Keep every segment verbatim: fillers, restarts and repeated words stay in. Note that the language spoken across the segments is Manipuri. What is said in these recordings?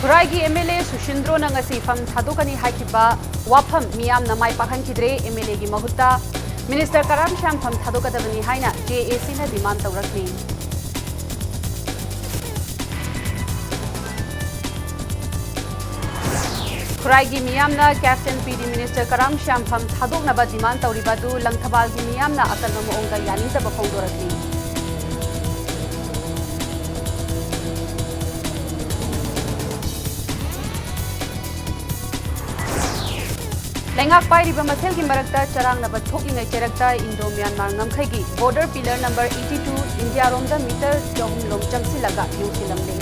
ꯈꯨꯔꯥꯏꯒꯤ MLA ꯁꯨꯁꯤꯟꯗ꯭ꯔꯣꯅ ꯉꯁꯤ ꯐꯝ ꯊꯥꯗꯣꯛꯀꯅꯤ ꯍꯥꯏꯈꯤꯕ ꯋꯥꯐꯝ ꯃꯤꯌꯥꯝꯅ ꯃꯥꯏ ꯄꯥꯛꯍꯟꯈꯤꯗ꯭ꯔꯦ꯫ MLAꯒꯤ ꯃꯍꯨꯠꯇ Minister ꯀꯔꯥꯝ ꯁ꯭ꯌꯥꯝ ꯐꯝ ꯊꯥꯗꯣꯛꯀꯗꯕꯅꯤ ꯍꯥꯏꯅ JACꯅ demand ꯇꯧꯔꯛꯂꯤ꯫ ꯈꯨꯔꯥꯏꯒꯤ ꯃꯤꯌꯥꯝꯅ Captain PD Minister ꯀꯔꯥꯝ ꯁ꯭ꯌꯥꯝ ꯐꯝ ꯊꯥꯗꯣꯛꯅꯕ demand ꯇꯧꯔꯤꯕ ꯑꯗꯨ ꯂꯪꯊꯕꯥꯜꯒꯤ ꯃꯤꯌꯥꯝꯅ ꯑꯀꯟꯕ ꯃꯑꯣꯡꯗ ꯌꯥꯅꯤꯡꯗꯕ ꯐꯣꯡꯗꯣꯔꯛꯂꯤ꯫ ꯂꯩꯉꯥꯛ ꯄꯥꯏꯔꯤꯕ ꯃꯁꯦꯜꯒꯤ ꯃꯔꯛꯇ ꯆꯔꯥꯡꯅꯕ ꯊꯣꯛꯂꯤꯉꯩ ꯆꯩꯔꯛꯇ Indo Myanmar ꯉꯝꯈꯩꯒꯤ border pillar number eighty two ꯏꯟꯗꯤꯌꯥꯔꯣꯝꯗ meter ꯆꯍꯨꯝ ꯂꯣꯝ ꯆꯪꯁꯤꯜꯂꯒ ꯌꯨꯡꯁꯤꯜꯂꯝꯂꯦ꯫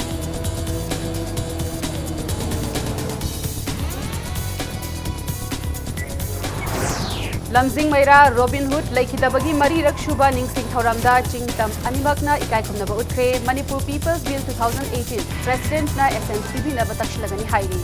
ꯂꯝꯖꯤꯡ ꯃꯩꯔꯥ Robin Hood ꯂꯩꯈꯤꯗꯕꯒꯤ ꯃꯔꯤꯔꯛ ꯁꯨꯕ ꯅꯤꯡꯁꯤꯡ ꯊꯧꯔꯝꯗ ꯆꯤꯡ ꯇꯝ ꯑꯅꯤꯃꯛꯅ ꯏꯀꯥꯏ ꯈꯨꯝꯅꯕ ꯎꯠꯈ꯭ꯔꯦ꯫ Manipur People's Bill two thousand eighteen Presidentꯅ essence ꯄꯤꯕꯤꯅꯕ ꯇꯛꯁꯤꯜꯂꯒꯅꯤ ꯍꯥꯏꯔꯤ꯫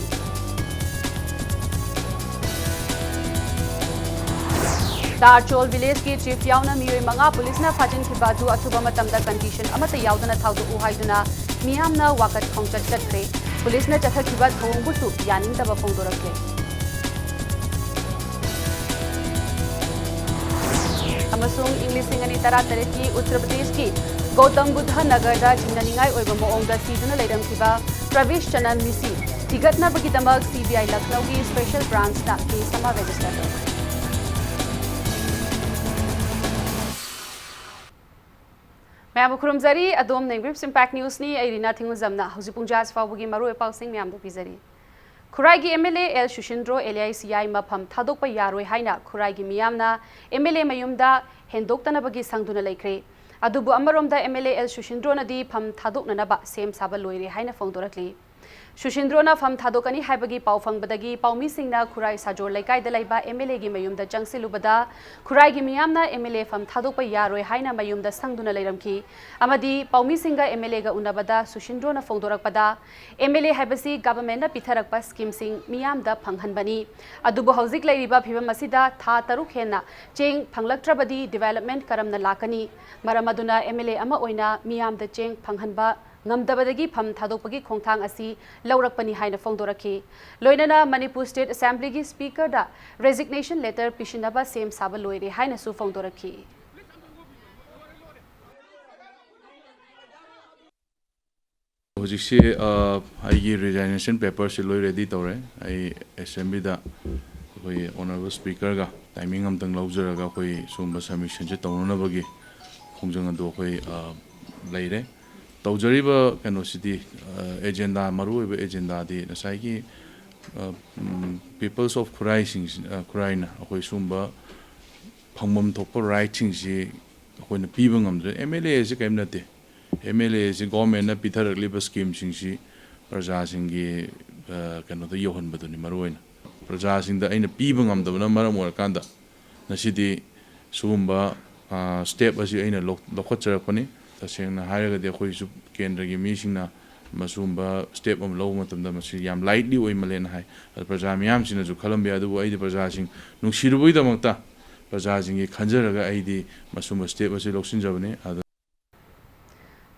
ꯇꯥꯔꯆꯣꯜ villageꯀꯤ chief ꯌꯥꯎꯅ ꯃꯤꯑꯣꯏ ꯃꯉꯥ policeꯅ ꯐꯥꯖꯤꯟꯈꯤꯕ ꯑꯗꯨ ꯑꯊꯨꯕ ꯃꯇꯝꯗ condition ꯑꯃꯠꯇ ꯌꯥꯎꯗꯅ ꯊꯥꯗꯣꯛꯎ ꯍꯥꯏꯗꯨꯅ ꯃꯤꯌꯥꯝꯅ ꯋꯥꯀꯠ ꯈꯣꯡꯆꯠ ꯆꯠꯈ꯭ꯔꯦ꯫ Policeꯅ ꯆꯠꯊꯈꯤꯕ ꯊꯧꯑꯣꯡꯕꯨꯁꯨ ꯌꯥꯅꯤꯡꯗꯕ ꯐꯣꯡꯗꯣꯔꯛꯂꯦ꯫ ꯑꯃꯁꯨꯡ ꯏꯪ ꯂꯤꯁꯤꯡ ꯑꯅꯤ ꯇꯔꯥꯇꯔꯦꯠꯀꯤ ꯎꯠꯇꯔ ꯄ꯭ꯔꯗꯦꯁꯀꯤ ꯒꯧꯇꯝ ꯕꯨꯙ ꯅꯒꯔꯗ ꯆꯤꯡꯅꯅꯤꯡꯉꯥꯏ ꯑꯣꯏꯕ ꯃꯑꯣꯡꯗ ꯁꯤꯗꯨꯅ ꯂꯩꯔꯝꯈꯤꯕ ꯄ꯭ꯔꯕꯤꯁ ꯆꯅꯟ ꯃꯤꯁꯤ ꯊꯤꯒꯠꯅꯕꯒꯤꯗꯃꯛ CBI ꯂꯈꯅꯧꯒꯤ special branchꯅ case ꯑꯃ register ꯇꯧꯈ꯭ꯔꯦ꯫ ꯃꯌꯥꯝꯕꯨ ꯈꯨꯔꯨꯝꯖꯔꯤ꯫ ꯑꯗꯣꯝꯅ Brief Impact Newsꯅꯤ꯫ ꯑꯩ ꯔꯤꯅꯥ ꯊꯤꯡꯉꯨꯖꯝꯅ ꯍꯧꯖꯤꯛ ꯄꯨꯡ ꯖꯥ ꯑꯁꯤ ꯐꯥꯎꯕꯒꯤ ꯃꯔꯨꯑꯣꯏꯕ ꯄꯥꯎꯁꯤꯡ ꯃꯌꯥꯝꯗ ꯄꯤꯖꯔꯤ꯫ ꯈꯨꯔꯥꯏꯒꯤ MLA ꯑꯦꯜ ꯁꯨꯁꯤꯟꯗ꯭ꯔꯣ alias ꯌꯥꯏꯃ ꯐꯝ ꯊꯥꯗꯣꯛꯄ ꯌꯥꯔꯣꯏ ꯍꯥꯏꯅ ꯈꯨꯔꯥꯏꯒꯤ ꯃꯤꯌꯥꯝꯅ MLA ꯃꯌꯨꯝꯗ ꯍꯦꯟꯗꯣꯛꯇꯅꯕꯒꯤ ꯁꯪꯗꯨꯅ ꯂꯩꯈ꯭ꯔꯦ꯫ ꯑꯗꯨꯕꯨ ꯑꯃꯔꯣꯝꯗ MLA ꯑꯦꯜ ꯁꯨꯁꯤꯟꯗ꯭ꯔꯣꯅꯗꯤ ꯐꯝ ꯊꯥꯗꯣꯛꯅꯅꯕ ꯁꯦꯝ ꯁꯥꯕ ꯂꯣꯏꯔꯦ ꯍꯥꯏꯅ ꯐꯣꯡꯗꯣꯔꯛꯂꯤ꯫ ꯁꯨꯁꯤꯟꯗ꯭ꯔꯣꯅ ꯐꯝ ꯊꯥꯗꯣꯛꯀꯅꯤ ꯍꯥꯏꯕꯒꯤ ꯄꯥꯎ ꯐꯪꯕꯗꯒꯤ ꯄꯥꯎꯃꯤꯁꯤꯡꯅ ꯈꯨꯔꯥꯏ ꯁꯥꯖꯣꯔ ꯂꯩꯀꯥꯏꯗ ꯂꯩꯕ MLAꯒꯤ ꯃꯌꯨꯝꯗ ꯆꯪꯁꯤꯜꯂꯨꯕꯗ ꯈꯨꯔꯥꯏꯒꯤ ꯃꯤꯌꯥꯝꯅ MLA ꯐꯝ ꯊꯥꯗꯣꯛꯄ ꯌꯥꯔꯣꯏ ꯍꯥꯏꯅ ꯃꯌꯨꯝꯗ ꯁꯪꯗꯨꯅ ꯂꯩꯔꯝꯈꯤ꯫ ꯑꯃꯗꯤ ꯄꯥꯎꯃꯤꯁꯤꯡꯒ MLAꯒ ꯎꯅꯕꯗ ꯁꯨꯁꯤꯟꯗ꯭ꯔꯣꯅ ꯐꯣꯡꯗꯣꯔꯛꯄꯗ, MLA ꯍꯥꯏꯕꯁꯤ governmentꯅ ꯄꯤꯊꯔꯛꯄ schemeꯁꯤꯡ ꯃꯤꯌꯥꯝꯗ ꯐꯪꯍꯟꯕꯅꯤ꯫ ꯑꯗꯨꯕꯨ ꯍꯧꯖꯤꯛ ꯂꯩꯔꯤꯕ ꯐꯤꯕꯝ ꯑꯁꯤꯗ ꯊꯥ ꯇꯔꯨꯛ ꯍꯦꯟꯅ ꯆꯦꯡ ꯐꯪꯂꯛꯇ꯭ꯔꯕꯗꯤ development ꯀꯔꯝꯅ ꯂꯥꯛꯀꯅꯤ? ꯃꯔꯝ ꯑꯗꯨꯅ MLA ꯑꯃ ꯑꯣꯏꯅ ꯃꯤꯌꯥꯝꯗ ꯆꯦꯡ ꯐꯪꯍꯟꯕ ꯉꯝꯗꯕꯗꯒꯤ ꯐꯝ ꯊꯥꯗꯣꯛꯄꯒꯤ ꯈꯣꯡꯊꯥꯡ ꯑꯁꯤ ꯂꯧꯔꯛꯄꯅꯤ ꯍꯥꯏꯅ ꯐꯣꯡꯗꯣꯔꯛꯈꯤ꯫ ꯂꯣꯏꯅꯅ ꯃꯅꯤꯄꯨꯔ ꯁ꯭ꯇꯦꯠ ꯑꯦꯁꯦꯝꯕ꯭ꯂꯤꯒꯤ ꯁ꯭ꯄꯤꯀꯔꯗ ꯔꯦꯖꯤꯒꯅꯦꯁꯟ ꯂꯦꯇꯔ ꯄꯤꯁꯤꯟꯅꯕ ꯁꯦꯝ ꯁꯥꯕ ꯂꯣꯏꯔꯦ ꯍꯥꯏꯅꯁꯨ ꯐꯣꯡꯗꯣꯔꯛꯈꯤ꯫ ꯍꯧꯖꯤꯛꯁꯤ ꯑ, ꯑꯩꯒꯤ ꯔꯤꯖꯥꯏꯅꯦꯁꯟ ꯄꯦꯄꯔꯁꯤ ꯂꯣꯏ ꯔꯦꯗꯤ ꯇꯧꯔꯦ꯫ ꯑꯩ ꯑꯦꯁꯦꯝꯕ꯭ꯂꯤꯗ ꯑꯩꯈꯣꯏ ꯑꯣꯅꯔꯦꯕꯜ ꯁ꯭ꯄꯤꯀꯔꯒ ꯇꯥꯏꯃꯤꯡ ꯑꯝꯇꯪ ꯂꯧꯖꯔꯒ ꯑꯩꯈꯣꯏ ꯁꯤꯒꯨꯝꯕ ꯁꯕꯃꯤꯁꯟꯁꯦ ꯇꯧꯅꯅꯕꯒꯤ ꯈꯣꯡꯖꯪ ꯑꯗꯨ ꯑꯩꯈꯣꯏ ꯑ, ꯂꯩꯔꯦ꯫ ꯇꯧꯖꯔꯤꯕ ꯀꯩꯅꯣꯁꯤꯗꯤ, ꯑ, ꯑꯦꯖꯦꯟꯗꯥ, ꯃꯔꯨꯑꯣꯏꯕ ꯑꯦꯖꯦꯟꯗꯥꯗꯤ ꯉꯁꯥꯏꯒꯤ, ꯑ, ꯎꯝ, ꯄꯤꯄꯜꯁ ꯑꯣꯐ ꯈꯨꯔꯥꯏꯁꯤꯡꯁꯤ, ꯑ, ꯈꯨꯔꯥꯏꯅ ꯑꯩꯈꯣꯏ ꯁꯤꯒꯨꯝꯕ ꯐꯪꯐꯝ ꯊꯣꯛꯄ ꯔꯥꯏꯠꯁꯤꯡꯁꯤ ꯑꯩꯈꯣꯏꯅ ꯄꯤꯕ ꯉꯝꯗ꯭ꯔꯦ꯫ ꯑꯦꯝ ꯑꯦꯜ ꯑꯦ ꯑꯁꯤ ꯀꯔꯤꯝ ꯅꯠꯇꯦ꯫ ꯑꯦꯝ ꯑꯦꯜ ꯑꯦ ꯑꯁꯤ ꯒꯣꯔꯃꯦꯟꯅ ꯄꯤꯊꯔꯛꯂꯤꯕ ꯁ꯭ꯀꯤꯝꯁꯤꯡꯁꯤ ꯄ꯭ꯔꯖꯥꯁꯤꯡꯒꯤ, ꯑ, ꯀꯩꯅꯣꯗ ꯌꯧꯍꯟꯕꯗꯨꯅꯤ ꯃꯔꯨꯑꯣꯏꯅ꯫ ꯄ꯭ꯔꯖꯥꯁꯤꯡꯗ ꯑꯩꯅ ꯄꯤꯕ ꯉꯝꯗꯕꯅ ꯃꯔꯝ ꯑꯣꯏꯔꯀꯥꯟꯗ ꯉꯁꯤꯗꯤ ꯁꯤꯒꯨꯝꯕ, ꯑ, ꯁ꯭ꯇꯦꯞ ꯑꯁꯤ ꯑꯩꯅ ꯂꯧ-, ꯂꯧꯈꯠꯆꯔꯛꯄꯅꯤ꯫ ꯇꯁꯦꯡꯅ ꯍꯥꯏꯔꯒꯗꯤ ꯑꯩꯈꯣꯏꯁꯨ ꯀꯦꯟꯗ꯭ꯔꯒꯤ ꯃꯤꯁꯤꯡꯅ ꯃꯁꯤꯒꯨꯝꯕ ꯁ꯭ꯇꯦꯞ ꯑꯃ ꯂꯧꯕ ꯃꯇꯝꯗ ꯃꯁꯤ ꯌꯥꯝ ꯂꯥꯏꯠꯂꯤ ꯑꯣꯏꯃꯜꯂꯦꯅ ꯍꯥꯏ꯫ ꯑꯗ ꯄ꯭ꯔꯖꯥ ꯃꯤꯌꯥꯝꯁꯤꯅꯁꯨ ꯈꯜꯂꯝꯕ ꯌꯥꯏ, ꯑꯗꯨꯕꯨ ꯑꯩꯗꯤ ꯄ꯭ꯔꯖꯥꯁꯤꯡ ꯅꯨꯡꯁꯤꯔꯨꯕꯒꯤꯗꯃꯛꯇ, ꯄ꯭ꯔꯖꯥꯁꯤꯡꯒꯤ ꯈꯟꯖꯔꯒ ꯑꯩꯗꯤ ꯃꯁꯤꯒꯨꯝꯕ ꯁ꯭ꯇꯦꯞ ꯑꯁꯤ ꯂꯧꯁꯤꯟꯖꯕꯅꯤ꯫ ꯑꯗ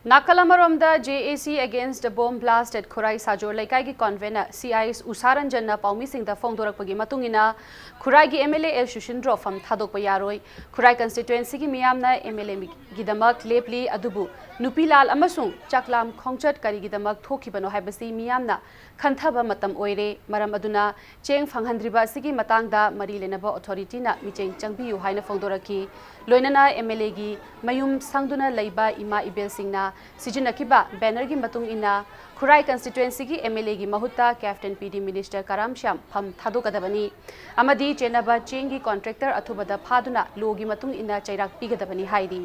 ꯅꯥꯀꯜ ꯑꯃꯔꯣꯝꯗ, JAC Against Bomb Blast at ꯈꯨꯔꯥꯏ ꯁꯥꯖꯣꯔ ꯂꯩꯀꯥꯏꯒꯤ ꯀꯟꯚꯦꯅꯔ CIS ꯎꯁꯥ ꯔꯟꯖꯟꯅ ꯄꯥꯎꯃꯤꯁꯤꯡꯗ ꯐꯣꯡꯗꯣꯔꯛꯄꯒꯤ ꯃꯇꯨꯡ ꯏꯟꯅ, ꯈꯨꯔꯥꯏꯒꯤ MLA ꯑꯦꯜ ꯁꯨꯁꯤꯟꯗ꯭ꯔꯣ ꯐꯝ ꯊꯥꯗꯣꯛꯄ ꯌꯥꯔꯣꯏ, ꯈꯨꯔꯥꯏ ꯀꯟꯁꯇꯤꯇ꯭ꯋꯦꯟꯁꯤꯒꯤ ꯃꯤꯌꯥꯝꯅ MLA ꯒꯤꯗꯃꯛ ꯂꯦꯞꯂꯤ, ꯑꯗꯨꯕꯨ ꯅꯨꯄꯤ ꯂꯥꯜ ꯑꯃꯁꯨꯡ ꯆꯥꯛꯂꯥꯝ ꯈꯣꯡꯆꯠ ꯀꯔꯤꯒꯤꯗꯃꯛ ꯊꯣꯛꯈꯤꯕꯅꯣ ꯍꯥꯏꯕꯁꯤ ꯃꯤꯌꯥꯝꯅ ꯈꯟꯊꯕ ꯃꯇꯝ ꯑꯣꯏꯔꯦ꯫ ꯃꯔꯝ ꯑꯗꯨꯅ ꯆꯦꯡ ꯐꯪꯍꯟꯗ꯭ꯔꯤꯕ ꯑꯁꯤꯒꯤ ꯃꯇꯥꯡꯗ ꯃꯔꯤ ꯂꯩꯅꯕ ꯑꯣꯊꯣꯔꯤꯇꯤꯅ ꯃꯤꯠꯌꯦꯡ ꯆꯪꯕꯤꯌꯨ ꯍꯥꯏꯅ ꯐꯣꯡꯗꯣꯔꯛꯈꯤ꯫ ꯂꯣꯏꯅꯅ MLA ꯒꯤ ꯃꯌꯨꯝ ꯁꯪꯗꯨꯅ ꯂꯩꯕ ꯏꯃꯥ ꯏꯕꯦꯜꯁꯤꯡꯅ ꯁꯤꯖꯤꯟꯅꯈꯤꯕ ꯕꯦꯅꯔꯒꯤ ꯃꯇꯨꯡ ꯏꯟꯅ ꯈꯨꯔꯥꯏ ꯀꯟꯁꯇꯤꯇ꯭ꯋꯦꯟꯁꯤꯒꯤ MLA ꯒꯤ ꯃꯍꯨꯠꯇ ꯀꯦꯞꯇꯦꯟ PD ꯃꯤꯅꯤꯁꯇꯔ ꯀꯔꯥꯝ ꯁ꯭ꯌꯥꯝ ꯐꯝ ꯊꯥꯗꯣꯛꯀꯗꯕꯅꯤ ꯑꯃꯗꯤ ꯆꯦꯟꯅꯕ ꯆꯦꯡꯒꯤ ꯀꯣꯟꯇ꯭ꯔꯦꯛꯇꯔ ꯑꯊꯨꯕꯗ ꯐꯥꯗꯨꯅ ꯂꯣꯒꯤ ꯃꯇꯨꯡ ꯏꯟꯅ ꯆꯩꯔꯥꯛ ꯄꯤꯒꯗꯕꯅꯤ ꯍꯥꯏꯔꯤ꯫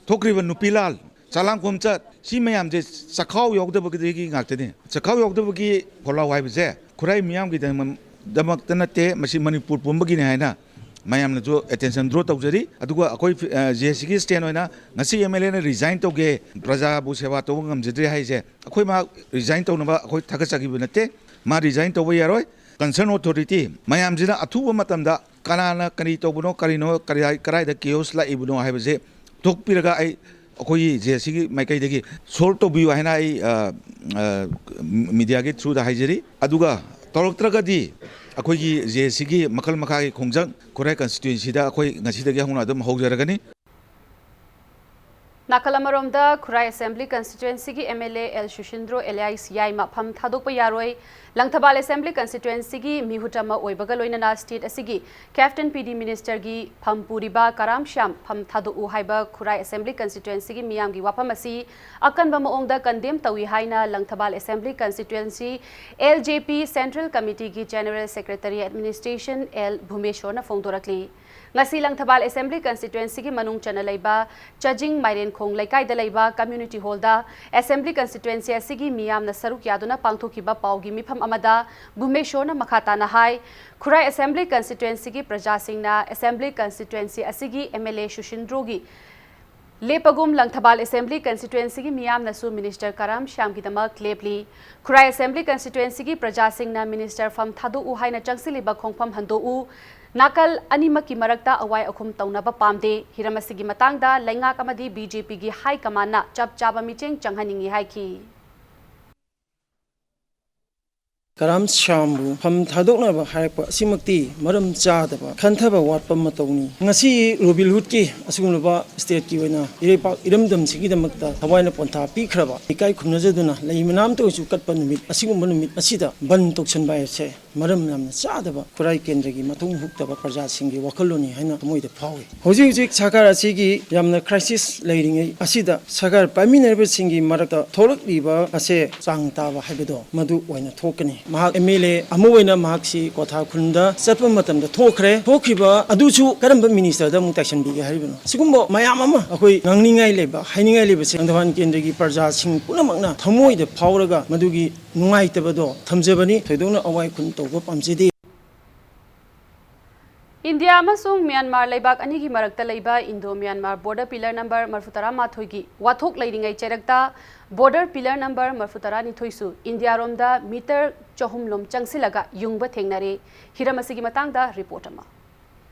ꯊꯣꯛꯈ꯭ꯔꯤꯕ ꯅꯨꯄꯤ ꯂꯥꯜ, ꯆꯥꯛꯂꯥꯝ ꯈꯣꯝꯆꯠ, ꯁꯤ ꯃꯌꯥꯝꯁꯦ ꯆꯈꯥꯎ ꯌꯥꯎꯗꯕꯒꯤꯗꯒꯤ ꯉꯥꯛꯇꯅꯤ꯫ ꯆꯈꯥꯎ ꯌꯥꯎꯗꯕꯒꯤ ꯈꯣꯜꯂꯥꯎ ꯍꯥꯏꯕꯁꯦ ꯈꯨꯔꯥꯏ ꯃꯤꯌꯥꯝꯒꯤꯗꯃꯛ-, ꯗꯃꯛꯇ ꯅꯠꯇꯦ, ꯃꯁꯤ ꯃꯅꯤꯄꯨꯔ ꯄꯨꯝꯕꯒꯤꯅꯤ ꯍꯥꯏꯅ ꯃꯌꯥꯝꯅꯁꯨ attention draw ꯇꯧꯖꯔꯤ꯫ ꯑꯗꯨꯒ ꯑꯩꯈꯣꯏ, ꯑ, JAC ꯒꯤ stand ꯑꯣꯏꯅ ꯉꯁꯤ MLA ꯅ resign ꯇꯧꯒꯦ, ꯄ꯭ꯔꯖꯥꯕꯨ ꯁꯦꯕꯥ ꯇꯧꯕ ꯉꯝꯖꯗ꯭ꯔꯦ ꯍꯥꯏꯁꯦ, ꯑꯩꯈꯣꯏ ꯃꯥ resign ꯇꯧꯅꯕ ꯑꯩꯈꯣꯏ ꯊꯥꯒꯠꯆꯈꯤꯕ ꯅꯠꯇꯦ꯫ ꯃꯥ resign ꯇꯧꯕ ꯌꯥꯔꯣꯏ꯫ Concern authority ꯃꯌꯥꯝꯁꯤꯅ ꯑꯊꯨꯕ ꯃꯇꯝꯗ ꯀꯅꯥꯅ ꯀꯔꯤ ꯇꯧꯕꯅꯣ, ꯀꯔꯤꯅꯣ, ꯀꯔꯤ, ꯀꯗꯥꯏꯗ ꯀꯦꯑꯣꯁ ꯂꯥꯛꯏꯕꯅꯣ ꯍꯥꯏꯕꯁꯦ ꯄꯨꯊꯣꯛꯄꯤꯔꯒ ꯑꯩ, ꯑꯩꯈꯣꯏꯒꯤ ꯖꯦ ꯑꯦ ꯁꯤꯒꯤ ꯃꯥꯏꯀꯩꯗꯒꯤ ꯁꯣꯜꯕ ꯇꯧꯕꯤꯌꯨ ꯍꯥꯏꯅ ꯑꯩ, ꯑ, ꯑ, ꯃꯤꯗꯤꯌꯥꯒꯤ ꯊ꯭ꯔꯨꯗ ꯍꯥꯏꯖꯔꯤ꯫ ꯑꯗꯨꯒ ꯇꯧꯔꯛꯇ꯭ꯔꯒꯗꯤ ꯑꯩꯈꯣꯏꯒꯤ ꯖꯦ ꯑꯦ ꯁꯤꯒꯤ ꯃꯈꯜ ꯃꯈꯥꯒꯤ ꯈꯣꯡꯖꯪ ꯈꯨꯔꯥꯏ ꯀꯟꯁꯇꯤꯇ꯭ꯋꯦꯟꯁꯤꯗ ꯑꯩꯈꯣꯏ ꯉꯁꯤꯗꯒꯤ ꯍꯧꯅ ꯑꯗꯨꯝ ꯍꯧꯖꯔꯒꯅꯤ꯫ ꯅꯥꯀꯜ ꯑꯃꯔꯣꯝꯗ, ꯈꯨꯔꯥꯏ ꯑꯦꯁꯦꯝꯕ꯭ꯂꯤ ꯀꯟꯁꯇꯤꯇ꯭ꯋꯦꯟꯁꯤꯒꯤ M L A L Susindro alias Yaima ꯐꯝ ꯊꯥꯗꯣꯛꯄ ꯌꯥꯔꯣꯏ꯫ ꯂꯪꯊꯕꯥꯜ ꯑꯦꯁꯦꯝꯕ꯭ꯂꯤ ꯀꯟꯁꯇꯤꯇ꯭ꯋꯦꯟꯁꯤꯒꯤ ꯃꯤꯍꯨꯠ ꯑꯃ ꯑꯣꯏꯕꯒ ꯂꯣꯏꯅꯅ ꯁ꯭ꯇꯦꯠ ꯑꯁꯤꯒꯤ ꯀꯦꯞꯇꯦꯟ ꯄꯤ ꯗꯤ ꯃꯤꯅꯤꯁꯇꯔꯒꯤ ꯐꯝ ꯄꯨꯔꯤꯕ ꯀꯔꯥꯝ ꯁ꯭ꯌꯥꯝ ꯐꯝ ꯊꯥꯗꯣꯛꯎ ꯍꯥꯏꯕ ꯈꯨꯔꯥꯏ ꯑꯦꯁꯦꯝꯕ꯭ꯂꯤ ꯀꯟꯁꯇꯤꯇ꯭ꯋꯦꯟꯁꯤꯒꯤ ꯃꯤꯌꯥꯝꯒꯤ ꯋꯥꯐꯝ ꯑꯁꯤ ꯑꯀꯟꯕ ꯃꯑꯣꯡꯗ ꯀꯟꯗꯦꯝ ꯇꯧꯏ ꯍꯥꯏꯅ Langthabal assembly constituency L J P central ꯀꯃꯤꯇꯤꯒꯤ ꯖꯦꯅꯔꯦꯜ ꯁꯦꯀ꯭ꯔꯦꯇꯔꯤ ꯑꯦꯗꯃꯤꯅꯤꯁꯇ꯭ꯔꯦꯁꯟ ꯑꯦꯜ ꯚꯨꯃꯦꯁꯣꯔꯅ ꯐꯣꯡꯗꯣꯔꯛꯂꯤ꯫ ꯉꯁꯤ ꯂꯪꯊꯕꯥꯜ ꯑꯦꯁꯦꯝꯕ꯭ꯂꯤ ꯀꯟꯁꯇꯤꯇ꯭ꯋꯦꯟꯁꯤꯒꯤ ꯃꯅꯨꯡ ꯆꯟꯅ ꯂꯩꯕ ꯆꯖꯤꯡ ꯃꯥꯏꯔꯦꯟꯈꯣꯡ ꯂꯩꯀꯥꯏꯗ ꯂꯩꯕ ꯀꯝꯃ꯭ꯌꯨꯅꯤꯇꯤ ꯍꯣꯜꯗ ꯑꯦꯁꯦꯝꯕ꯭ꯂꯤ ꯀꯟꯁꯇꯤꯇ꯭ꯋꯦꯟꯁꯤ ꯑꯁꯤꯒꯤ ꯃꯤꯌꯥꯝꯅ ꯁꯔꯨꯛ ꯌꯥꯗꯨꯅ ꯄꯥꯡꯊꯣꯛꯈꯤꯕ ꯄꯥꯎꯒꯤ ꯃꯤꯐꯝ ꯑꯃꯗ ꯚꯨꯃꯦꯁꯣꯔꯅ ꯃꯈꯥ ꯇꯥꯅ ꯍꯥꯏ, ꯈꯨꯔꯥꯏ ꯑꯦꯁꯦꯝꯕ꯭ꯂꯤ ꯀꯟꯁꯇꯤꯇ꯭ꯋꯦꯟꯁꯤꯒꯤ ꯄ꯭ꯔꯖꯥꯁꯤꯡꯅ ꯑꯦꯁꯦꯝꯕ꯭ꯂꯤ ꯀꯟꯁꯇꯤꯇ꯭ꯋꯦꯟꯁꯤ ꯑꯁꯤꯒꯤ ꯑꯦꯝ ꯑꯦꯜ ꯑꯦ ꯁꯨꯁꯤꯟꯗ꯭ꯔꯣꯒꯤ ꯂꯦꯞꯄꯒꯨꯝ ꯂꯪꯊꯕꯥꯜ ꯑꯦꯁꯦꯝꯕ꯭ꯂꯤ ꯀꯟꯁꯇꯤꯇ꯭ꯋꯦꯟꯁꯤꯒꯤ ꯃꯤꯌꯥꯝꯅꯁꯨ ꯃꯤꯅꯤꯁꯇꯔ ꯀꯔꯥꯝ ꯁ꯭ꯌꯥꯝꯒꯤꯗꯃꯛ ꯂꯦꯞꯂꯤ꯫ ꯈꯨꯔꯥꯏ ꯑꯦꯁꯦꯝꯕ꯭ꯂꯤ ꯀꯟꯁꯇꯤꯇ꯭ꯋꯦꯟꯁꯤꯒꯤ ꯄ꯭ꯔꯖꯥꯁꯤꯡꯅ ꯃꯤꯅꯤꯁꯇꯔ ꯐꯝ ꯊꯥꯗꯣꯛꯎ ꯍꯥꯏꯅ ꯆꯪꯁꯤꯜꯂꯤꯕ ꯈꯣꯡꯐꯝ ꯍꯟꯗꯣꯛꯎ, ꯅꯥꯀꯜ ꯑꯅꯤꯃꯛꯀꯤ ꯃꯔꯛꯇ ꯑꯋꯥꯏ ꯑꯈꯨꯝ ꯇꯧꯅꯕ ꯄꯥꯝꯗꯦ꯫ ꯍꯤꯔꯝ ꯑꯁꯤꯒꯤ ꯃꯇꯥꯡꯗ ꯂꯩꯉꯥꯛ ꯑꯃꯗꯤ ꯕꯤ ꯖꯦ ꯄꯤꯒꯤ ꯍꯥꯏ ꯀꯃꯥꯟꯅ ꯆꯞ ꯆꯥꯕ ꯃꯤꯠꯌꯦꯡ ꯆꯪꯍꯟꯅꯤꯡꯏ ꯍꯥꯏꯈꯤ꯫ ꯀꯔꯥꯝ ꯁ꯭ꯌꯥꯝꯕꯨ ꯐꯝ ꯊꯥꯗꯣꯛꯅꯕ ꯍꯥꯏꯔꯛꯄ ꯑꯁꯤꯃꯛꯇꯤ ꯃꯔꯝ ꯆꯥꯗꯕ, ꯈꯟꯊꯕ ꯋꯥꯠꯄ ꯃꯇꯧꯅꯤ꯫ ꯉꯁꯤ ꯔꯣꯕꯤꯟꯍꯨꯗꯀꯤ ꯑꯁꯤꯒꯨꯝꯂꯕ ꯁ꯭ꯇꯦꯠꯀꯤ ꯑꯣꯏꯅ ꯏꯔꯩꯄꯥꯛ ꯏꯔꯝꯗꯝꯁꯤꯒꯤꯗꯃꯛꯇ ꯊꯋꯥꯏꯅ ꯄꯣꯟꯊꯥ ꯄꯤꯈ꯭ꯔꯕ, ꯏꯀꯥꯏ ꯈꯨꯝꯅꯖꯗꯨꯅ ꯂꯩ ꯃꯅꯥ ꯑꯃꯇ ꯑꯣꯏꯔꯁꯨ ꯀꯠꯄ ꯅꯨꯃꯤꯠ, ꯑꯁꯤꯒꯨꯝꯕ ꯅꯨꯃꯤꯠ ꯑꯁꯤꯗ ꯕꯟ ꯇꯧꯁꯟꯕ ꯍꯥꯏꯕꯁꯦ ꯃꯔꯝ ꯌꯥꯝꯅ ꯆꯥꯗꯕ, ꯈꯨꯔꯥꯏ ꯀꯦꯟꯗ꯭ꯔꯒꯤ ꯃꯊꯧ ꯍꯨꯛꯇꯕ ꯄ꯭ꯔꯖꯥꯁꯤꯡꯒꯤ ꯋꯥꯈꯜꯂꯣꯟꯅꯤ ꯍꯥꯏꯅ ꯊꯃꯣꯏꯗ ꯐꯥꯎꯏ꯫ ꯍꯧꯖꯤꯛ ꯍꯧꯖꯤꯛ ꯁꯔꯀꯥꯔ ꯑꯁꯤꯒꯤ ꯌꯥꯝꯅ ꯀ꯭ꯔꯥꯏꯁꯤꯁ ꯂꯩꯔꯤꯉꯩ ꯑꯁꯤꯗ ꯁꯔꯀꯥꯔ ꯄꯥꯏꯃꯤꯟꯅꯔꯤꯕꯁꯤꯡꯒꯤ ꯃꯔꯛꯇ ꯊꯣꯛꯂꯛꯂꯤꯕ ꯑꯁꯦ ꯆꯥꯡ ꯇꯥꯕ ꯍꯥꯏꯕꯗꯣ ꯃꯗꯨ ꯑꯣꯏꯅ ꯊꯣꯛꯀꯅꯤ꯫ ꯃꯍꯥꯛ ꯑꯦꯝ ꯑꯦꯜ ꯑꯦ ꯑꯃ ꯑꯣꯏꯅ ꯃꯍꯥꯛꯁꯤ ꯀ꯭ꯋꯥꯊꯥ ꯈꯨꯟꯗ ꯆꯠꯄ ꯃꯇꯝꯗ ꯊꯣꯛꯈ꯭ꯔꯦ꯫ ꯊꯣꯛꯈ꯭ꯔꯤꯕ ꯑꯗꯨꯁꯨ ꯀꯔꯝꯕ ꯃꯤꯅꯤꯁꯇꯔꯗ ꯑꯃꯨꯛ ꯇꯥꯏꯁꯟꯕꯤꯒꯦ ꯍꯥꯏꯔꯤꯕꯅꯣ? ꯁꯤꯒꯨꯝꯕ ꯃꯌꯥꯝ ꯑꯃ ꯑꯩꯈꯣꯏ ꯉꯥꯡꯅꯤꯡꯉꯥꯏ ꯂꯩꯕ, ꯍꯥꯏꯅꯤꯡꯉꯥꯏ ꯂꯩꯕꯁꯦ ꯂꯪꯊꯕꯥꯜ ꯀꯦꯟꯗ꯭ꯔꯒꯤ ꯄ꯭ꯔꯖꯥꯁꯤꯡ ꯄꯨꯝꯅꯃꯛꯅ ꯊꯃꯣꯏꯗ ꯐꯥꯎꯔꯒ ꯃꯗꯨꯒꯤ ꯅꯨꯡꯉꯥꯏꯇꯕꯗꯣ ꯊꯝꯖꯕꯅꯤ꯫ ꯊꯣꯏꯗꯣꯛꯅ ꯑꯋꯥꯏ ꯈꯨꯟ ꯇꯧꯕ ꯄꯥꯝꯖꯗꯦ꯫ ꯏꯟꯗꯤꯌꯥ ꯑꯃꯁꯨꯡ ꯃ꯭ꯌꯥꯟꯃꯥꯔ ꯂꯩꯕꯥꯛ ꯑꯅꯤꯒꯤ ꯃꯔꯛꯇ ꯂꯩꯕ Indo Myanmar border pillar number ꯃꯔꯤꯐꯨ ꯇꯔꯥꯃꯥꯊꯣꯏꯒꯤ ꯋꯥꯊꯣꯛ ꯂꯩꯔꯤꯉꯩ ꯆꯩꯔꯛꯇ ꯕꯣꯔꯗꯔ ꯄꯤꯂꯔ ꯅꯝꯕꯔ ꯃꯔꯤꯐꯨ ꯇꯔꯥꯅꯤꯊꯣꯏꯁꯨ ꯏꯟꯗꯤꯌꯥꯔꯣꯝꯗ ꯃꯤꯇꯔ ꯆꯍꯨꯝ ꯂꯣꯝ ꯆꯪꯁꯤꯜꯂꯒ ꯌꯨꯡꯕ ꯊꯦꯡꯅꯔꯦ꯫ ꯍꯤꯔꯝ ꯑꯁꯤꯒꯤ ꯃꯇꯥꯡꯗ ꯔꯤꯄꯣꯔꯠ ꯑꯃ꯫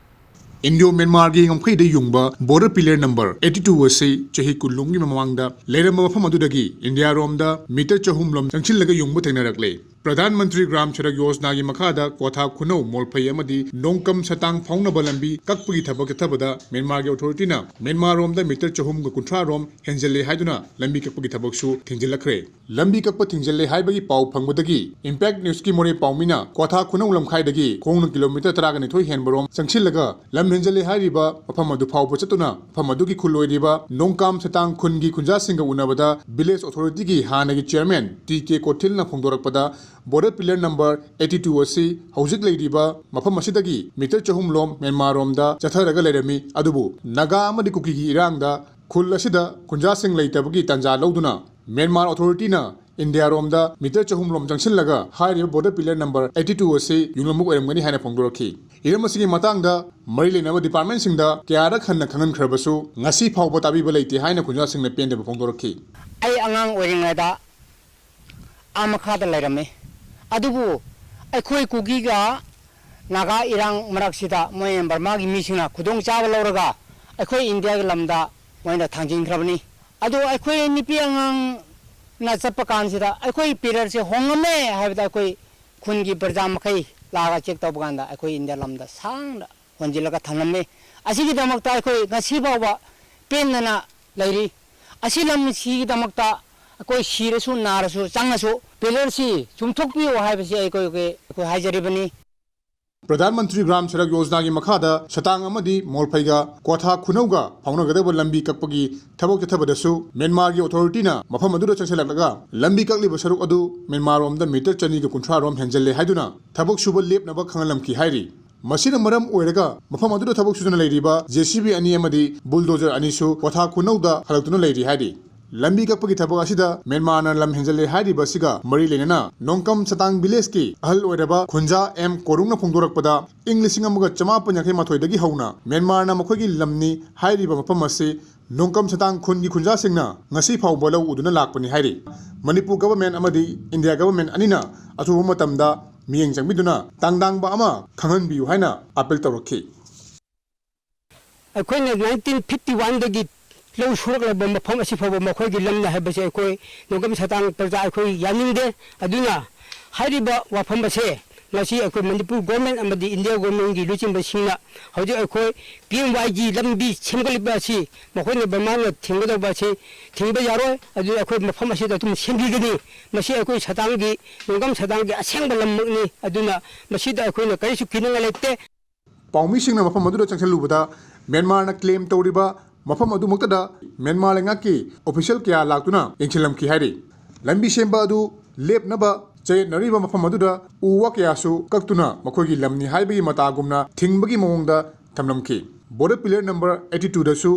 ꯏꯟꯗꯤꯌꯣ ꯃ꯭ꯌꯥꯟꯃꯥꯔꯒꯤ ꯉꯝꯈꯩꯗ ꯌꯨꯡꯕ border pillar number eighty two ꯑꯁꯤ ꯆꯍꯤ ꯀꯨꯟꯂꯣꯝꯒꯤ ꯃꯃꯥꯡꯗ ꯂꯩꯔꯝꯕ ꯃꯐꯝ ꯑꯗꯨꯗꯒꯤ ꯏꯟꯗꯤꯌꯥꯔꯣꯝꯗ ꯃꯤꯇꯔ ꯆꯍꯨꯝ ꯂꯣꯝ ꯆꯪꯁꯤꯜꯂꯒ ꯌꯨꯡꯕ ꯊꯦꯡꯅꯔꯛꯂꯦ꯫ ꯄ꯭ꯔꯙꯥꯟ ꯃꯟꯇ꯭ꯔꯤ ꯒ꯭ꯔꯥꯝ ꯁꯔꯛ ꯌꯣꯖꯅꯥꯒꯤ ꯃꯈꯥꯗ ꯀ꯭ꯋꯥꯊꯥ ꯈꯨꯅꯧ, ꯃꯣꯜꯐꯩ ꯑꯃꯗꯤ ꯅꯣꯡꯀꯝ ꯁꯇꯥꯡ ꯐꯥꯎꯅꯕ ꯂꯝꯕꯤ ꯀꯛꯄꯒꯤ ꯊꯕꯛ ꯆꯠꯊꯕꯗ ꯃ꯭ꯌꯥꯟꯃꯥꯔꯒꯤ ꯑꯣꯊꯣꯔꯤꯇꯤꯅ ꯃ꯭ꯌꯥꯟꯃꯥꯔꯔꯣꯝꯗ ꯃꯤꯇꯔ ꯆꯍꯨꯝꯒ ꯀꯨꯟꯊ꯭ꯔꯥ ꯔꯣꯝ ꯍꯦꯟꯖꯜꯂꯦ ꯍꯥꯏꯗꯨꯅ ꯂꯝꯕꯤ ꯀꯛꯄꯒꯤ ꯊꯕꯛꯁꯨ ꯊꯤꯡꯖꯤꯜꯂꯛꯈ꯭ꯔꯦ꯫ ꯂꯝꯕꯤ ꯀꯛꯄ ꯊꯤꯡꯖꯤꯜꯂꯦ ꯍꯥꯏꯕꯒꯤ ꯄꯥꯎ ꯐꯪꯕꯗꯒꯤ Impact Newsꯀꯤ ꯃꯣꯔꯦ ꯄꯥꯎꯃꯤꯅ ꯀ꯭ꯋꯥꯊꯥ ꯈꯨꯅꯧ ꯂꯝꯈꯥꯏꯗꯒꯤ ꯈꯣꯡꯅ ꯀꯤꯂꯣꯃꯤꯇꯔ ꯇꯔꯥꯒ ꯅꯤꯊꯣꯏ ꯍꯦꯟꯕꯔꯣꯝ ꯆꯪꯁꯤꯜꯂꯒ ꯂꯝ ꯍꯦꯟꯖꯜꯂꯦ ꯍꯥꯏꯔꯤꯕ ꯃꯐꯝ ꯑꯗꯨ ꯐꯥꯎꯕ ꯆꯠꯇꯨꯅ ꯃꯐꯝ ꯑꯗꯨꯒꯤ ꯈꯨꯜ ꯑꯣꯏꯔꯤꯕ ꯅꯣꯡꯀꯥꯝ ꯁꯇꯥꯡ ꯈꯨꯟꯒꯤ ꯈꯨꯟꯖꯥꯁꯤꯡꯒ ꯎꯅꯕꯗ village authorityꯒꯤ ꯍꯥꯟꯅꯒꯤ chairman ꯇꯤ ꯀꯦ ꯀꯣꯊꯤꯜꯅ ꯐꯣꯡꯗꯣꯔꯛꯄꯗ border pillar number eighty two ꯑꯁꯤ ꯍꯧꯖꯤꯛ ꯂꯩꯔꯤꯕ ꯃꯐꯝ ꯑꯁꯤꯗꯒꯤ ꯃꯤꯇꯔ ꯆꯍꯨꯝ ꯂꯣꯝ ꯃ꯭ꯌꯥꯟꯃꯥꯔꯔꯣꯝꯗ ꯆꯠꯊꯔꯒ ꯂꯩꯔꯝꯃꯤ꯫ ꯑꯗꯨꯕꯨ ꯅꯥꯒꯥ ꯑꯃꯗꯤ ꯀꯨꯀꯤꯒꯤ ꯏꯔꯥꯡꯗ ꯈꯨꯜ ꯑꯁꯤꯗ ꯈꯨꯟꯖꯥꯁꯤꯡ ꯂꯩꯇꯕꯒꯤ ꯇꯥꯟꯖꯥ ꯂꯧꯗꯨꯅ ꯃ꯭ꯌꯥꯟꯃꯥꯔ ꯑꯣꯊꯣꯔꯤꯇꯤꯅ ꯏꯟꯗꯤꯌꯥꯔꯣꯝꯗ ꯃꯤꯇꯔ ꯆꯍꯨꯝ ꯂꯣꯝ ꯆꯪꯁꯤꯜꯂꯒ ꯍꯥꯏꯔꯤꯕ border pillar number eighty two ꯑꯁꯤ ꯌꯨꯡꯂꯝꯕ ꯑꯣꯏꯔꯝꯒꯅꯤ ꯍꯥꯏꯅ ꯐꯣꯡꯗꯣꯔꯛꯈꯤ꯫ ꯍꯤꯔꯝ ꯑꯁꯤꯒꯤ ꯃꯇꯥꯡꯗ ꯃꯔꯤ ꯂꯩꯅꯕ departmentꯁꯤꯡꯗ ꯀꯌꯥꯔꯛ ꯍꯟꯅ ꯈꯪꯍꯟꯈ꯭ꯔꯕꯁꯨ ꯉꯁꯤ ꯐꯥꯎꯕ ꯇꯥꯕꯤꯕ ꯂꯩꯇꯦ ꯍꯥꯏꯅ ꯈꯨꯟꯖꯥꯁꯤꯡꯅ ꯄꯦꯟꯗꯕ ꯐꯣꯡꯗꯣꯔꯛꯈꯤ꯫ ꯑꯩ ꯑꯉꯥꯡ ꯑꯣꯏꯔꯤꯉꯩꯗ ꯑꯥ ꯃꯈꯥꯗ ꯂꯩꯔꯝꯃꯤ꯫ ꯑꯗꯨꯕꯨ ꯑꯩꯈꯣꯏ ꯀꯨꯀꯤꯒ ꯅꯥꯒꯥ ꯏꯔꯥꯡ ꯃꯔꯛꯁꯤꯗ ꯃꯣꯏ ꯕꯔꯃꯥꯒꯤ ꯃꯤꯁꯤꯡꯅ ꯈꯨꯗꯣꯡꯆꯥꯕ ꯂꯧꯔꯒ ꯑꯩꯈꯣꯏ ꯏꯟꯗꯤꯌꯥꯒꯤ ꯂꯝꯗ ꯃꯣꯏꯅ ꯊꯥꯡꯖꯤꯟꯈ꯭ꯔꯕꯅꯤ꯫ ꯑꯗꯨ ꯑꯩꯈꯣꯏ ꯅꯨꯄꯤ ꯑꯉꯥꯡꯅ ꯆꯠꯄ ꯀꯥꯟꯁꯤꯗ ꯑꯩꯈꯣꯏ pillarꯁꯦ ꯍꯣꯡꯉꯝꯃꯦ ꯍꯥꯏꯕꯗ ꯑꯩꯈꯣꯏ ꯈꯨꯟꯒꯤ ꯄ꯭ꯔꯖꯥ ꯃꯈꯩ ꯂꯥꯛꯑꯒ check ꯇꯧꯕ ꯀꯥꯟꯗ ꯑꯩꯈꯣꯏ ꯏꯟꯗꯤꯌꯥ ꯂꯝꯗ ꯁꯥꯡꯅ ꯍꯣꯟꯖꯤꯜꯂꯒ ꯊꯝꯂꯝꯃꯤ꯫ ꯑꯁꯤꯒꯤꯗꯃꯛꯇ ꯑꯩꯈꯣꯏ ꯉꯁꯤ ꯐꯥꯎꯕ ꯄꯦꯟꯗꯅ ꯂꯩꯔꯤ꯫ ꯑꯁꯤ ꯂꯝꯁꯤꯒꯤꯗꯃꯛꯇ ꯑꯩꯈꯣꯏ ꯁꯤꯔꯁꯨ ꯅꯥꯔꯁꯨ ꯆꯪꯉꯁꯨ pillarꯁꯤ ꯆꯨꯝꯊꯣꯛꯄꯤꯌꯨ ꯍꯥꯏꯕꯁꯤ ꯑꯩꯈꯣꯏ, ꯑꯩꯈꯣꯏ ꯍꯥꯏꯖꯔꯤꯕꯅꯤ꯫ ꯄ꯭ꯔꯙꯥꯟ ꯃꯟꯇ꯭ꯔꯤ ꯒ꯭ꯔꯥꯝ ꯁꯔꯛ ꯌꯣꯖꯅꯥꯒꯤ ꯃꯈꯥꯗ ꯁꯇꯥꯡ ꯑꯃꯗꯤ ꯃꯣꯜꯐꯩꯒ ꯀ꯭ꯋꯥꯊꯥ ꯈꯨꯅꯧꯒ ꯐꯥꯎꯅꯒꯗꯕ ꯂꯝꯕꯤ ꯀꯛꯄꯒꯤ ꯊꯕꯛ ꯆꯠꯊꯕꯗꯁꯨ ꯃ꯭ꯌꯥꯟꯃꯥꯔꯒꯤ ꯑꯣꯊꯣꯔꯤꯇꯤꯅ ꯃꯐꯝ ꯑꯗꯨꯗ ꯆꯪꯁꯤꯜꯂꯛꯂꯒ ꯂꯝꯕꯤ ꯀꯛꯂꯤꯕ ꯁꯔꯨꯛ ꯑꯗꯨ ꯃ꯭ꯌꯥꯟꯃꯥꯔꯔꯣꯝꯗ ꯃꯤꯇꯔ ꯆꯅꯤꯒ ꯀꯨꯟꯊ꯭ꯔꯥ ꯔꯣꯝ ꯍꯦꯟꯖꯜꯂꯦ ꯍꯥꯏꯗꯨꯅ ꯊꯕꯛ ꯁꯨꯕ ꯂꯦꯞꯅꯕ ꯈꯪꯍꯜꯂꯝꯈꯤ ꯍꯥꯏꯔꯤ꯫ ꯃꯁꯤꯅ ꯃꯔꯝ ꯑꯣꯏꯔꯒ ꯃꯐꯝ ꯑꯗꯨꯗ ꯊꯕꯛ ꯁꯨꯗꯨꯅ ꯂꯩꯔꯤꯕ JCB ꯑꯅꯤ ꯑꯃꯗꯤ bulldozer ꯑꯅꯤꯁꯨ ꯀ꯭ꯋꯥꯊꯥ ꯈꯨꯅꯧꯗ ꯍꯜꯂꯛꯇꯨꯅ ꯂꯩꯔꯤ ꯍꯥꯏꯔꯤ꯫ ꯂꯝꯕꯤ ꯀꯛꯄꯒꯤ ꯊꯕꯛ ꯑꯁꯤꯗ ꯃ꯭ꯌꯥꯟꯃꯥꯔꯅ ꯂꯝ ꯍꯦꯟꯖꯜꯂꯦ ꯍꯥꯏꯔꯤꯕ ꯑꯁꯤꯒ ꯃꯔꯤ ꯂꯩꯅꯅ ꯅꯣꯡꯀꯝ ꯁꯇꯥꯡ villageꯀꯤ ꯑꯍꯜ ꯑꯣꯏꯔꯕ ꯈꯨꯟꯖꯥ ꯑꯦꯝ ꯀꯣꯔꯨꯡꯅ ꯐꯣꯡꯗꯣꯔꯛꯄꯗ, ꯏꯪ ꯂꯤꯁꯤꯡ ꯑꯃꯒ ꯆꯃꯥꯄꯟ ꯌꯥꯡꯈꯩ ꯃꯥꯊꯣꯏꯗꯒꯤ ꯍꯧꯅ ꯃ꯭ꯌꯥꯟꯃꯥꯔꯅ ꯃꯈꯣꯏꯒꯤ ꯂꯝꯅꯤ ꯍꯥꯏꯔꯤꯕ ꯃꯐꯝ ꯑꯁꯤ ꯅꯣꯡꯀꯝ ꯁꯇꯥꯡ ꯈꯨꯟꯒꯤ ꯈꯨꯟꯖꯥꯁꯤꯡꯅ ꯉꯁꯤ ꯐꯥꯎꯕ ꯂꯧ ꯎꯗꯨꯅ ꯂꯥꯛꯄꯅꯤ ꯍꯥꯏꯔꯤ꯫ ꯃꯅꯤꯄꯨꯔ government ꯑꯃꯗꯤ ꯏꯟꯗꯤꯌꯥ government ꯑꯅꯤꯅ ꯑꯊꯨꯕ ꯃꯇꯝꯗ ꯃꯤꯠꯌꯦꯡ ꯆꯪꯕꯤꯗꯨꯅ ꯇꯥꯡꯗꯥꯡꯕ ꯑꯃ ꯈꯪꯍꯟꯕꯤꯌꯨ ꯍꯥꯏꯅ appeal ꯇꯧꯔꯛꯈꯤ꯫ ꯑꯩꯈꯣꯏꯅ ꯅꯥꯏꯟꯇꯤꯟ ꯐꯤꯐꯇꯤ ꯋꯥꯟꯗꯒꯤ ꯂꯧ ꯁꯨꯔꯛꯂꯕ ꯃꯐꯝ ꯑꯁꯤ ꯐꯥꯎꯕ ꯃꯈꯣꯏꯒꯤ ꯂꯝꯅ ꯍꯥꯏꯕꯁꯦ ꯑꯩꯈꯣꯏ ꯅꯣꯡꯗꯝ ꯁꯇꯥꯡ ꯄ꯭ꯔꯖꯥ ꯑꯩꯈꯣꯏ ꯌꯥꯅꯤꯡꯗꯦ꯫ ꯑꯗꯨꯅ ꯍꯥꯏꯔꯤꯕ ꯋꯥꯐꯝ ꯑꯁꯦ ꯃꯁꯤ ꯑꯩꯈꯣꯏ ꯃꯅꯤꯄꯨꯔ ꯒꯣꯔꯃꯦꯟ ꯑꯃꯗꯤ ꯏꯟꯗꯤꯌꯥ ꯒꯣꯔꯃꯦꯟꯒꯤ ꯂꯨꯆꯤꯡꯕꯁꯤꯡꯅ ꯍꯧꯖꯤꯛ ꯑꯩꯈꯣꯏ ꯄꯤ ꯑꯦꯝ ꯋꯥꯏꯒꯤ ꯂꯝꯕꯤ ꯁꯦꯝꯒꯠꯂꯤꯕ ꯑꯁꯤ ꯃꯈꯣꯏꯅ ꯕꯔꯃꯥꯅ ꯊꯤꯡꯒꯗꯧꯕ ꯑꯁꯤ ꯊꯤꯡꯕ ꯌꯥꯔꯣꯏ꯫ ꯑꯗꯨꯅ ꯑꯩꯈꯣꯏ ꯃꯐꯝ ꯑꯁꯤꯗ ꯑꯗꯨꯝ ꯁꯦꯝꯕꯤꯒꯅꯤ꯫ ꯃꯁꯤ ꯑꯩꯈꯣꯏ ꯁꯇꯥꯡꯒꯤ, ꯅꯣꯡꯗꯝ ꯁꯇꯥꯡꯒꯤ ꯑꯁꯦꯡꯕ ꯂꯝꯃꯛꯅꯤ꯫ ꯑꯗꯨꯅ ꯃꯁꯤꯗ ꯑꯩꯈꯣꯏꯅ ꯀꯔꯤꯁꯨ ꯀꯤꯅꯤꯡꯉꯥꯏ ꯂꯩꯇꯦ꯫ ꯄꯥꯎꯃꯤꯁꯤꯡꯅ ꯃꯐꯝ ꯑꯗꯨꯗ ꯆꯪꯁꯤꯜꯂꯨꯕꯗ ꯃ꯭ꯌꯥꯟꯃꯥꯔꯅ ꯀ꯭ꯂꯦꯝ ꯇꯧꯔꯤꯕ ꯃꯐꯝ ꯑꯗꯨꯃꯛꯇꯗ ꯃ꯭ꯌꯥꯟꯃꯥꯔ ꯂꯩꯉꯥꯛꯀꯤ ꯑꯣꯐꯤꯁꯤꯌꯦꯜ ꯀꯌꯥ ꯂꯥꯛꯇꯨꯅ ꯌꯦꯡꯁꯤꯜꯂꯝꯈꯤ ꯍꯥꯏꯔꯤ꯫ ꯂꯝꯕꯤ ꯁꯦꯝꯕ ꯑꯗꯨ ꯂꯦꯞꯅꯕ ꯆꯌꯦꯠꯅꯔꯤꯕ ꯃꯐꯝ ꯑꯗꯨꯗ ꯎ ꯋꯥ ꯀꯌꯥꯁꯨ ꯀꯛꯇꯨꯅ ꯃꯈꯣꯏꯒꯤ ꯂꯝꯅꯤ ꯍꯥꯏꯕꯒꯤ ꯃꯇꯥꯒꯨꯝꯅ ꯊꯤꯡꯕꯒꯤ ꯃꯑꯣꯡꯗ ꯊꯝꯂꯝꯈꯤ꯫ Border Pillar number eighty two ꯗꯁꯨ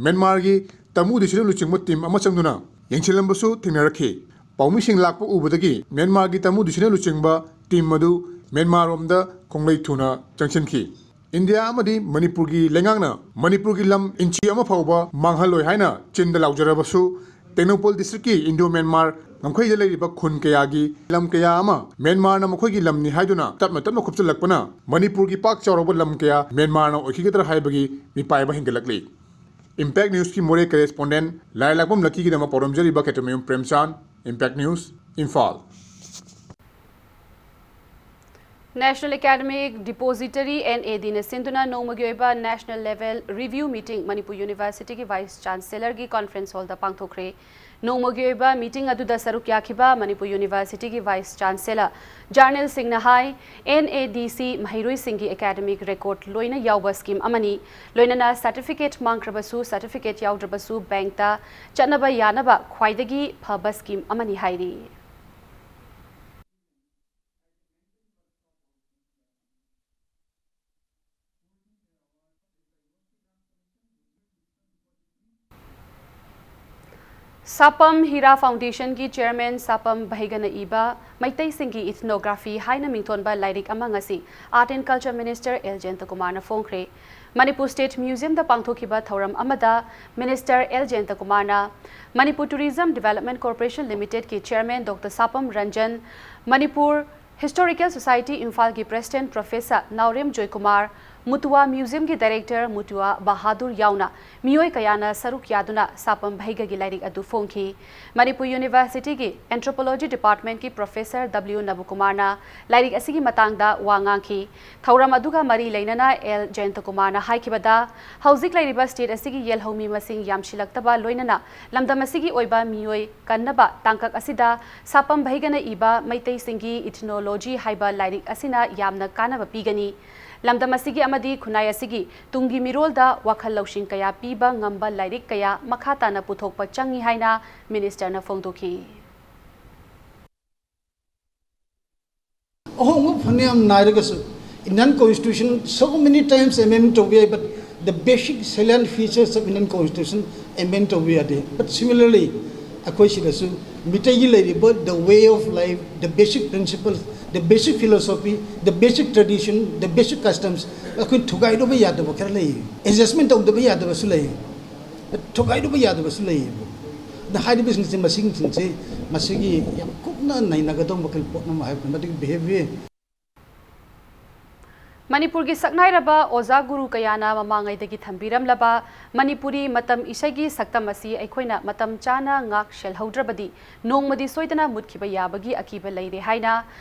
ꯃ꯭ꯌꯥꯟꯃꯥꯔꯒꯤ ꯇꯃꯨ ꯗꯤꯁꯤꯅ ꯂꯨꯆꯤꯡꯕ ꯇꯤꯝ ꯑꯃ ꯆꯪꯗꯨꯅ ꯌꯦꯡꯁꯤꯜꯂꯝꯕꯁꯨ ꯊꯦꯡꯅꯔꯛꯈꯤ꯫ ꯄꯥꯎꯃꯤꯁꯤꯡ ꯂꯥꯛꯄ ꯎꯕꯗꯒꯤ ꯃ꯭ꯌꯥꯟꯃꯥꯔꯒꯤ ꯇꯃꯨ ꯗꯤꯁꯤꯅ ꯂꯨꯆꯤꯡꯕ ꯇꯤꯝ ꯑꯗꯨ ꯃ꯭ꯌꯥꯟꯃꯥꯔꯔꯣꯝꯗ ꯈꯣꯡꯂꯩ ꯊꯨꯅ ꯆꯪꯁꯤꯟꯈꯤ꯫ ꯏꯟꯗꯤꯌꯥ ꯑꯃꯗꯤ ꯃꯅꯤꯄꯨꯔꯒꯤ ꯂꯩꯉꯥꯛꯅ ꯃꯅꯤꯄꯨꯔꯒꯤ ꯂꯝ ꯏꯟꯆꯤ ꯑꯃ ꯐꯥꯎꯕ ꯃꯥꯡꯍꯜꯂꯣꯏ ꯍꯥꯏꯅ ꯆꯤꯟꯗ ꯂꯥꯎꯖꯔꯕꯁꯨ, ꯇꯦꯡꯅꯧꯄꯜ ꯗꯤꯁꯇ꯭ꯔꯤꯛꯀꯤ ꯏꯟꯗꯣ ꯃ꯭ꯌꯥꯟꯃꯥꯔ ꯉꯝꯈꯩꯗ ꯂꯩꯔꯤꯕ ꯈꯨꯟ ꯀꯌꯥꯒꯤ ꯂꯝ ꯀꯌꯥ ꯑꯃ ꯃ꯭ꯌꯥꯟꯃꯥꯔꯅ ꯃꯈꯣꯏꯒꯤ ꯂꯝꯅꯤ ꯍꯥꯏꯗꯨꯅ ꯇꯞꯅ ꯇꯞꯅ ꯈꯨꯞꯆꯤꯜꯂꯛꯄꯅ ꯃꯅꯤꯄꯨꯔꯒꯤ ꯄꯥꯛ ꯆꯥꯎꯔꯕ ꯂꯝ ꯀꯌꯥ ꯃ꯭ꯌꯥꯟꯃꯥꯔꯅ ꯑꯣꯏꯈꯤꯒꯗ꯭ꯔꯥ ꯍꯥꯏꯕꯒꯤ ꯃꯤꯄꯥꯏꯕ ꯍꯦꯟꯒꯠꯂꯛꯂꯤ꯫ Impact Newsꯀꯤ ꯃꯣꯔꯦ correspondent ꯂꯥꯏꯔꯂꯥꯛꯄꯝ ꯂꯛꯀꯤꯒꯤꯗꯃꯛ ꯄꯥꯎꯗꯝꯖꯔꯤꯕ ꯈꯦꯇ꯭ꯔꯤꯃꯌꯨꯝ ꯄ꯭ꯔꯦꯝꯆꯥꯟ, Impact News, Imphal. National Academic Depository, NADꯅ ꯁꯤꯟꯗꯨꯅ ꯅꯣꯡꯃꯒꯤ ꯑꯣꯏꯕ National Level Review Meeting Manipur Universityꯒꯤ Vice Chancellorꯒꯤ Conference Hallꯗ ꯄꯥꯡꯊꯣꯛꯈ꯭ꯔꯦ꯫ ꯅꯣꯡꯃꯒꯤ ꯑꯣꯏꯕ meeting ꯑꯗꯨꯗ ꯁꯔꯨꯛ ꯌꯥꯈꯤꯕ ꯃꯅꯤꯄꯨꯔ Universityꯒꯤ Vice Chancellor, journalistꯁꯤꯡꯅ ꯍꯥꯏ, NADꯁꯤ ꯃꯍꯩꯔꯣꯏꯁꯤꯡꯒꯤ academic record ꯂꯣꯏꯅ ꯌꯥꯎꯕ scheme ꯑꯃꯅꯤ꯫ ꯂꯣꯏꯅꯅ certificate ꯃꯥꯡꯈ꯭ꯔꯕꯁꯨ, certificate ꯌꯥꯎꯗ꯭ꯔꯕꯁꯨ bankꯇ ꯆꯠꯅꯕ ꯌꯥꯅꯕ ꯈ꯭ꯋꯥꯏꯗꯒꯤ ꯐꯕ scheme ꯑꯃꯅꯤ ꯍꯥꯏꯔꯤ꯫ ꯁꯥꯄꯝ ꯍꯤꯔꯥ Foundationꯒꯤ Chairman ꯁꯥꯄꯝ ꯚꯩꯒꯅ ꯏꯕ ꯃꯩꯇꯩꯁꯤꯡꯒꯤ Ethnography ꯍꯥꯏꯅ ꯃꯤꯡꯊꯣꯟꯕ ꯂꯥꯏꯔꯤꯛ ꯑꯃ ꯉꯁꯤ Art and Culture Minister L ꯖꯌꯟꯇꯀꯨꯃꯥꯔꯅ ꯐꯣꯡꯈ꯭ꯔꯦ꯫ ꯃꯅꯤꯄꯨꯔ State Museumꯗ ꯄꯥꯡꯊꯣꯛꯈꯤꯕ ꯊꯧꯔꯝ ꯑꯃꯗ Minister ꯑꯦꯜ ꯖꯌꯟꯇꯀꯨꯃꯥꯔꯅ ꯃꯅꯤꯄꯨꯔ Tourism Development Corporation Limitedꯀꯤ Chairman Doctor Sapam Ranjan, Manipur Historical Society ꯏꯝꯐꯥꯜꯒꯤ President Professor ꯅꯥꯎꯔꯦꯝ ꯖꯣꯏꯀꯨꯃꯥꯔ, ꯃꯨꯇꯨꯋꯥ ꯃ꯭ꯌꯨꯖꯤꯌꯝꯒꯤ ꯗꯥꯏꯔꯦꯛꯇꯔ ꯃꯨꯇꯨꯋꯥ ꯕꯍꯥꯗꯨꯔ ꯌꯥꯎꯅ ꯃꯤꯑꯣꯏ ꯀꯌꯥꯅ ꯁꯔꯨꯛ ꯌꯥꯗꯨꯅ ꯁꯥꯄꯝ ꯚꯩꯒꯒꯤ ꯂꯥꯏꯔꯤꯛ ꯑꯗꯨ ꯐꯣꯡꯈꯤ꯫ ꯃꯅꯤꯄꯨꯔ ꯌꯨꯅꯤꯚꯔꯁꯤꯇꯤꯒꯤ ꯑꯦꯟꯊ꯭ꯔꯣꯄꯣꯂꯣꯖꯤ ꯗꯤꯄꯥꯔꯠꯃꯦꯟꯠꯀꯤ ꯄ꯭ꯔꯣꯐꯦꯁꯔ ꯗꯕ꯭ꯂꯤꯌꯨ ꯅꯕꯀꯨꯃꯥꯔꯅ ꯂꯥꯏꯔꯤꯛ ꯑꯁꯤꯒꯤ ꯃꯇꯥꯡꯗ ꯋꯥ ꯉꯥꯡꯈꯤ꯫ ꯊꯧꯔꯝ ꯑꯗꯨꯒ ꯃꯔꯤ ꯂꯩꯅꯅ ꯑꯦꯜ ꯖꯌꯟꯇꯀꯨꯃꯥꯔꯅ ꯍꯥꯏꯈꯤꯕꯗ, ꯍꯧꯖꯤꯛ ꯂꯩꯔꯤꯕ ꯁ꯭ꯇꯦꯠ ꯑꯁꯤꯒꯤ ꯌꯦꯜꯍꯧꯃꯤ ꯃꯁꯤꯡ ꯌꯥꯝꯁꯤꯜꯂꯛꯇꯕ ꯂꯣꯏꯅꯅ ꯂꯝꯗꯝ ꯑꯁꯤꯒꯤ ꯑꯣꯏꯕ ꯃꯤꯑꯣꯏ ꯀꯟꯅꯕ ꯇꯥꯡꯀꯛ ꯑꯁꯤꯗ ꯁꯥꯄꯝ ꯚꯩꯒꯅ ꯏꯕ ꯃꯩꯇꯩꯁꯤꯡꯒꯤ ꯏꯊꯤꯅꯣꯂꯣꯖꯤ ꯍꯥꯏꯕ ꯂꯥꯏꯔꯤꯛ ꯑꯁꯤꯅ ꯌꯥꯝꯅ ꯀꯥꯟꯅꯕ ꯄꯤꯒꯅꯤ꯫ ꯂꯝꯗꯝ ꯑꯁꯤꯒꯤ ꯑꯃꯗꯤ ꯈꯨꯟꯅꯥꯏ ꯑꯁꯤꯒꯤ ꯇꯨꯡꯒꯤ ꯃꯤꯔꯣꯜꯗ ꯋꯥꯈꯜ ꯂꯧꯁꯤꯡ ꯀꯌꯥ ꯄꯤꯕ ꯉꯝꯕ ꯂꯥꯏꯔꯤꯛ ꯀꯌꯥ ꯃꯈꯥ ꯇꯥꯅ ꯄꯨꯊꯣꯛꯄ ꯆꯪꯏ ꯍꯥꯏꯅ ꯃꯤꯅꯤꯁꯇꯔꯅ ꯐꯣꯡꯗꯣꯛꯈꯤ꯫ ꯑꯍꯣꯡꯕ ꯐꯅꯌꯥꯝ ꯅꯥꯏꯔꯒꯁꯨ, Indian Constitution so many times amendment ꯇꯧꯕ ꯌꯥꯏ, but the basic salient features of Indian Constitution amend ꯇꯧꯕ ꯌꯥꯗꯦ꯫ But similarly, ꯑꯩꯈꯣꯏ ꯁꯤꯗꯁꯨ ꯃꯤꯇꯩꯒꯤ ꯂꯩꯔꯤꯕ the way of life, the basic principles, the basic philosophy, the basic tradition, the basic customs ꯑꯩꯈꯣꯏ ꯊꯨꯒꯥꯏꯗꯕ ꯌꯥꯗꯕ ꯈꯔ ꯂꯩ, adjustment ꯇꯧꯗꯕ ꯌꯥꯗꯕꯁꯨ ꯂꯩ꯫ ꯊꯨꯒꯥꯏꯔꯨꯕ ꯌꯥꯗꯕꯁꯨ ꯂꯩꯌꯦꯕ꯫ ꯑꯗ ꯍꯥꯏꯔꯤꯕꯁꯤꯡꯁꯦ, ꯃꯁꯤꯁꯤꯡꯁꯦ, ꯃꯁꯤꯒꯤ ꯌꯥꯝ ꯀꯨꯞꯅ ꯅꯩꯅꯒꯗꯧꯕ ꯃꯈꯜ ꯄꯣꯠ ꯑꯃ ꯍꯥꯏꯕꯅꯤ꯫ ꯃꯗꯨꯒꯤ behaviour꯫ ꯃꯅꯤꯄꯨꯔꯒꯤ ꯁꯛꯅꯥꯏꯔꯕ ꯑꯣꯖꯥ ꯒꯨꯔꯨ ꯀꯌꯥꯅ ꯃꯃꯥꯡꯉꯩꯗꯒꯤ ꯊꯝꯕꯤꯔꯝꯂꯕ ꯃꯅꯤꯄꯨꯔꯤ ꯃꯇꯝ ꯏꯁꯩꯒꯤ ꯁꯛꯇꯝ ꯑꯁꯤ ꯑꯩꯈꯣꯏꯅ ꯃꯇꯝ ꯆꯥꯅ ꯉꯥꯛ ꯁꯦꯜꯍꯧꯗ꯭ꯔꯕꯗꯤ ꯅꯣꯡꯃꯗꯤ ꯁꯣꯏꯗꯅ ꯃꯨꯠꯈꯤꯕ ꯌꯥꯕꯒꯤ ꯑꯀꯤꯕ ꯂꯩꯔꯦ ꯍꯥꯏꯅ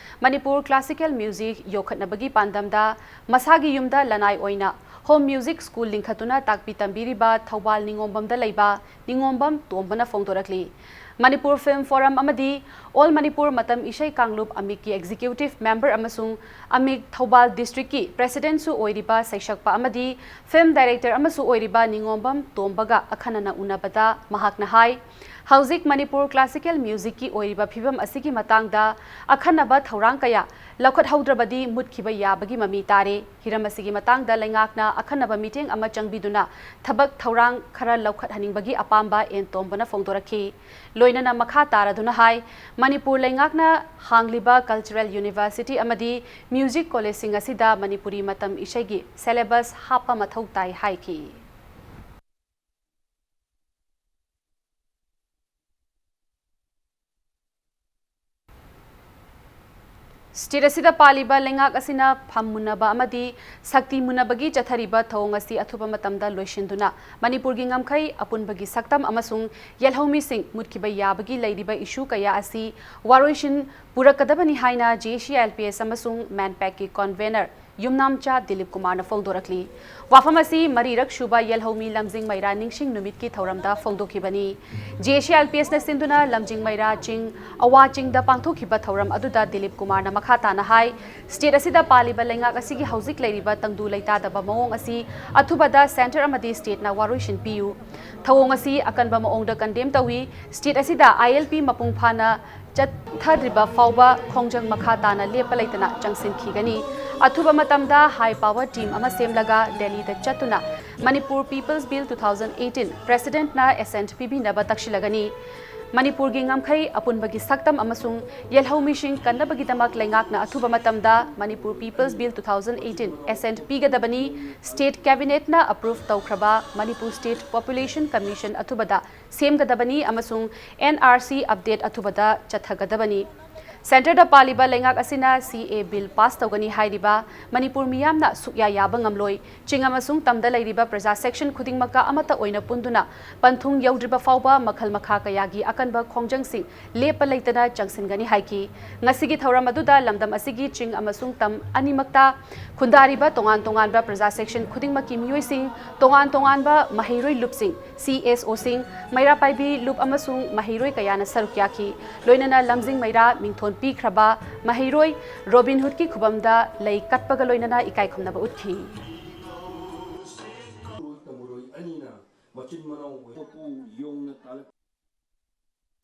ꯃꯅꯤꯄꯨꯔ classical music ꯌꯣꯛꯈꯠꯅꯕꯒꯤ ꯄꯥꯟꯗꯝꯗ ꯃꯁꯥꯒꯤ ꯌꯨꯝꯗ ꯂꯅꯥꯏ ꯑꯣꯏꯅ home music school ꯂꯤꯡꯈꯠꯇꯨꯅ ꯇꯥꯛꯄꯤ ꯇꯝꯕꯤꯔꯤꯕ ꯊꯧꯕꯥꯜ ꯅꯤꯉꯣꯝꯕꯝꯗ ꯂꯩꯕ ꯅꯤꯉꯣꯝꯕꯝ ꯇꯣꯝꯕꯅ ꯐꯣꯡꯗꯣꯔꯛꯂꯤ꯫ ꯃꯅꯤꯄꯨꯔ Film Forum ꯑꯃꯗꯤ All Manipur ꯃꯇꯝ ꯏꯁꯩ ꯀꯥꯡꯂꯨꯞ ꯑꯃꯤꯛꯀꯤ executive member ꯑꯃꯁꯨꯡ ꯑꯃꯤꯛ ꯊꯧꯕꯥꯜ district ꯀꯤ president ꯁꯨ ꯑꯣꯏꯔꯤꯕ ꯁꯩꯁꯛꯄ ꯑꯃꯗꯤ film director ꯑꯃꯁꯨ ꯑꯣꯏꯔꯤꯕ ꯅꯤꯉꯣꯝꯕꯝ ꯇꯣꯝꯕꯒ ꯑꯈꯟꯅꯅ ꯎꯅꯕꯗ ꯃꯍꯥꯛꯅ ꯍꯥꯏ, ꯍꯧꯖꯤꯛ ꯃꯅꯤꯄꯨꯔ classical music ꯀꯤ ꯑꯣꯏꯔꯤꯕ ꯐꯤꯕꯝ ꯑꯁꯤꯒꯤ ꯃꯇꯥꯡꯗ ꯑꯈꯟꯅꯕ ꯊꯧꯔꯥꯡ ꯀꯌꯥ ꯂꯧꯈꯠꯍꯧꯗ꯭ꯔꯕꯗꯤ ꯃꯨꯠꯈꯤꯕ ꯌꯥꯕꯒꯤ ꯃꯃꯤ ꯇꯥꯔꯦ꯫ ꯍꯤꯔꯝ ꯑꯁꯤꯒꯤ ꯃꯇꯥꯡꯗ ꯂꯩꯉꯥꯛꯅ ꯑꯈꯟꯅꯕ ꯃꯤꯠꯌꯦꯡ ꯑꯃ ꯆꯪꯕꯤꯗꯨꯅ ꯊꯕꯛ ꯊꯧꯔꯥꯡ ꯈꯔ ꯂꯧꯈꯠꯍꯟꯅꯤꯡꯕꯒꯤ ꯑꯄꯥꯝꯕ ꯑꯦꯟ ꯇꯣꯝꯕꯅ ꯐꯣꯡꯗꯣꯔꯛꯈꯤ꯫ ꯂꯣꯏꯅꯅ ꯃꯈꯥ ꯇꯥꯔꯗꯨꯅ ꯍꯥꯏ, ꯃꯅꯤꯄꯨꯔ ꯂꯩꯉꯥꯛꯅ ꯍꯥꯡꯂꯤꯕ cultural university ꯑꯃꯗꯤ music college ꯁꯤꯡ ꯑꯁꯤꯗ ꯃꯅꯤꯄꯨꯔꯤ ꯃꯇꯝ ꯏꯁꯩꯒꯤ syllabus ꯍꯥꯞꯄ ꯃꯊꯧ ꯇꯥꯏ ꯍꯥꯏꯈꯤ꯫ ꯁ꯭ꯇꯦꯠ ꯑꯁꯤꯗ ꯄꯥꯜꯂꯤꯕ ꯂꯩꯉꯥꯛ ꯑꯁꯤꯅ ꯐꯝ ꯃꯨꯟꯅꯕ ꯑꯃꯗꯤ ꯁꯛꯇꯤ ꯃꯨꯟꯅꯕꯒꯤ ꯆꯠꯊꯔꯤꯕ ꯊꯧꯑꯣꯡ ꯑꯁꯤ ꯑꯊꯨꯕ ꯃꯇꯝꯗ ꯂꯣꯏꯁꯤꯟꯗꯨꯅ ꯃꯅꯤꯄꯨꯔꯒꯤ ꯉꯝꯈꯩ, ꯑꯄꯨꯟꯕꯒꯤ ꯁꯛꯇꯝ ꯑꯃꯁꯨꯡ ꯌꯦꯜꯍꯧꯃꯤꯁꯤꯡ ꯃꯨꯠꯈꯤꯕ ꯌꯥꯕꯒꯤ ꯂꯩꯔꯤꯕ ꯏꯁꯨ ꯀꯌꯥ ꯑꯁꯤ ꯋꯥꯔꯣꯏꯁꯤꯟ ꯄꯨꯔꯛꯀꯗꯕꯅꯤ ꯍꯥꯏꯅ ꯖꯦ ꯑꯦ ꯁꯤ ꯑꯦꯜ ꯄꯤ ꯑꯦꯁ ꯑꯃꯁꯨꯡ ꯃꯦꯟꯄꯦꯛꯀꯤ ꯀꯣꯟꯚꯦꯅꯔ ꯌꯨꯝꯅꯥꯝꯆꯥ ꯗꯤꯂꯤꯞ ꯀꯨꯃꯥꯔꯅ ꯐꯣꯡꯗꯣꯔꯛꯂꯤ꯫ ꯋꯥꯐꯝ ꯑꯁꯤ ꯃꯔꯤꯔꯛ ꯁꯨꯕ ꯌꯦꯜꯍꯧꯃꯤ ꯂꯝꯖꯤꯡ ꯃꯩꯔꯥ ꯅꯤꯡꯁꯤꯡ ꯅꯨꯃꯤꯠꯀꯤ ꯊꯧꯔꯝꯗ ꯐꯣꯡꯗꯣꯛꯈꯤꯕꯅꯤ꯫ ꯖꯦ ꯑꯦ ꯁꯤ ꯑꯦꯜ ꯄꯤ ꯑꯦꯁꯅ ꯁꯤꯟꯗꯨꯅ ꯂꯝꯖꯤꯡ ꯃꯩꯔꯥ ꯆꯤꯡ, ꯑꯋꯥ ꯆꯤꯡꯗ ꯄꯥꯡꯊꯣꯛꯈꯤꯕ ꯊꯧꯔꯝ ꯑꯗꯨꯗ ꯗꯤꯂꯤꯞ ꯀꯨꯃꯥꯔꯅ ꯃꯈꯥ ꯇꯥꯅ ꯍꯥꯏ, ꯁ꯭ꯇꯦꯠ ꯑꯁꯤꯗ ꯄꯥꯜꯂꯤꯕ ꯂꯩꯉꯥꯛ ꯑꯁꯤꯒꯤ ꯍꯧꯖꯤꯛ ꯂꯩꯔꯤꯕ ꯇꯪꯗꯨ ꯂꯩꯇꯥꯗꯕ ꯃꯑꯣꯡ ꯑꯁꯤ ꯑꯊꯨꯕꯗ ꯁꯦꯟꯇꯔ ꯑꯃꯗꯤ ꯁ꯭ꯇꯦꯠꯅ ꯋꯥꯔꯣꯏꯁꯤꯟ ꯄꯤꯌꯨ꯫ ꯊꯧꯑꯣꯡ ꯑꯁꯤ ꯑꯀꯟꯕ ꯃꯑꯣꯡꯗ ꯀꯟꯗꯦꯝ ꯇꯧꯏ꯫ ꯁ꯭ꯇꯦꯠ ꯑꯁꯤꯗ ꯑꯥꯏ ꯑꯦꯜ ꯄꯤ ꯃꯄꯨꯡ ꯐꯥꯅ ꯆꯠꯊꯗ꯭ꯔꯤꯕ ꯐꯥꯎꯕ ꯈꯣꯡꯖꯪ ꯃꯈꯥ ꯇꯥꯅ ꯂꯦꯞꯄ ꯂꯩꯇꯅ ꯆꯪꯁꯤꯟꯈꯤꯒꯅꯤ꯫ ꯑꯊꯨꯕ ꯃꯇꯝꯗ ꯍꯥꯏ ꯄꯥꯋꯔ ꯇꯤꯝ ꯑꯃ ꯁꯦꯝꯂꯒ ꯗꯦꯜꯂꯤꯗ ꯆꯠꯇꯨꯅ Manipur people's bill two thousand eighteen ꯄ꯭ꯔꯦꯁꯤꯗꯦꯟꯠꯅ ꯑꯦꯁꯦꯟꯠ ꯄꯤꯕꯤꯅꯕ ꯇꯛꯁꯤꯜꯂꯒꯅꯤ꯫ ꯃꯅꯤꯄꯨꯔꯒꯤ ꯉꯝꯈꯩ, ꯑꯄꯨꯟꯕꯒꯤ ꯁꯛꯇꯝ ꯑꯃꯁꯨꯡ ꯌꯦꯜꯍꯧꯃꯤꯁꯤꯡ ꯀꯟꯅꯕꯒꯤꯗꯃꯛ ꯂꯩꯉꯥꯛꯅ ꯑꯊꯨꯕ ꯃꯇꯝꯗ Manipur people's bill two thousand eighteen assent ꯄꯤꯒꯗꯕꯅꯤ꯫ ꯁ꯭ꯇꯦꯠ ꯀꯦꯕꯤꯅꯦꯠꯅ ꯑꯄ꯭ꯔꯨꯚ ꯇꯧꯈ꯭ꯔꯕ ꯃꯅꯤꯄꯨꯔ ꯁ꯭ꯇꯦꯠ ꯄꯣꯄꯨꯂꯦꯁꯟ ꯀꯃꯤꯁꯟ ꯑꯊꯨꯕꯗ ꯁꯦꯝꯒꯗꯕꯅꯤ ꯑꯃꯁꯨꯡ ꯑꯦꯟ ꯑꯥꯔ ꯁꯤ ꯑꯞꯗꯦꯠ ꯑꯊꯨꯕꯗ ꯆꯠꯊꯒꯗꯕꯅꯤ꯫ ꯁꯦꯟꯇꯔꯗ ꯄꯥꯜꯂꯤꯕ ꯂꯩꯉꯥꯛ ꯑꯁꯤꯅ ꯁꯤ ꯑꯦ ꯕꯤꯜ ꯄꯥꯁ ꯇꯧꯒꯅꯤ ꯍꯥꯏꯔꯤꯕ ꯃꯅꯤꯄꯨꯔ ꯃꯤꯌꯥꯝꯅ ꯁꯨꯛꯌꯥ ꯌꯥꯕ ꯉꯝꯂꯣꯏ꯫ ꯆꯤꯡ ꯑꯃꯁꯨꯡ ꯇꯝꯗ ꯂꯩꯔꯤꯕ ꯄ꯭ꯔꯖꯥ ꯁꯦꯛꯁꯟ ꯈꯨꯗꯤꯡꯃꯛꯀ ꯑꯃꯠꯇ ꯑꯣꯏꯅ ꯄꯨꯟꯗꯨꯅ ꯄꯟꯊꯨꯡ ꯌꯧꯗ꯭ꯔꯤꯕ ꯐꯥꯎꯕ ꯃꯈꯜ ꯃꯈꯥ ꯀꯌꯥꯒꯤ ꯑꯀꯟꯕ ꯈꯣꯡꯖꯪꯁꯤꯡ ꯂꯦꯞꯄ ꯂꯩꯇꯅ ꯆꯪꯁꯤꯟꯒꯅꯤ ꯍꯥꯏꯈꯤ꯫ ꯉꯁꯤꯒꯤ ꯊꯧꯔꯝ ꯑꯗꯨꯗ ꯂꯝꯗꯝ ꯑꯁꯤꯒꯤ ꯆꯤꯡ ꯑꯃꯁꯨꯡ ꯇꯝ ꯑꯅꯤꯃꯛꯇ ꯈꯨꯟꯗꯥꯔꯤꯕ ꯇꯣꯉꯥꯟ ꯇꯣꯉꯥꯟꯕ ꯄ꯭ꯔꯖꯥ ꯁꯦꯛꯁꯟ ꯈꯨꯗꯤꯡꯃꯛꯀꯤ ꯃꯤꯑꯣꯏꯁꯤꯡ, ꯇꯣꯉꯥꯟ ꯇꯣꯉꯥꯟꯕ ꯃꯍꯩꯔꯣꯏ ꯂꯨꯞꯁꯤꯡ, ꯁꯤ ꯑꯦꯁ ꯑꯣꯁꯤꯡ, ꯃꯩꯔꯥ ꯄꯥꯏꯕꯤ ꯂꯨꯞ ꯑꯃꯁꯨꯡ ꯃꯍꯩꯔꯣꯏ ꯀꯌꯥꯅ ꯁꯔꯨꯛ ꯌꯥꯈꯤ꯫ ꯂꯣꯏꯅꯅ ꯂꯝꯖꯤꯡ ꯃꯩꯔꯥ ꯃꯤꯡꯊꯣꯟ ꯄꯤꯈ꯭ꯔꯕ ꯃꯍꯩꯔꯣꯏ ꯔꯣꯕꯤꯟ ꯍꯨꯗꯀꯤ ꯈꯨꯕꯝꯗ ꯂꯩ ꯀꯠꯄꯒ ꯂꯣꯏꯅꯅ ꯏꯀꯥꯏ ꯈꯨꯝꯅꯕ ꯎꯠꯈꯤ꯫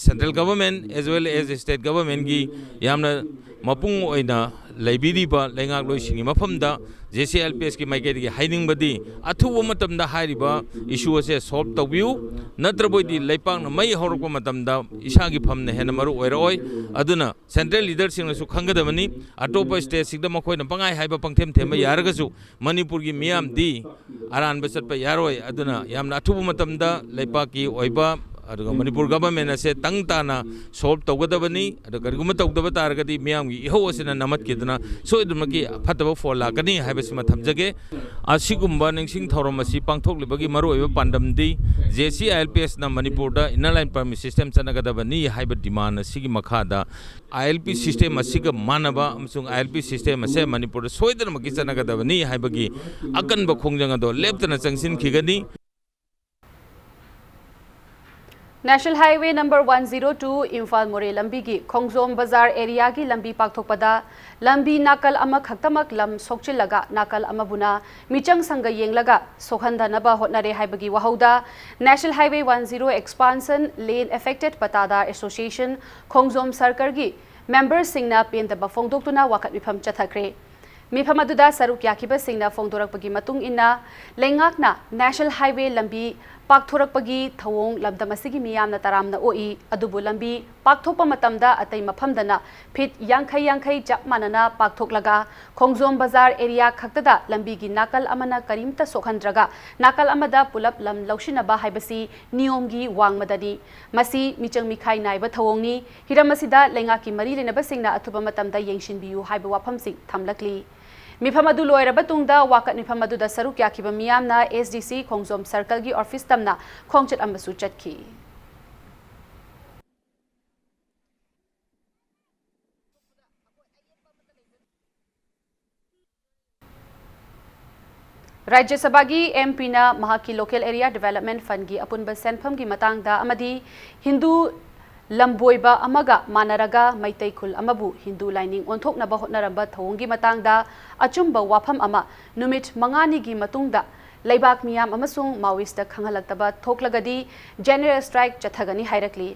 Central government as well as state governmentꯀꯤ ꯌꯥꯝꯅ ꯃꯄꯨꯡ ꯑꯣꯏꯅ ꯂꯩꯕꯤꯔꯤꯕ ꯂꯩꯉꯥꯛꯂꯣꯏꯁꯤꯡꯒꯤ ꯃꯐꯝꯗ ꯖꯦ ꯁꯤ ꯑꯦꯜ ꯄꯤ ꯑꯦꯁꯀꯤ ꯃꯥꯏꯀꯩꯗꯒꯤ ꯍꯥꯏꯅꯤꯡꯕꯗꯤ, ꯑꯊꯨꯕ ꯃꯇꯝꯗ ꯍꯥꯏꯔꯤꯕ issue ꯑꯁꯦ solve ꯇꯧꯕꯤꯌꯨ, ꯅꯠꯇ꯭ꯔꯕꯗꯤ ꯂꯩꯄꯥꯛꯅ ꯃꯩ ꯍꯧꯔꯛꯄ ꯃꯇꯝꯗ ꯏꯁꯥꯒꯤ ꯐꯝꯅ ꯍꯦꯟꯅ ꯃꯔꯨ ꯑꯣꯏꯔꯛꯑꯣꯏ꯫ ꯑꯗꯨꯅ central leaderꯁꯤꯡꯅꯁꯨ ꯈꯪꯒꯗꯕꯅꯤ, ꯑꯇꯣꯞꯄ stateꯁꯤꯡꯗ ꯃꯈꯣꯏꯅ ꯄꯪꯍꯥꯏ ꯍꯥꯏꯕ ꯄꯪꯊꯦꯝ ꯊꯦꯝꯕ ꯌꯥꯔꯒꯁꯨ ꯃꯅꯤꯄꯨꯔꯒꯤ ꯃꯤꯌꯥꯝꯗꯤ ꯑꯔꯥꯟꯕ ꯆꯠꯄ ꯌꯥꯔꯣꯏ꯫ ꯑꯗꯨꯅ ꯌꯥꯝꯅ ꯑꯊꯨꯕ ꯃꯇꯝꯗ ꯂꯩꯄꯥꯛꯀꯤ ꯑꯣꯏꯕ ꯑꯗꯨꯒ ꯃꯅꯤꯄꯨꯔ ꯒꯚꯔꯟꯃꯦꯟ ꯑꯁꯦ ꯇꯪ ꯇꯥꯅ ꯁꯣꯜꯕ ꯇꯧꯒꯗꯕꯅꯤ꯫ ꯑꯗꯣ ꯀꯔꯤꯒꯨꯝꯕ ꯇꯧꯗꯕ ꯇꯥꯔꯒꯗꯤ ꯃꯤꯌꯥꯝꯒꯤ ꯏꯍꯧ ꯑꯁꯤꯅ ꯅꯝꯃꯠꯈꯤꯗꯨꯅ ꯁꯣꯏꯗꯅꯃꯛꯀꯤ ꯐꯠꯇꯕ ꯐꯣꯜ ꯂꯥꯛꯀꯅꯤ ꯍꯥꯏꯕꯁꯤꯃ ꯊꯝꯖꯒꯦ꯫ ꯑꯁꯤꯒꯨꯝꯕ ꯅꯤꯡꯁꯤꯡ ꯊꯧꯔꯝ ꯑꯁꯤ ꯄꯥꯡꯊꯣꯛꯂꯤꯕꯒꯤ ꯃꯔꯨꯑꯣꯏꯕ ꯄꯥꯟꯗꯝꯗꯤ J C I L P ꯑꯦꯁꯅ ꯃꯅꯤꯄꯨꯔꯗ ꯏꯟꯅꯔ ꯂꯥꯏꯟ ꯄꯔꯃꯤꯠ ꯁꯤꯁꯇꯦꯝ ꯆꯠꯅꯒꯗꯕꯅꯤ ꯍꯥꯏꯕ ꯗꯤꯃꯥꯟ ꯑꯁꯤꯒꯤ ꯃꯈꯥꯗ ꯑꯥꯏ ꯑꯦꯜ ꯄꯤ ꯁꯤꯁꯇꯦꯝ ꯑꯁꯤꯒ ꯃꯥꯟꯅꯕ ꯑꯃꯁꯨꯡ ꯑꯥꯏ ꯑꯦꯜ ꯄꯤ ꯁꯤꯁꯇꯦꯝ ꯑꯁꯦ ꯃꯅꯤꯄꯨꯔꯗ ꯁꯣꯏꯗꯅꯃꯛꯀꯤ ꯆꯠꯅꯒꯗꯕꯅꯤ ꯍꯥꯏꯕꯒꯤ ꯑꯀꯟꯕ ꯈꯣꯡꯖꯪ ꯑꯗꯣ ꯂꯦꯞꯇꯅ ꯆꯪꯁꯤꯟꯈꯤꯒꯅꯤ꯫ National Highway number one zero two Imphal ꯃꯣꯔꯦ ꯂꯝꯕꯤꯒꯤ ꯈꯣꯡꯖꯣꯝ ꯕꯖꯥꯔ ꯑꯦꯔꯤꯌꯥꯒꯤ ꯂꯝꯕꯤ ꯄꯥꯛꯊꯣꯛꯄꯗ ꯂꯝꯕꯤ ꯅꯥꯀꯜ ꯑꯃꯈꯛꯇꯃꯛ ꯂꯝ ꯁꯣꯛꯆꯤꯜꯂꯒ ꯅꯥꯀꯜ ꯑꯃꯕꯨꯅ ꯃꯤꯆꯪ ꯁꯪꯒ ꯌꯦꯡꯂꯒ ꯁꯣꯛꯍꯟꯗꯅꯕ ꯍꯣꯠꯅꯔꯦ ꯍꯥꯏꯕꯒꯤ ꯋꯥꯍꯧꯗ National Highway one zero Expansion Lane Affected pattadar association Khongjom ꯁꯔꯀꯜꯒꯤ ꯃꯦꯝꯕꯔꯁꯤꯡꯅ ꯄꯦꯟꯗꯕ ꯐꯣꯡꯗꯣꯛꯇꯨꯅ ꯋꯥꯀꯠ ꯃꯤꯐꯝ ꯆꯠꯊꯈ꯭ꯔꯦ꯫ ꯃꯤꯐꯝ ꯑꯗꯨꯗ ꯁꯔꯨꯛ ꯌꯥꯈꯤꯕꯁꯤꯡꯅ ꯐꯣꯡꯗꯣꯔꯛꯄꯒꯤ ꯃꯇꯨꯡ ꯏꯟꯅ, ꯂꯩꯉꯥꯛꯅ ꯅꯦꯁꯅꯦꯜ ꯍꯥꯏꯋꯦ ꯂꯝꯕꯤ ꯄꯥꯛꯊꯣꯔꯛꯄꯒꯤ ꯊꯧꯑꯣꯡ ꯂꯝꯗꯝ ꯑꯁꯤꯒꯤ ꯃꯤꯌꯥꯝꯅ ꯇꯔꯥꯝꯅ ꯑꯣꯛꯏ, ꯑꯗꯨꯕꯨ ꯂꯝꯕꯤ ꯄꯥꯛꯊꯣꯛꯄ ꯃꯇꯝꯗ ꯑꯇꯩ ꯃꯐꯝꯗꯅ ꯐꯤꯠ ꯌꯥꯡꯈꯩ ꯌꯥꯡꯈꯩ ꯆꯞ ꯃꯥꯟꯅꯅ ꯄꯥꯛꯊꯣꯛꯂꯒ, ꯈꯣꯡꯖꯣꯝ ꯕꯖꯥꯔ ꯑꯦꯔꯤꯌꯥ ꯈꯛꯇꯗ ꯂꯝꯕꯤꯒꯤ ꯅꯥꯀꯜ ꯑꯃꯅ ꯀꯔꯤꯝꯇ ꯁꯣꯛꯍꯟꯗ꯭ꯔꯒ, ꯅꯥꯀꯜ ꯑꯃꯗ ꯄꯨꯂꯞ ꯂꯝ ꯂꯧꯁꯤꯟꯅꯕ ꯍꯥꯏꯕꯁꯤ ꯅꯤꯌꯣꯝꯒꯤ ꯋꯥꯡꯃꯗꯅꯤ꯫ ꯃꯁꯤ ꯃꯤꯆꯪ ꯃꯤꯈꯥꯏ ꯅꯥꯏꯕ ꯊꯧꯑꯣꯡꯅꯤ꯫ ꯍꯤꯔꯝ ꯑꯁꯤꯗ ꯂꯩꯉꯥꯛꯀꯤ ꯃꯔꯤ ꯂꯩꯅꯕꯁꯤꯡꯅ ꯑꯊꯨꯕ ꯃꯇꯝꯗ ꯌꯦꯡꯁꯤꯟꯕꯤꯌꯨ ꯍꯥꯏꯕ ꯋꯥꯐꯝꯁꯤꯡ ꯊꯝꯂꯛꯂꯤ꯫ ꯃꯤꯐꯝ ꯑꯗꯨ ꯂꯣꯏꯔꯕ ꯇꯨꯡꯗ ꯋꯥꯀꯠ ꯃꯤꯐꯝ ꯑꯗꯨꯗ ꯁꯔꯨꯛ ꯌꯥꯈꯤꯕ ꯃꯤꯌꯥꯝꯅ ꯑꯦꯁ ꯗꯤ ꯁꯤ ꯈꯣꯡꯖꯣꯝ ꯁꯔꯀꯜꯒꯤ ꯑꯣꯐꯤꯁ ꯇꯝꯅ ꯈꯣꯡꯆꯠ ꯑꯃꯁꯨ ꯆꯠꯈꯤ꯫ ꯔꯥꯖ꯭ꯌ ꯁꯚꯥꯒꯤ ꯑꯦꯝ ꯄꯤꯅ ꯃꯍꯥꯛꯀꯤ ꯂꯣꯀꯦꯜ ꯑꯦꯔꯤꯌꯥ ꯗꯤꯚꯦꯂꯞꯃꯦꯟ ꯐꯟꯒꯤ ꯑꯄꯨꯟꯕ ꯁꯦꯟꯐꯝꯒꯤ ꯃꯇꯥꯡꯗ ꯑꯃꯗꯤ ꯍꯤꯟꯗꯨ ꯂꯝꯕꯣꯏꯕ ꯑꯃꯒ ꯃꯥꯟꯅꯔꯒ ꯃꯩꯇꯩ ꯈꯨꯜ ꯑꯃꯕꯨ ꯍꯤꯟꯗꯨ ꯂꯥꯏꯅꯤꯡ ꯑꯣꯟꯊꯣꯛꯅꯕ ꯍꯣꯠꯅꯔꯝꯕ ꯊꯧꯑꯣꯡꯒꯤ ꯃꯇꯥꯡꯗ ꯑꯆꯨꯝꯕ ꯋꯥꯐꯝ ꯑꯃ ꯅꯨꯃꯤꯠ ꯃꯉꯥꯅꯤꯒꯤ ꯃꯇꯨꯡꯗ ꯂꯩꯕꯥꯛ ꯃꯤꯌꯥꯝ ꯑꯃꯁꯨꯡ ꯃꯥꯑꯣꯏꯁꯇ ꯈꯪꯍꯜꯂꯛꯇꯕ ꯊꯣꯛꯂꯒꯗꯤ ꯖꯦꯅꯔꯦꯜ ꯁ꯭ꯇ꯭ꯔꯥꯏꯛ ꯆꯠꯊꯒꯅꯤ ꯍꯥꯏꯔꯛꯂꯤ꯫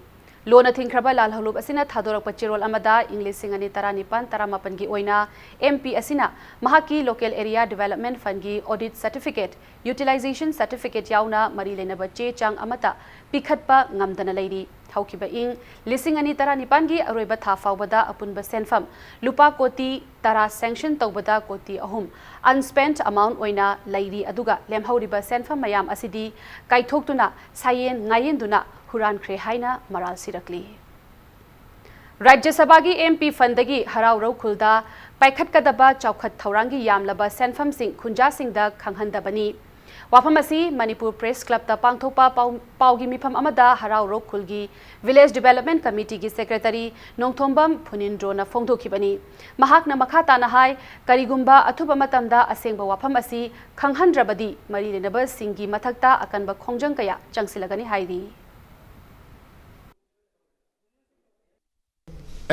ꯂꯣꯟꯅ ꯊꯤꯡꯈ꯭ꯔꯕ ꯂꯥꯜꯍꯧꯂꯨꯞ ꯑꯁꯤꯅ ꯊꯥꯗꯣꯔꯛꯄ ꯆꯦꯔꯣꯜ ꯑꯃꯗ ꯏꯪ ꯂꯤꯁꯤꯡ ꯑꯅꯤ ꯇꯔꯥꯅꯤꯄꯥꯟ ꯇꯔꯥꯃꯥꯄꯟꯒꯤ ꯑꯣꯏꯅ ꯑꯦꯝ ꯄꯤ ꯑꯁꯤꯅ ꯃꯍꯥꯛꯀꯤ ꯂꯣꯀꯦꯜ ꯑꯦꯔꯤꯌꯥ ꯗꯤꯚꯦꯂꯞꯃꯦꯟ ꯐꯟꯒꯤ ꯑꯣꯗꯤꯠ ꯁꯔꯇꯤꯐꯤꯀꯦꯠ, ꯌꯨꯇꯤꯂꯥꯏꯖꯦꯁꯟ ꯁꯔꯇꯤꯐꯤꯀꯦꯠ ꯌꯥꯎꯅ ꯃꯔꯤ ꯂꯩꯅꯕ ꯆꯦ ꯆꯥꯡ ꯑꯃꯠꯇ ꯄꯤꯈꯠꯄ ꯉꯝꯗꯅ ꯂꯩꯔꯤ꯫ ꯍꯧꯈꯤꯕ ꯏꯪ ꯂꯤꯁꯤꯡ ꯑꯅꯤ ꯇꯔꯥꯅꯤꯄꯥꯟꯒꯤ ꯑꯔꯣꯏꯕ ꯊꯥ ꯐꯥꯎꯕꯗ ꯑꯄꯨꯟꯕ ꯁꯦꯟꯐꯝ ꯂꯨꯄꯥ ꯀꯣꯇꯤ ꯇꯔꯥ ꯁꯦꯡꯁꯟ ꯇꯧꯕꯗ ꯀꯣꯇꯤ ꯑꯍꯨꯝ ꯑꯟꯁ꯭ꯄꯦꯟꯠ ꯑꯃꯥꯎꯟꯠ ꯑꯣꯏꯅ ꯂꯩꯔꯤ, ꯑꯗꯨꯒ ꯂꯦꯝꯍꯧꯔꯤꯕ ꯁꯦꯟꯐꯝ ꯃꯌꯥꯝ ꯑꯁꯤꯗꯤ ꯀꯥꯏꯊꯣꯛꯇꯨꯅ ꯁꯥꯌꯦꯟ ꯉꯥꯌꯦꯟꯗꯨꯅ ꯍꯨꯔꯥꯟꯈ꯭ꯔꯦ ꯍꯥꯏꯅ ꯃꯔꯥꯜ ꯁꯤꯔꯛꯂꯤ꯫ ꯔꯥꯖ꯭ꯌ ꯁꯚꯥꯒꯤ M P fund ꯗꯒꯤ ꯍꯔꯥꯎ ꯔꯧꯈꯨꯜꯗ ꯄꯥꯏꯈꯠꯀꯗꯕ ꯆꯥꯎꯈꯠ ꯊꯧꯔꯥꯡꯒꯤ ꯌꯥꯝꯂꯕ ꯁꯦꯟꯐꯝꯁꯤꯡ ꯈꯨꯟꯖꯥꯁꯤꯡꯗ ꯈꯪꯍꯟꯗꯕꯅꯤ꯫ ꯋꯥꯐꯝ ꯑꯁꯤ ꯃꯅꯤꯄꯨꯔ Press Club ꯇ ꯄꯥꯡꯊꯣꯛꯄ ꯄꯥꯎ-, ꯄꯥꯎꯒꯤ ꯃꯤꯐꯝ ꯑꯃꯗ ꯍꯔꯥꯎ ꯔꯧꯈꯨꯜꯒꯤ Village Development Committee ꯒꯤ Secretary ꯅꯣꯡꯊꯣꯝꯕꯝ ꯐꯨꯅꯤꯟꯗ꯭ꯔꯣꯅ ꯐꯣꯡꯗꯣꯛꯈꯤꯕꯅꯤ꯫ ꯃꯍꯥꯛꯅ ꯃꯈꯥ ꯇꯥꯅ ꯍꯥꯏ, ꯀꯔꯤꯒꯨꯝꯕ ꯑꯊꯨꯕ ꯃꯇꯝꯗ ꯑꯁꯦꯡꯕ ꯋꯥꯐꯝ ꯑꯁꯤ ꯈꯪꯍꯟꯗ꯭ꯔꯕꯗꯤ ꯃꯔꯤ ꯂꯩꯅꯕꯁꯤꯡꯒꯤ ꯃꯊꯛꯇ ꯑꯀꯟꯕ ꯈꯣꯡꯖꯪ ꯀꯌꯥ ꯆꯪꯁꯤꯜꯂꯒꯅꯤ ꯍꯥꯏꯔꯤ꯫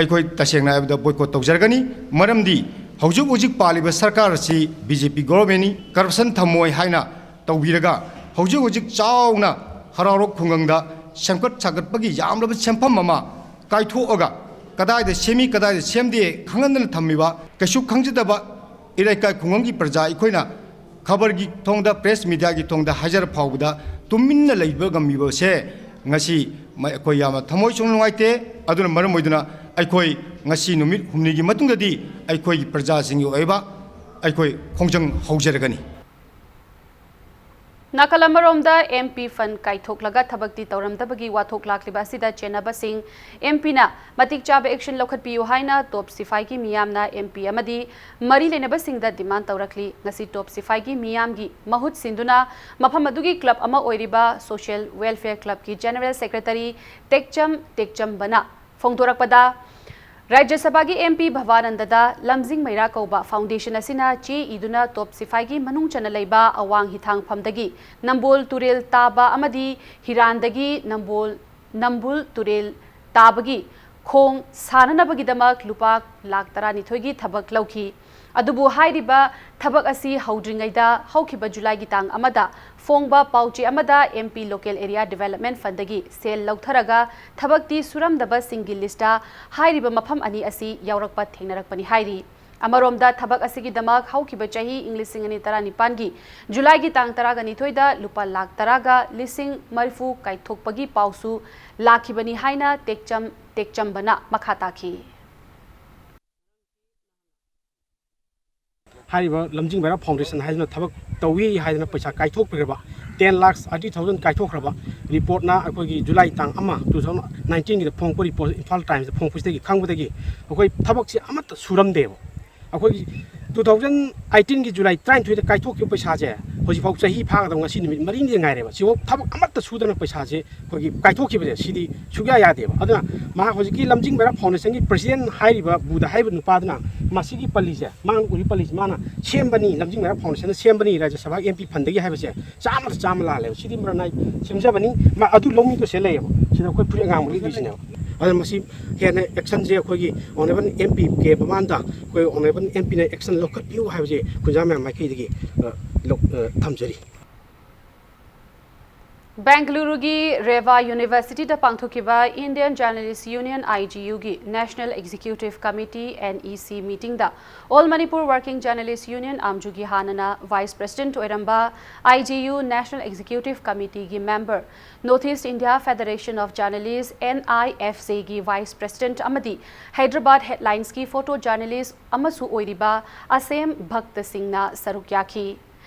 ꯑꯩꯈꯣꯏ ꯇꯁꯦꯡꯅ ꯍꯥꯏꯕꯗ boycott ꯇꯧꯖꯔꯒꯅꯤ꯫ ꯃꯔꯝꯗꯤ ꯍꯧꯖꯤꯛ ꯍꯧꯖꯤꯛ ꯄꯥꯜꯂꯤꯕ ꯁꯔꯀꯥꯔ ꯑꯁꯤ B J P government ꯅꯤ, corruption ꯊꯝꯃꯣꯏ ꯍꯥꯏꯅ ꯇꯧꯕꯤꯔꯒ, ꯍꯧꯖꯤꯛ ꯍꯧꯖꯤꯛ ꯆꯥꯎꯅ ꯍꯔꯥꯎꯔꯣꯛ ꯈꯨꯡꯒꯪꯗ ꯁꯦꯝꯒꯠ ꯁꯥꯒꯠꯄꯒꯤ ꯌꯥꯝꯂꯕ ꯁꯦꯟꯐꯝ ꯑꯃ ꯀꯥꯏꯊꯣꯛꯑꯒ, ꯀꯗꯥꯏꯗ ꯁꯦꯝꯃꯤ, ꯀꯗꯥꯏꯗ ꯁꯦꯝꯗꯦ ꯈꯪꯍꯟꯗꯅ ꯊꯝꯃꯤꯕ, ꯀꯩꯁꯨ ꯈꯪꯖꯗꯕ ꯏꯔꯩꯀꯥꯏ ꯈꯨꯡꯒꯪꯒꯤ ꯄ꯭ꯔꯖꯥ ꯑꯩꯈꯣꯏꯅ ꯈꯕꯔꯒꯤ ꯊꯣꯡꯗ, press media ꯒꯤ ꯊꯣꯡꯗ ꯍꯥꯏꯖꯔ ꯐꯥꯎꯕꯗ ꯇꯨꯃꯤꯟꯅ ꯂꯩꯕ ꯉꯝꯃꯤꯕꯁꯦ ꯉꯁꯤ ꯃ-, ꯑꯩꯈꯣꯏ ꯌꯥꯝꯅ ꯊꯃꯣꯏ ꯁꯣꯛꯅ ꯅꯨꯡꯉꯥꯏꯇꯦ꯫ ꯑꯗꯨꯅ ꯃꯔꯝ ꯑꯣꯏꯗꯨꯅ ꯑꯩꯈꯣꯏ ꯉꯁꯤ ꯅꯨꯃꯤꯠ ꯍꯨꯝꯅꯤꯒꯤ ꯃꯇꯨꯡꯗꯗꯤ ꯑꯩꯈꯣꯏꯒꯤ ꯄ꯭ꯔꯖꯥꯁꯤꯡꯒꯤ ꯑꯣꯏꯕ ꯑꯩꯈꯣꯏ ꯈꯣꯡꯖꯪ ꯍꯧꯖꯔꯒꯅꯤ꯫ ꯅꯥꯀꯜ ꯑꯃꯔꯣꯝꯗ, M P fund ꯀꯥꯏꯊꯣꯛꯂꯒ ꯊꯕꯛꯇꯤ ꯇꯧꯔꯝꯗꯕꯒꯤ ꯋꯥꯊꯣꯛ ꯂꯥꯛꯂꯤꯕ ꯑꯁꯤꯗ ꯆꯦꯟꯅꯕꯁꯤꯡ, M P ꯅ ꯃꯇꯤꯛ ꯆꯥꯕ action ꯂꯧꯈꯠꯄꯤꯌꯨ ꯍꯥꯏꯅ ꯇꯣꯞ ꯁꯤꯐꯥꯏꯒꯤ ꯃꯤꯌꯥꯝꯅ M P ꯑꯃꯗꯤ ꯃꯔꯤ ꯂꯩꯅꯕꯁꯤꯡꯗ demand ꯇꯧꯔꯛꯂꯤ꯫ ꯉꯁꯤ ꯇꯣꯞ ꯁꯤꯐꯥꯏꯒꯤ ꯃꯤꯌꯥꯝꯒꯤ ꯃꯍꯨꯠ ꯁꯤꯟꯗꯨꯅ ꯃꯐꯝ ꯑꯗꯨꯒꯤ club ꯑꯃ ꯑꯣꯏꯔꯤꯕ Social Welfare Club ꯀꯤ General Secretary ꯇꯦꯛꯆꯝ ꯇꯦꯛꯆꯝꯕꯅ ꯐꯣꯡꯗꯣꯔꯛꯄꯗ, ꯔꯥꯖ꯭ꯌ ꯁꯚꯥꯒꯤ M P ꯚꯕꯥꯅꯟꯗꯗ ꯂꯝꯖꯤꯡ ꯃꯩꯔꯥ ꯀꯧꯕ foundation ꯑꯁꯤꯅ ꯆꯦ ꯏꯗꯨꯅ ꯇꯣꯞ ꯁꯤꯐꯥꯏꯒꯤ ꯃꯅꯨꯡ ꯆꯟꯅ ꯂꯩꯕ ꯑꯋꯥꯡ ꯍꯤꯊꯥꯡꯐꯝꯗꯒꯤ ꯅꯝꯕꯣꯜ ꯇꯨꯔꯦꯜ ꯇꯥꯕ ꯑꯃꯗꯤ ꯍꯤꯔꯥꯟꯗꯒꯤ ꯅꯝꯕꯣꯜ, ꯅꯝꯕꯨꯜ ꯇꯨꯔꯦꯜ ꯇꯥꯕꯒꯤ ꯈꯣꯡ ꯁꯥꯅꯅꯕꯒꯤꯗꯃꯛ ꯂꯨꯄꯥ ꯂꯥꯈ ꯇꯔꯥꯅꯤꯊꯣꯏꯒꯤ ꯊꯕꯛ ꯂꯧꯈꯤ꯫ ꯑꯗꯨꯕꯨ ꯍꯥꯏꯔꯤꯕ ꯊꯕꯛ ꯑꯁꯤ ꯍꯧꯗ꯭ꯔꯤꯉꯩꯗ ꯍꯧꯈꯤꯕ ꯖꯨꯂꯥꯏꯒꯤ ꯇꯥꯡ ꯑꯃꯗ ꯐꯣꯡꯕ ꯄꯥꯎꯆꯦ ꯑꯃꯗ M P Local Area Development Fund ꯗꯒꯤ ꯁꯦꯜ ꯂꯧꯊꯔꯒ ꯊꯕꯛꯇꯤ ꯁꯨꯔꯝꯗꯕꯁꯤꯡꯒꯤ list ꯇ ꯍꯥꯏꯔꯤꯕ ꯃꯐꯝ ꯑꯅꯤ ꯑꯁꯤ ꯌꯥꯎꯔꯛꯄ ꯊꯦꯡꯅꯔꯛꯄꯅꯤ ꯍꯥꯏꯔꯤ꯫ ꯑꯃꯔꯣꯝꯗ ꯊꯕꯛ ꯑꯁꯤꯒꯤꯗꯃꯛ ꯍꯧꯈꯤꯕ ꯆꯍꯤ ꯏꯪ ꯂꯤꯁꯤꯡ ꯑꯅꯤ ꯇꯔꯥꯅꯤꯄꯥꯟꯒꯤ ꯖꯨꯂꯥꯏꯒꯤ ꯇꯥꯡ ꯇꯔꯥꯒ ꯅꯤꯊꯣꯏꯗ ꯂꯨꯄꯥ ꯂꯥꯈ ꯇꯔꯥꯒ ꯂꯤꯁꯤꯡ ꯃꯔꯤꯐꯨ ꯀꯥꯏꯊꯣꯛꯄꯒꯤ ꯄꯥꯎꯁꯨ ꯂꯥꯛꯈꯤꯕꯅꯤ ꯍꯥꯏꯅ ꯇꯦꯛꯆꯝ ꯇꯦꯛꯆꯝꯕꯅ ꯃꯈꯥ ꯇꯥꯈꯤ꯫ ꯍꯥꯏꯔꯤꯕ ꯂꯝꯖꯤꯡ ꯃꯩꯔꯥ foundation ꯍꯥꯏꯗꯨꯅ ꯊꯕꯛ ꯇꯧꯏ ꯍꯥꯏꯗꯅ ꯄꯩꯁꯥ ꯀꯥꯏꯊꯣꯛꯄꯤꯈ꯭ꯔꯕ, ten lakhs thirty thousand ꯀꯥꯏꯊꯣꯛꯈ꯭ꯔꯕ ꯔꯤꯄꯣꯔꯠꯅ ꯑꯩꯈꯣꯏꯒꯤ ꯖꯨꯂꯥꯏ ꯇꯥꯡ ꯑꯃ, two thousand nineteenꯒꯤꯗ ꯐꯣꯡꯉꯛꯄ ꯔꯤꯄꯣꯔꯠ ꯏꯝꯐꯥꯜ ꯇꯥꯏꯝꯁꯇ ꯐꯣꯡꯉꯛꯄꯁꯤꯗꯒꯤ ꯈꯪꯕꯗꯒꯤ ꯑꯩꯈꯣꯏ ꯊꯕꯛꯁꯤ ꯑꯃꯠꯇ ꯁꯨꯔꯝꯗꯦꯕ꯫ ꯑꯩꯈꯣꯏꯒꯤ two thousand eighteenꯒꯤ ꯖꯨꯂꯥꯏ ꯇꯔꯥꯅꯤꯊꯣꯏꯗ ꯀꯥꯏꯊꯣꯛꯈꯤꯕ ꯄꯩꯁꯥꯁꯦ ꯍꯧꯖꯤꯛꯐꯥꯎ ꯆꯍꯤ ꯐꯥꯒꯗꯕ ꯉꯁꯤ ꯅꯨꯃꯤꯠ ꯃꯔꯤꯅꯤꯗ ꯉꯥꯏꯔꯦꯕ꯫ ꯁꯤꯐꯥꯎ ꯊꯕꯛ ꯑꯃꯠꯇ ꯁꯨꯗꯅ ꯄꯩꯁꯥꯁꯦ ꯑꯩꯈꯣꯏꯒꯤ ꯀꯥꯏꯊꯣꯛꯈꯤꯕꯁꯦ ꯁꯤꯗꯤ ꯁꯨꯡꯌꯥ ꯌꯥꯗꯦꯕ꯫ ꯑꯗꯨꯅ ꯃꯍꯥꯛ ꯍꯧꯖꯤꯛꯀꯤ ꯂꯝꯖꯤꯡ ꯃꯩꯔꯥ ꯐꯥꯎꯟꯗꯦꯁꯟꯒꯤ ꯄ꯭ꯔꯁꯤꯗꯦꯟ ꯍꯥꯏꯔꯤꯕ ꯕꯨꯙ ꯍꯥꯏꯔꯤꯕ ꯅꯨꯄꯥꯗꯨꯅ ꯃꯁꯤꯒꯤ ꯄꯜꯂꯤꯁꯦ, ꯃꯥꯅ ꯎꯔꯤ ꯄꯜꯂꯤꯁꯦ ꯃꯥꯅ ꯁꯦꯝꯕꯅꯤ, ꯂꯝꯖꯤꯡ ꯃꯩꯔꯥ ꯐꯥꯎꯟꯗꯦꯁꯟꯅ ꯁꯦꯝꯕꯅꯤ, ꯔꯥꯖ꯭ꯌ ꯁꯚꯥꯒꯤ ꯑꯦꯝ ꯄꯤ ꯐꯟꯗꯒꯤ ꯍꯥꯏꯕꯁꯦ ꯆꯥꯝꯃꯗ ꯆꯥꯝꯃ ꯂꯥꯜꯂꯦꯕ꯫ ꯁꯤꯗꯤ ꯃꯔꯅꯥꯏ ꯁꯦꯝꯖꯕꯅꯤ꯫ ꯃꯥ ꯑꯗꯨ ꯂꯧꯃꯤꯗꯣ ꯁꯤꯗ ꯂꯩꯌꯦꯕ꯫ ꯁꯤꯗ ꯑꯩꯈꯣꯏ ꯐꯨꯔꯤꯠ ꯑꯉꯥꯡꯕ ꯂꯤꯠꯂꯤꯁꯤꯅꯦꯕ꯫ ꯑꯗꯨꯅ ꯃꯁꯤ ꯍꯦꯟꯅ ꯑꯦꯛꯁꯟꯁꯦ ꯑꯩꯈꯣꯏꯒꯤ ꯑꯣꯅꯔꯦꯕꯜ ꯑꯦꯝ ꯄꯤ ꯀꯦ ꯕꯃꯥꯟꯗ ꯑꯩꯈꯣꯏ ꯑꯣꯅꯔꯦꯕꯜ ꯑꯦꯝ ꯄꯤꯅ ꯑꯦꯛꯁꯟ ꯂꯧꯈꯠꯄꯤꯌꯨ ꯍꯥꯏꯕꯁꯦ ꯈꯨꯟꯖꯥ ꯃꯌꯥꯝ ꯃꯥꯏꯀꯩꯗꯒꯤ, ꯑ, ꯂꯧ-, ꯑ, ꯊꯝꯖꯔꯤ꯫ ꯕꯦꯡꯒꯂꯨꯔꯨꯒꯤ ꯔꯦꯚꯥ ꯌꯨꯅꯤꯚꯔꯁꯤꯇꯤꯗ ꯄꯥꯡꯊꯣꯛꯈꯤꯕ Indian Journalist Union, I G U, ꯒꯤ National Executive Committee, N E C, meeting ꯗ All Manipur Working Journalist Union, ꯑꯥꯝꯖꯨꯒꯤ ꯍꯥꯟꯅꯅ vice president ꯑꯣꯏꯔꯝꯕ I G U National Executive Committee ꯒꯤ member, North East India Federation of Journalists, N I F J, ꯒꯤ vice president ꯑꯃꯗꯤ Hyderabad Headlines ꯀꯤ photo journalist ꯑꯃꯁꯨ ꯑꯣꯏꯔꯤꯕ ꯑꯁꯦꯝ ꯚꯛꯇ ꯁꯤꯡꯅ ꯁꯔꯨꯛ ꯌꯥꯈꯤ꯫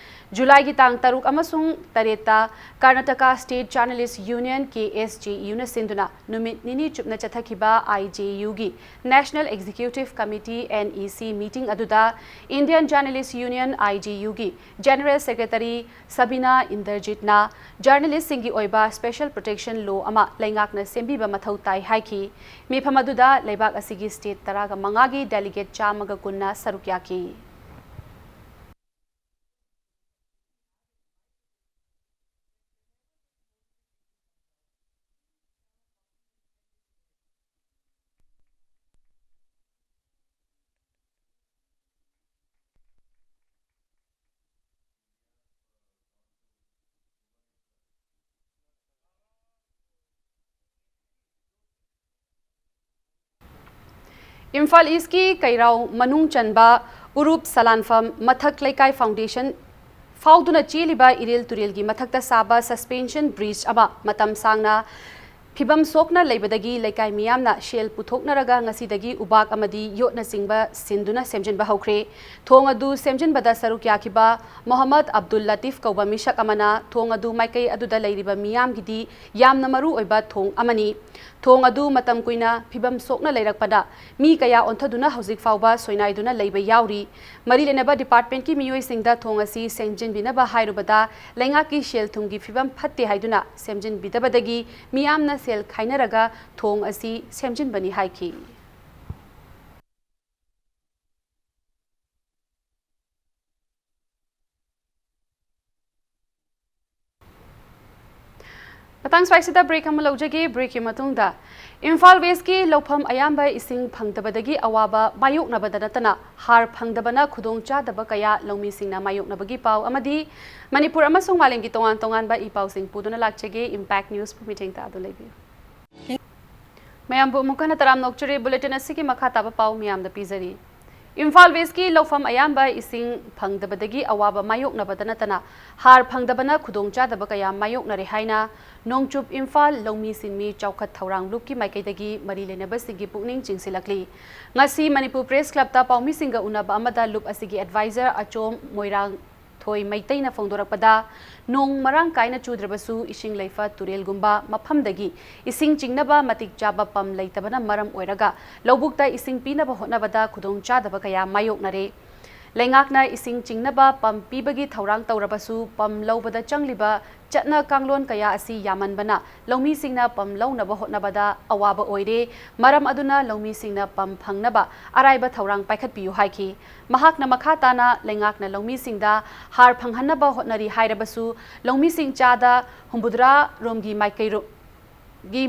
ꯖꯨꯂꯥꯏꯒꯤ ꯇꯥꯡ ꯇꯔꯨꯛ ꯑꯃꯁꯨꯡ ꯇꯔꯦꯠꯇ Karnataka State Journalist Union, K S J U ꯅ ꯁꯤꯟꯗꯨꯅ ꯅꯨꯃꯤꯠ ꯅꯤꯅꯤ ꯆꯨꯞꯅ ꯆꯠꯊꯈꯤꯕ I J U ꯒꯤ National Executive Committee, N E C, meeting ꯑꯗꯨꯗ Indian Journalist Union, I G U, ꯒꯤ General Secretary ꯁꯕꯤꯅꯥ ꯏꯟꯗꯔꯖꯤꯠꯅ journalist ꯁꯤꯡꯒꯤ ꯑꯣꯏꯕ special protection law ꯑꯃ ꯂꯩꯉꯥꯛꯅ ꯁꯦꯝꯕꯤꯕ ꯃꯊꯧ ꯇꯥꯏ ꯍꯥꯏꯈꯤ꯫ ꯃꯤꯐꯝ ꯑꯗꯨꯗ ꯂꯩꯕꯥꯛ ꯑꯁꯤꯒꯤ state ꯇꯔꯥꯒ ꯃꯉꯥꯒꯤ delegate ꯆꯥꯝꯃꯒ ꯀꯨꯟꯅ ꯁꯔꯨꯛ ꯌꯥꯈꯤ꯫ ꯏꯝꯐꯥꯜ ꯏꯁꯀꯤ ꯀꯩꯔꯥꯎ ꯃꯅꯨꯡ ꯆꯟꯕ ꯎꯔꯨꯞ ꯁꯂꯥꯟꯐꯝ ꯃꯊꯛ ꯂꯩꯀꯥꯏ foundation ꯐꯥꯎꯗꯨꯅ ꯆꯦꯜꯂꯤꯕ ꯏꯔꯤꯜ ꯇꯨꯔꯦꯜꯒꯤ ꯃꯊꯛꯇ ꯁꯥꯕ suspension bridge ꯑꯃ ꯃꯇꯝ ꯁꯥꯡꯅ ꯐꯤꯚꯝ ꯁꯣꯛꯅ ꯂꯩꯕꯗꯒꯤ ꯂꯩꯀꯥꯏ ꯃꯤꯌꯥꯝꯅ ꯁꯦꯜ ꯄꯨꯊꯣꯛꯅꯔꯒ ꯉꯁꯤꯗꯒꯤ ꯎꯕꯥꯛ ꯑꯃꯗꯤ ꯌꯣꯠꯅꯆꯤꯡꯕ ꯁꯤꯟꯗꯨꯅ ꯁꯦꯝꯖꯤꯟꯕ ꯍꯧꯈ꯭ꯔꯦ꯫ ꯊꯣꯡ ꯑꯗꯨ ꯁꯦꯝꯖꯤꯟꯕꯗ ꯁꯔꯨꯛ ꯌꯥꯈꯤꯕ ꯃꯣꯍꯝꯃꯗ ꯑꯕꯗꯨꯜ ꯂꯇꯤꯐ ꯀꯧꯕ ꯃꯤꯁꯛ ꯑꯃꯅ ꯊꯣꯡ ꯑꯗꯨ ꯃꯥꯏꯀꯩ ꯑꯗꯨꯗ ꯂꯩꯔꯤꯕ ꯃꯤꯌꯥꯝꯒꯤꯗꯤ ꯌꯥꯝꯅ ꯃꯔꯨ ꯑꯣꯏꯕ ꯊꯣꯡ ꯑꯃꯅꯤ꯫ ꯊꯣꯡ ꯑꯗꯨ ꯃꯇꯝ ꯀꯨꯏꯅ ꯐꯤꯚꯝ ꯁꯣꯛꯅ ꯂꯩꯔꯛꯄꯗ ꯃꯤ ꯀꯌꯥ ꯑꯣꯟꯊꯗꯨꯅ ꯍꯧꯖꯤꯛ ꯐꯥꯎꯕ ꯁꯣꯏꯅꯥꯏꯗꯨꯅ ꯂꯩꯕ ꯌꯥꯎꯔꯤ꯫ ꯃꯔꯤ ꯂꯩꯅꯕ ꯗꯤꯄꯥꯔꯠꯃꯦꯟꯠꯀꯤ ꯃꯤꯑꯣꯏꯁꯤꯡꯗ ꯊꯣꯡ ꯑꯁꯤ ꯁꯦꯝꯖꯤꯟꯕꯤꯅꯕ ꯍꯥꯏꯔꯨꯕꯗ ꯂꯩꯉꯥꯛꯀꯤ ꯁꯦꯜ ꯊꯨꯝꯒꯤ ꯐꯤꯚꯝ ꯐꯠꯇꯦ ꯍꯥꯏꯗꯨꯅ ꯁꯦꯝꯖꯤꯟꯕꯤꯗꯕꯗꯒꯤ ꯃꯤꯌꯥꯝꯅ ꯁꯦꯜ ꯈꯥꯏꯅꯔꯒ ꯊꯣꯡ ꯑꯁꯤ ꯁꯦꯝꯖꯤꯟꯕꯅꯤ ꯍꯥꯏꯈꯤ꯫ ꯃꯇꯥꯡ ꯁ꯭ꯋꯥꯏꯁꯤꯗ ꯕ꯭ꯔꯦꯛ ꯑꯃ ꯂꯧꯖꯒꯦ꯫ ꯕ꯭ꯔꯦꯛꯀꯤ ꯃꯇꯨꯡꯗ ꯏꯝꯐꯥꯜ ꯋꯦꯁꯀꯤ ꯂꯧꯐꯝ ꯑꯌꯥꯝꯕ ꯏꯁꯤꯡ ꯐꯪꯗꯕꯗꯒꯤ ꯑꯋꯥꯕ ꯃꯥꯌꯣꯛꯅꯕꯗ ꯅꯠꯇꯅ ꯍꯥꯔ ꯐꯪꯗꯕꯅ ꯈꯨꯗꯣꯡꯆꯥꯗꯕ ꯀꯌꯥ ꯂꯧꯃꯤꯁꯤꯡꯅ ꯃꯥꯌꯣꯛꯅꯕꯒꯤ ꯄꯥꯎ ꯑꯃꯗꯤ ꯃꯅꯤꯄꯨꯔ ꯑꯃꯁꯨꯡ ꯃꯥꯂꯦꯝꯒꯤ ꯇꯣꯉꯥꯟ ꯇꯣꯉꯥꯟꯕ ꯏ ꯄꯥꯎꯁꯤꯡ ꯄꯨꯗꯨꯅ ꯂꯥꯛꯆꯒꯦ꯫ ꯏꯝꯄꯦꯛ ꯅ꯭ꯌꯨꯁꯄꯨ ꯃꯤꯠꯌꯦꯡ ꯇꯥꯗꯨꯅ ꯂꯩꯕꯤꯌꯨ꯫ ꯃꯌꯥꯝꯕꯨ ꯑꯃꯨꯛ ꯍꯟꯅ ꯇꯔꯥꯝꯅ ꯑꯣꯛꯆꯔꯤ꯫ ꯕꯨꯂꯦꯇꯤꯟ ꯑꯁꯤꯒꯤ ꯃꯈꯥ ꯇꯥꯕ ꯄꯥꯎ ꯃꯌꯥꯝꯗ ꯄꯤꯖꯔꯤ꯫ ꯏꯝꯐꯥꯜ ꯋꯦꯁꯀꯤ ꯂꯧꯐꯝ ꯑꯌꯥꯝꯕ ꯏꯁꯤꯡ ꯐꯪꯗꯕꯗꯒꯤ ꯑꯋꯥꯕ ꯃꯥꯌꯣꯛꯅꯕꯗ ꯅꯠꯇꯅ ꯍꯥꯔ ꯐꯪꯗꯕꯅ ꯈꯨꯗꯣꯡꯆꯥꯗꯕ ꯀꯌꯥ ꯃꯥꯌꯣꯛꯅꯔꯦ ꯍꯥꯏꯅ ꯅꯣꯡꯆꯨꯞ ꯏꯝꯐꯥꯜ ꯂꯧꯃꯤ ꯁꯤꯟꯃꯤ ꯆꯥꯎꯈꯠ ꯊꯧꯔꯥꯡ ꯂꯨꯞꯀꯤ ꯃꯥꯏꯀꯩꯗꯒꯤ ꯃꯔꯤ ꯂꯩꯅꯕꯁꯤꯡꯒꯤ ꯄꯨꯛꯅꯤꯡ ꯆꯤꯡꯁꯤꯜꯂꯛꯂꯤ꯫ ꯉꯁꯤ ꯃꯅꯤꯄꯨꯔ ꯄ꯭ꯔꯦꯁ ꯀ꯭ꯂꯕꯇ ꯄꯥꯎꯃꯤꯁꯤꯡꯒ ꯎꯅꯕ ꯑꯃꯗ ꯂꯨꯞ ꯑꯁꯤꯒꯤ ꯑꯦꯗꯚꯥꯏꯖꯔ ꯑꯆꯣꯝ ꯃꯣꯏꯔꯥꯡ ꯊꯣꯏ ꯃꯩꯇꯩꯅ ꯐꯣꯡꯗꯣꯔꯛꯄꯗ, ꯅꯣꯡ ꯃꯔꯥꯡ ꯀꯥꯏꯅ ꯆꯨꯗ꯭ꯔꯕꯁꯨ ꯏꯁꯤꯡ ꯂꯩꯐ ꯇꯨꯔꯦꯜꯒꯨꯝꯕ ꯃꯐꯝꯗꯒꯤ ꯏꯁꯤꯡ ꯆꯤꯡꯅꯕ ꯃꯇꯤꯛ ꯆꯥꯕ ꯄꯝ ꯂꯩꯇꯕꯅ ꯃꯔꯝ ꯑꯣꯏꯔꯒ ꯂꯧꯕꯨꯛꯇ ꯏꯁꯤꯡ ꯄꯤꯅꯕ ꯍꯣꯠꯅꯕꯗ ꯈꯨꯗꯣꯡꯆꯥꯗꯕ ꯀꯌꯥ ꯃꯥꯌꯣꯛꯅꯔꯦ꯫ ꯂꯩꯉꯥꯛꯅ ꯏꯁꯤꯡ ꯆꯤꯡꯅꯕ ꯄꯝ ꯄꯤꯕꯒꯤ ꯊꯧꯔꯥꯡ ꯇꯧꯔꯕꯁꯨ, ꯄꯝ ꯂꯧꯕꯗ ꯆꯪꯂꯤꯕ ꯆꯠꯅ ꯀꯥꯡꯂꯣꯟ ꯀꯌꯥ ꯑꯁꯤ ꯌꯥꯝꯃꯟꯕꯅ ꯂꯧꯃꯤꯁꯤꯡꯅ ꯄꯝ ꯂꯧꯅꯕ ꯍꯣꯠꯅꯕꯗ ꯑꯋꯥꯕ ꯑꯣꯏꯔꯦ꯫ ꯃꯔꯝ ꯑꯗꯨꯅ ꯂꯧꯃꯤꯁꯤꯡꯅ ꯄꯝ ꯐꯪꯅꯕ ꯑꯔꯥꯏꯕ ꯊꯧꯔꯥꯡ ꯄꯥꯏꯈꯠꯄꯤꯌꯨ ꯍꯥꯏꯈꯤ꯫ ꯃꯍꯥꯛꯅ ꯃꯈꯥ ꯇꯥꯅ ꯂꯩꯉꯥꯛꯅ ꯂꯧꯃꯤꯁꯤꯡꯗ ꯍꯥꯔ ꯐꯪꯍꯟꯅꯕ ꯍꯣꯠꯅꯔꯤ ꯍꯥꯏꯔꯕꯁꯨ, ꯂꯧꯃꯤꯁꯤꯡ ꯆꯥꯗ ꯍꯨꯝꯐꯨꯇꯔꯥ ꯔꯣꯝꯒꯤ ꯃꯥꯏꯀꯩꯔꯣ-, ꯒꯤ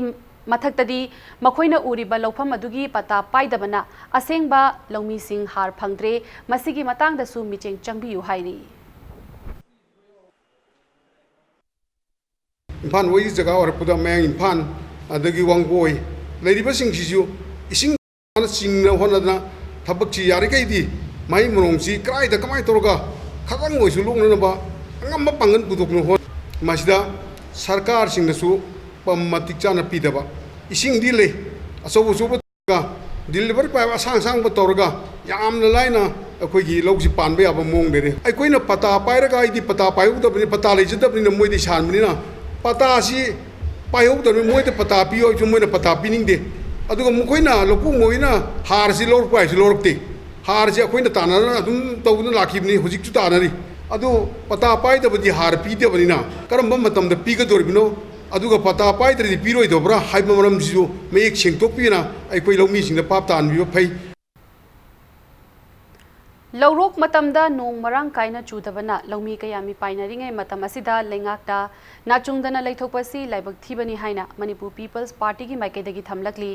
ꯃꯊꯛꯇꯗꯤ ꯃꯈꯣꯏꯅ ꯎꯔꯤꯕ ꯂꯧꯐꯝ ꯑꯗꯨꯒꯤ ꯄꯇꯥ ꯄꯥꯏꯗꯕꯅ ꯑꯁꯦꯡꯕ ꯂꯧꯃꯤꯁꯤꯡ ꯍꯥꯔ ꯐꯪꯗ꯭ꯔꯦ꯫ ꯃꯁꯤꯒꯤ ꯃꯇꯥꯡꯗꯁꯨ ꯃꯤꯠꯌꯦꯡ ꯆꯪꯕꯤꯌꯨ ꯍꯥꯏꯔꯤ꯫ ꯏꯝꯐꯥꯜ ꯋꯦꯁ ꯖꯒꯥ ꯑꯣꯏꯔꯛꯄꯗ ꯃꯌꯥꯡ ꯏꯝꯐꯥꯜ, ꯑꯗꯒꯤ ꯋꯥꯡꯒꯣꯏ ꯂꯩꯔꯤꯕꯁꯤꯡꯁꯤꯁꯨ ꯏꯁꯤꯡ ꯆꯤꯡꯅ ꯍꯣꯠꯅꯗꯅ ꯊꯕꯛꯁꯤ ꯌꯥꯔꯤꯈꯩꯗꯤ ꯃꯍꯩ ꯃꯔꯣꯡꯁꯤ ꯀꯗꯥꯏꯗ ꯀꯃꯥꯏꯅ ꯇꯧꯔꯒ ꯈꯇꯪ ꯑꯣꯏꯁꯨ ꯂꯣꯛꯅꯅꯕ ꯑꯉꯝꯕ ꯄꯥꯡꯒꯜ ꯄꯨꯊꯣꯛꯇꯨꯅ ꯍꯣꯠ-, ꯃꯁꯤꯗ ꯁꯔꯀꯥꯔꯁꯤꯡꯅꯁꯨ ꯄꯝ ꯃꯇꯤꯛ ꯆꯥꯅ ꯄꯤꯗꯕ, ꯏꯁꯤꯡꯗꯤ ꯂꯩ, ꯑꯆꯧ ꯑꯆꯧꯕ ꯇꯧꯔꯒ, ꯗꯤꯂꯤꯚꯔ ꯄꯥꯏꯞ ꯑꯁꯥꯡ ꯑꯁꯥꯡꯕ ꯇꯧꯔꯒ ꯌꯥꯝꯅ ꯂꯥꯏꯅ ꯑꯩꯈꯣꯏꯒꯤ ꯂꯧꯁꯤ ꯄꯥꯟꯕ ꯌꯥꯕ ꯃꯑꯣꯡ ꯂꯩꯔꯦ꯫ ꯑꯩꯈꯣꯏꯅ ꯄꯇꯥ ꯄꯥꯏꯔꯒ, ꯑꯩꯗꯤ ꯄꯇꯥ ꯄꯥꯏꯍꯧꯗꯕꯅꯤ, ꯄꯇꯥ ꯂꯩꯖꯗꯕꯅꯤꯅ ꯃꯣꯏꯗꯤ ꯁꯥꯟꯕꯅꯤꯅ ꯄꯇꯥꯁꯤ ꯄꯥꯏꯍꯧꯗꯕꯅꯤ, ꯃꯣꯏꯗ ꯄꯇꯥ ꯄꯤꯌꯨ ꯍꯥꯏꯕꯁꯨ ꯃꯣꯏꯅ ꯄꯇꯥ ꯄꯤꯅꯤꯡꯗꯦ꯫ ꯑꯗꯨꯒ ꯃꯈꯣꯏꯅ, ꯂꯧꯄꯨꯛ ꯃꯣꯏꯅ ꯍꯥꯔꯁꯤ ꯂꯧꯔꯛꯄ ꯍꯥꯏꯁꯤ ꯂꯧꯔꯛꯇꯦ꯫ ꯍꯥꯔꯁꯤ ꯑꯩꯈꯣꯏꯅ ꯇꯥꯟꯅꯗꯅ ꯑꯗꯨꯝ ꯇꯧꯗꯨꯅ ꯂꯥꯛꯈꯤꯕꯅꯤ, ꯍꯧꯖꯤꯛꯁꯨ ꯇꯥꯟꯅꯔꯤ꯫ ꯑꯗꯨ ꯄꯇꯥ ꯄꯥꯏꯗꯕꯗꯤ ꯍꯥꯔ ꯄꯤꯗꯕꯅꯤꯅ ꯀꯔꯝꯕ ꯃꯇꯝꯗ ꯄꯤꯒꯗꯧꯔꯤꯕꯅꯣ? ꯑꯗꯨꯒ ꯄꯇꯥ ꯄꯥꯏꯗ꯭ꯔꯗꯤ ꯄꯤꯔꯣꯏꯗꯧꯕ꯭ꯔꯥ ꯍꯥꯏꯕ ꯃꯔꯝꯁꯤꯁꯨ ꯃꯌꯦꯛ ꯁꯦꯡꯗꯣꯛꯄꯤꯅ ꯑꯩꯈꯣꯏ ꯂꯧꯃꯤꯁꯤꯡꯗ ꯚꯥꯞ ꯇꯥꯍꯟꯕꯤꯕ ꯐꯩ꯫ ꯂꯧꯔꯣꯛ ꯃꯇꯝꯗ ꯅꯣꯡ ꯃꯔꯥꯡ ꯀꯥꯏꯅ ꯆꯨꯗꯕꯅ ꯂꯧꯃꯤ ꯀꯌꯥ ꯃꯤꯄꯥꯏꯅꯔꯤꯉꯩ ꯃꯇꯝ ꯑꯁꯤꯗ ꯂꯩꯉꯥꯛꯇ ꯅꯥꯆꯨꯡꯗꯅ ꯂꯩꯊꯣꯛꯄꯁꯤ ꯂꯥꯏꯕꯛ ꯊꯤꯕꯅꯤ ꯍꯥꯏꯅ ꯃꯅꯤꯄꯨꯔ ꯄꯤꯄꯜꯁ ꯄꯥꯔꯇꯤꯒꯤ ꯃꯥꯏꯀꯩꯗꯒꯤ ꯊꯝꯂꯛꯂꯤ꯫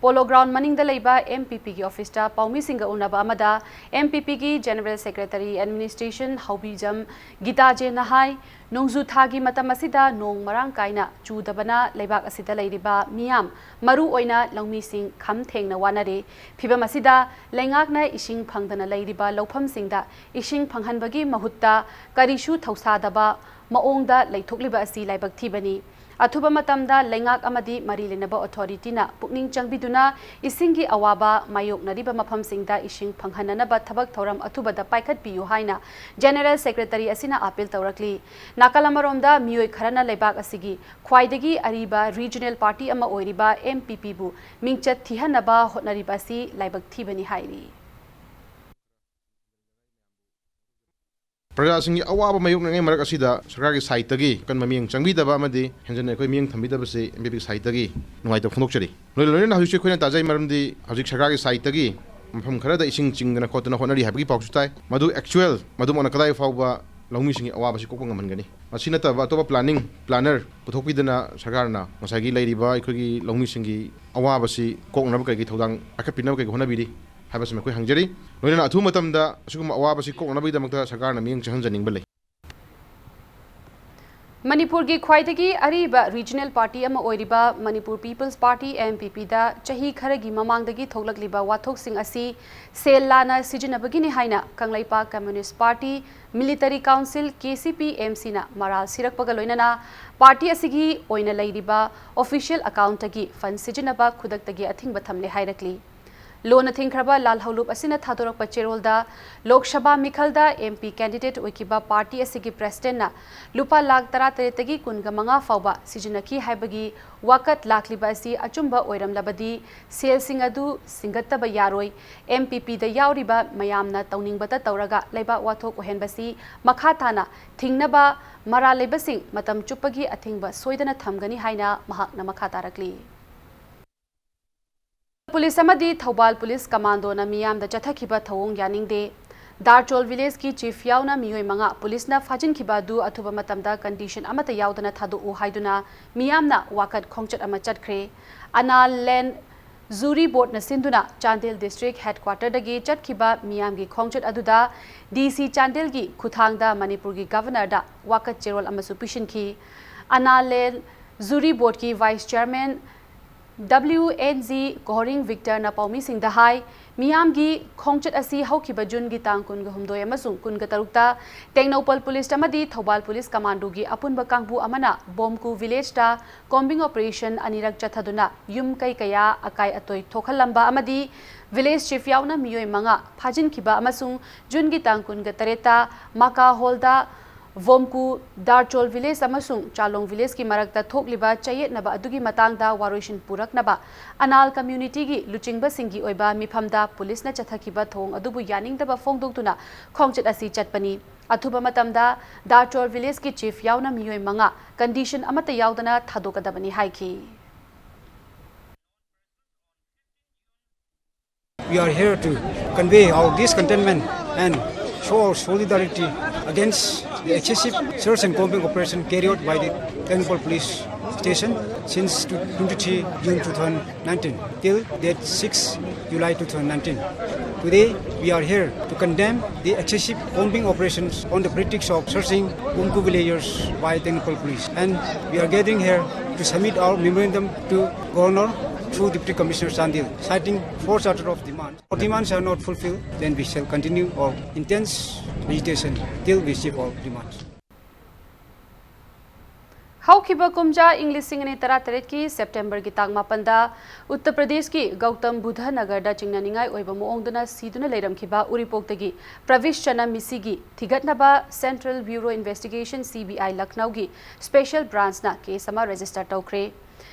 ꯄꯣꯂꯣ ꯒ꯭ꯔꯥꯎꯟ ꯃꯅꯤꯡꯗ ꯂꯩꯕ ꯑꯦꯝ ꯄꯤ ꯄꯤꯒꯤ ꯑꯣꯐꯤꯁꯇ ꯄꯥꯎꯃꯤꯁꯤꯡꯒ ꯎꯅꯕ ꯑꯃꯗ ꯑꯦꯝ ꯄꯤ ꯄꯤꯒꯤ ꯖꯦꯅꯔꯦꯜ ꯁꯦꯀ꯭ꯔꯦꯇꯔꯤ ꯑꯦꯗꯃꯤꯅꯤꯁꯇ꯭ꯔꯦꯁꯟ ꯍꯧꯕꯤꯖꯝ ꯒꯤꯇꯥꯖꯦꯅ ꯍꯥꯏ, ꯅꯣꯡꯖꯨ ꯊꯥꯒꯤ ꯃꯇꯝ ꯑꯁꯤꯗ ꯅꯣꯡ ꯃꯔꯥꯡ ꯀꯥꯏꯅ ꯆꯨꯗꯕꯅ ꯂꯩꯕꯥꯛ ꯑꯁꯤꯗ ꯂꯩꯔꯤꯕ ꯃꯤꯌꯥꯝ, ꯃꯔꯨ ꯑꯣꯏꯅ ꯂꯧꯃꯤꯁꯤꯡ ꯈꯝ ꯊꯦꯡꯅ ꯋꯥꯅꯔꯦ꯫ ꯐꯤꯚꯝ ꯑꯁꯤꯗ ꯂꯩꯉꯥꯛꯅ ꯏꯁꯤꯡ ꯐꯪꯗꯅ ꯂꯩꯔꯤꯕ ꯂꯧꯐꯝꯁꯤꯡꯗ ꯏꯁꯤꯡ ꯐꯪꯍꯟꯕꯒꯤ ꯃꯍꯨꯠꯇ ꯀꯔꯤꯁꯨ ꯊꯧꯁꯥꯗꯕ ꯃꯑꯣꯡꯗ ꯂꯩꯊꯣꯛꯂꯤꯕ ꯑꯁꯤ ꯂꯥꯏꯕꯛ ꯊꯤꯕꯅꯤ꯫ ꯑꯊꯨꯕ ꯃꯇꯝꯗ ꯂꯩꯉꯥꯛ ꯑꯃꯗꯤ ꯃꯔꯤ ꯂꯩꯅꯕ ꯑꯣꯊꯣꯔꯤꯇꯤꯅ ꯄꯨꯛꯅꯤꯡ ꯆꯪꯕꯤꯗꯨꯅ ꯏꯁꯤꯡꯒꯤ ꯑꯋꯥꯕ ꯃꯥꯌꯣꯛꯅꯔꯤꯕ ꯃꯐꯝꯁꯤꯡꯗ ꯏꯁꯤꯡ ꯐꯪꯍꯟꯅꯅꯕ ꯊꯕꯛ ꯊꯧꯔꯝ ꯑꯊꯨꯕꯗ ꯄꯥꯏꯈꯠꯄꯤꯌꯨ ꯍꯥꯏꯅ ꯖꯦꯅꯔꯦꯜ ꯁꯦꯀ꯭ꯔꯦꯇꯔꯤ ꯑꯁꯤꯅ ꯑꯥꯄꯤꯜ ꯇꯧꯔꯛꯂꯤ꯫ ꯅꯥꯀꯜ ꯑꯃꯔꯣꯝꯗ ꯃꯤꯑꯣꯏ ꯈꯔꯅ ꯂꯩꯕꯥꯛ ꯑꯁꯤꯒꯤ ꯈ꯭ꯋꯥꯏꯗꯒꯤ ꯑꯔꯤꯕ ꯔꯤꯖꯅꯦꯜ ꯄꯥꯔꯇꯤ ꯑꯃ ꯑꯣꯏꯔꯤꯕ ꯑꯦꯝ ꯄꯤ ꯄꯤꯕꯨ ꯃꯤꯡꯆꯠ ꯊꯤꯍꯟꯅꯕ ꯍꯣꯠꯅꯔꯤꯕ ꯑꯁꯤ ꯂꯥꯏꯕꯛ ꯊꯤꯕꯅꯤ ꯍꯥꯏꯔꯤ꯫ ꯄ꯭ꯔꯖꯥꯁꯤꯡꯒꯤ ꯑꯋꯥꯕ ꯃꯥꯌꯣꯛꯅꯔꯤꯉꯩ ꯃꯔꯛ ꯑꯁꯤꯗ ꯁꯔꯀꯥꯔꯒꯤ ꯁꯥꯏꯠꯇꯒꯤ ꯑꯀꯟꯕ ꯃꯤꯠꯌꯦꯡ ꯆꯪꯕꯤꯗꯕ ꯑꯃꯗꯤ ꯍꯦꯟꯖꯟꯅ ꯑꯩꯈꯣꯏ ꯃꯤꯠꯌꯦꯡ ꯊꯝꯕꯤꯗꯕꯁꯤ ꯑꯦꯝ ꯄꯤ ꯄꯤ ꯁꯥꯏꯠꯇꯒꯤ ꯅꯨꯡꯉꯥꯏꯇꯕ ꯐꯣꯡꯗꯣꯛꯆꯔꯤ꯫ ꯂꯣꯏꯅ ꯂꯣꯏꯅꯅ ꯍꯧꯖꯤꯛꯁꯨ ꯑꯩꯈꯣꯏꯅ ꯇꯥꯖꯩ, ꯃꯔꯝꯗꯤ ꯍꯧꯖꯤꯛ ꯁꯔꯀꯥꯔꯒꯤ ꯁꯥꯏꯠꯇꯒꯤ ꯃꯐꯝ ꯈꯔꯗ ꯏꯁꯤꯡ ꯆꯤꯡꯗꯅ ꯈꯣꯠꯇꯅ ꯍꯣꯠꯅꯔꯤ ꯍꯥꯏꯕꯒꯤ ꯄꯥꯎꯁꯨ ꯇꯥꯏ꯫ ꯃꯗꯨ ꯑꯦꯛꯆꯨꯋꯦꯜ, ꯃꯗꯨꯃꯛꯅ ꯀꯗꯥꯏ ꯐꯥꯎꯕ ꯂꯧꯃꯤꯁꯤꯡꯒꯤ ꯑꯋꯥꯕꯁꯤ ꯀꯣꯛꯄ ꯉꯝꯍꯟꯒꯅꯤ? ꯃꯁꯤ ꯅꯠꯇꯕ ꯑꯇꯣꯞꯄ ꯄ꯭ꯂꯥꯅꯤꯡ, ꯄ꯭ꯂꯥꯅꯔ ꯄꯨꯊꯣꯛꯄꯤꯗꯅ ꯁꯔꯀꯥꯔꯅ ꯉꯁꯥꯏꯒꯤ ꯂꯩꯔꯤꯕ ꯑꯩꯈꯣꯏꯒꯤ ꯂꯧꯃꯤꯁꯤꯡꯒꯤ ꯑꯋꯥꯕꯁꯤ ꯀꯣꯛꯅꯕ ꯀꯔꯤꯒꯤ ꯊꯧꯗꯥꯡ ꯄꯥꯏꯈꯠꯄꯤꯅꯕ ꯀꯔꯤꯒꯤ ꯍꯣꯠꯅꯕꯤꯔꯤ ꯍꯥꯏꯕꯁꯤ ꯑꯩꯈꯣꯏ ꯍꯪꯖꯔꯤ꯫ ꯂꯣꯏꯅꯅ ꯑꯊꯨꯕ ꯃꯇꯝꯗ ꯑꯁꯤꯒꯨꯝꯕ ꯑꯋꯥꯕꯁꯤ ꯀꯣꯛꯅꯕꯒꯤꯗꯃꯛꯇ ꯁꯔꯀꯥꯔꯅ ꯃꯤꯠꯌꯦꯡ ꯆꯪꯍꯟꯖꯅꯤꯡꯕ ꯂꯩ꯫ ꯃꯅꯤꯄꯨꯔꯒꯤ ꯈ꯭ꯋꯥꯏꯗꯒꯤ ꯑꯔꯤꯕ regional party ꯑꯃ ꯑꯣꯏꯔꯤꯕ Manipur People's Party, M P P ꯗ ꯆꯍꯤ ꯈꯔꯒꯤ ꯃꯃꯥꯡꯗꯒꯤ ꯊꯣꯛꯂꯛꯂꯤꯕ ꯋꯥꯊꯣꯛꯁꯤꯡ ꯑꯁꯤ ꯁꯦꯜ ꯂꯥꯟꯅ ꯁꯤꯖꯤꯟꯅꯕꯒꯤꯅꯤ ꯍꯥꯏꯅ Kangleipak Communist Party, Military Council, K C P M C ꯅ ꯃꯔꯥꯜ ꯁꯤꯔꯛꯄꯒ ꯂꯣꯏꯅꯅ party ꯑꯁꯤꯒꯤ ꯑꯣꯏꯅ ꯂꯩꯔꯤꯕ official account ꯇꯒꯤ fund ꯁꯤꯖꯤꯟꯅꯕ ꯈꯨꯗꯛꯇꯒꯤ ꯑꯊꯤꯡꯕ ꯊꯝꯂꯦ ꯍꯥꯏꯔꯛꯂꯤ꯫ ꯂꯣꯟꯅ ꯊꯤꯡꯈ꯭ꯔꯕ ꯂꯥꯜꯍꯧꯂꯨꯞ ꯑꯁꯤꯅ ꯊꯥꯗꯣꯔꯛꯄ ꯆꯦꯔꯣꯜꯗ, Lok Sabha ꯃꯤꯈꯜꯗ M P candidate ꯑꯣꯏꯈꯤꯕ party ꯑꯁꯤꯒꯤ president ꯅ ꯂꯨꯄꯥ ꯂꯥꯈ ꯇꯔꯥꯇꯔꯦꯠꯇꯒꯤ ꯀꯨꯟꯒ ꯃꯉꯥ ꯐꯥꯎꯕ ꯁꯤꯖꯤꯟꯅꯈꯤ ꯍꯥꯏꯕꯒꯤ ꯋꯥꯀꯠ ꯂꯥꯛꯂꯤꯕ ꯑꯁꯤ ꯑꯆꯨꯝꯕ ꯑꯣꯏꯔꯝꯂꯕꯗꯤ, ꯁꯦꯜꯁꯤꯡ ꯑꯗꯨ ꯁꯤꯡꯒꯠꯇꯕ ꯌꯥꯔꯣꯏ꯫ M P P ꯗ ꯌꯥꯎꯔꯤꯕ ꯃꯌꯥꯝꯅ ꯇꯧꯅꯤꯡꯕꯇ ꯇꯧꯔꯒ ꯂꯩꯕꯥꯛ ꯋꯥꯊꯣꯛ ꯑꯣꯏꯍꯟꯕꯁꯤ ꯃꯈꯥ ꯇꯥꯅ ꯊꯤꯡꯅꯕ ꯃꯔꯥꯜ ꯂꯩꯕꯁꯤꯡ ꯃꯇꯝ ꯆꯨꯞꯄꯒꯤ ꯑꯊꯤꯡꯕ ꯁꯣꯏꯗꯅ ꯊꯝꯒꯅꯤ ꯍꯥꯏꯅ ꯃꯍꯥꯛꯅ ꯃꯈꯥ ꯇꯥꯔꯛꯂꯤ꯫ ꯄꯨꯂꯤꯁ ꯑꯃꯗꯤ ꯊꯧꯕꯥꯜ ꯄꯨꯂꯤꯁ ꯀꯃꯥꯟꯗꯣꯅ ꯃꯤꯌꯥꯝꯗ ꯆꯠꯊꯈꯤꯕ ꯊꯧꯑꯣꯡ ꯌꯥꯅꯤꯡꯗꯦ꯫ ꯗꯥꯔꯆꯣꯜ village ꯀꯤ chief ꯌꯥꯎꯅ ꯃꯤꯑꯣꯏ ꯃꯉꯥ ꯄꯨꯂꯤꯁꯅ ꯐꯥꯖꯤꯟꯈꯤꯕ ꯑꯗꯨ ꯑꯊꯨꯕ ꯃꯇꯝꯗ condition ꯑꯃꯠꯇ ꯌꯥꯎꯗꯅ ꯊꯥꯗꯣꯛꯎ ꯍꯥꯏꯗꯨꯅ ꯃꯤꯌꯥꯝꯅ ꯋꯥꯀꯠ ꯈꯣꯡꯆꯠ ꯑꯃ ꯆꯠꯈ꯭ꯔꯦ꯫ ꯑꯅꯥꯜ land jury board ꯅ ꯁꯤꯟꯗꯨꯅ ꯆꯥꯟꯗꯦꯜ district headquarter ꯗꯒꯤ ꯆꯠꯈꯤꯕ ꯃꯤꯌꯥꯝꯒꯤ ꯈꯣꯡꯆꯠ ꯑꯗꯨꯗ D C ꯆꯥꯟꯗꯦꯜꯒꯤ ꯈꯨꯠꯊꯥꯡꯗ ꯃꯅꯤꯄꯨꯔꯒꯤ governor ꯗ ꯋꯥꯀꯠ ꯆꯦꯔꯣꯜ ꯑꯃꯁꯨ ꯄꯤꯁꯤꯟꯈꯤ꯫ ꯑꯅꯥꯜ land jury board ꯀꯤ vice chairman W N G ꯀꯣꯍꯣꯔꯤꯡ ꯚꯤꯛꯇꯔꯅ ꯄꯥꯎꯃꯤꯁꯤꯡꯗ ꯍꯥꯏ, ꯃꯤꯌꯥꯝꯒꯤ ꯈꯣꯡꯆꯠ ꯑꯁꯤ ꯍꯧꯈꯤꯕ ꯖꯨꯟꯒꯤ ꯇꯥꯡ ꯀꯨꯟꯒ ꯍꯨꯝꯗꯣꯏ ꯑꯃꯁꯨꯡ ꯀꯨꯟꯒ ꯇꯔꯨꯛꯇ ꯇꯦꯡꯅꯧꯄꯜ ꯄꯨꯂꯤꯁ ꯑꯃꯗꯤ ꯊꯧꯕꯥꯜ ꯄꯨꯂꯤꯁ ꯀꯃꯥꯟꯗꯣꯒꯤ ꯑꯄꯨꯟꯕ ꯀꯥꯡꯕꯨ ꯑꯃꯅ ꯕꯣꯝꯀꯨ village ꯇ combing operation ꯑꯅꯤꯔꯛ ꯆꯠꯊꯗꯨꯅ ꯌꯨꯝ ꯀꯩ ꯀꯌꯥ ꯑꯀꯥꯏ ꯑꯇꯣꯏ ꯊꯣꯛꯍꯜꯂꯝꯕ ꯑꯃꯗꯤ village chief ꯌꯥꯎꯅ ꯃꯤꯑꯣꯏ ꯃꯉꯥ ꯐꯥꯖꯤꯟꯈꯤꯕ ꯑꯃꯁꯨꯡ ꯖꯨꯟꯒꯤ ꯇꯥꯡ ꯀꯨꯟꯒ ꯇꯔꯦꯠꯇ ꯃꯀꯥ ꯍꯣꯜꯗ ꯕꯣꯝꯀꯨ, ꯗꯥꯔꯆꯣꯜ village ꯑꯃꯁꯨꯡ ꯆꯥꯂꯣꯡ village ꯀꯤ ꯃꯔꯛꯇ ꯊꯣꯛꯂꯤꯕ ꯆꯌꯦꯠꯅꯕ ꯑꯗꯨꯒꯤ ꯃꯇꯥꯡꯗ ꯋꯥꯔꯣꯏꯁꯤꯟ ꯄꯨꯔꯛꯅꯕ ꯑꯅꯥꯜ community ꯒꯤ ꯂꯨꯆꯤꯡꯕꯁꯤꯡꯒꯤ ꯑꯣꯏꯕ ꯃꯤꯐꯝꯗ ꯄꯨꯂꯤꯁꯅ ꯆꯠꯊꯈꯤꯕ ꯊꯧꯑꯣꯡ ꯑꯗꯨꯕꯨ ꯌꯥꯅꯤꯡꯗꯕ ꯐꯣꯡꯗꯣꯛꯇꯨꯅ ꯈꯣꯡꯆꯠ ꯑꯁꯤ ꯆꯠꯄꯅꯤ꯫ ꯑꯊꯨꯕ ꯃꯇꯝꯗ ꯗꯥꯔꯆꯣꯜ village ꯀꯤ chief ꯌꯥꯎꯅ ꯃꯤꯑꯣꯏ ꯃꯉꯥ condition ꯑꯃꯠꯇ ꯌꯥꯎꯗꯅ ꯊꯥꯗꯣꯛꯀꯗꯕꯅꯤ ꯍꯥꯏꯈꯤ꯫ We are here to convey our discontentment and show our solidarity against the excessive search and combing operation carried out by the Tengnoupal Police Station since twenty-three June two thousand nineteen till date six July two thousand nineteen. Today, we are here to condemn the excessive combing operations on the pretext of searching Bumku villagers by Tengnoupal police. And we are gathering here to submit our memorandum to Governor through Deputy Commissioner Chandel, citing four charter of demands. Our demands are not fulfilled, then we shall continue our intense agitation till we achieve our demands. ꯍꯧꯈꯤꯕ ꯀꯨꯝꯖꯥ ꯏꯪ ꯂꯤꯁꯤꯡ ꯑꯅꯤ ꯇꯔꯥꯇꯔꯦꯠꯀꯤ ꯁꯦꯞꯇꯦꯝꯕꯔꯒꯤ ꯇꯥꯡ ꯃꯥꯄꯟꯗ ꯎꯠꯇꯔ ꯄ꯭ꯔꯗꯦꯁꯀꯤ ꯒꯧꯇꯝ ꯕꯨꯙ ꯅꯒꯔꯗ ꯆꯤꯡꯅꯅꯤꯡꯉꯥꯏ ꯑꯣꯏꯕ ꯃꯑꯣꯡꯗꯨꯅ ꯁꯤꯗꯨꯅ ꯂꯩꯔꯝꯈꯤꯕ ꯎꯔꯤꯄꯣꯛꯇꯒꯤ ꯄ꯭ꯔꯕꯤꯁ ꯆꯅꯝ ꯃꯤꯁꯤꯒꯤ ꯊꯤꯒꯠꯅꯕ Central Bureau Investigation, C B I, ꯂꯈꯅꯧꯒꯤ special branchꯅ case ꯑꯃ register ꯇꯧꯈ꯭ꯔꯦ꯫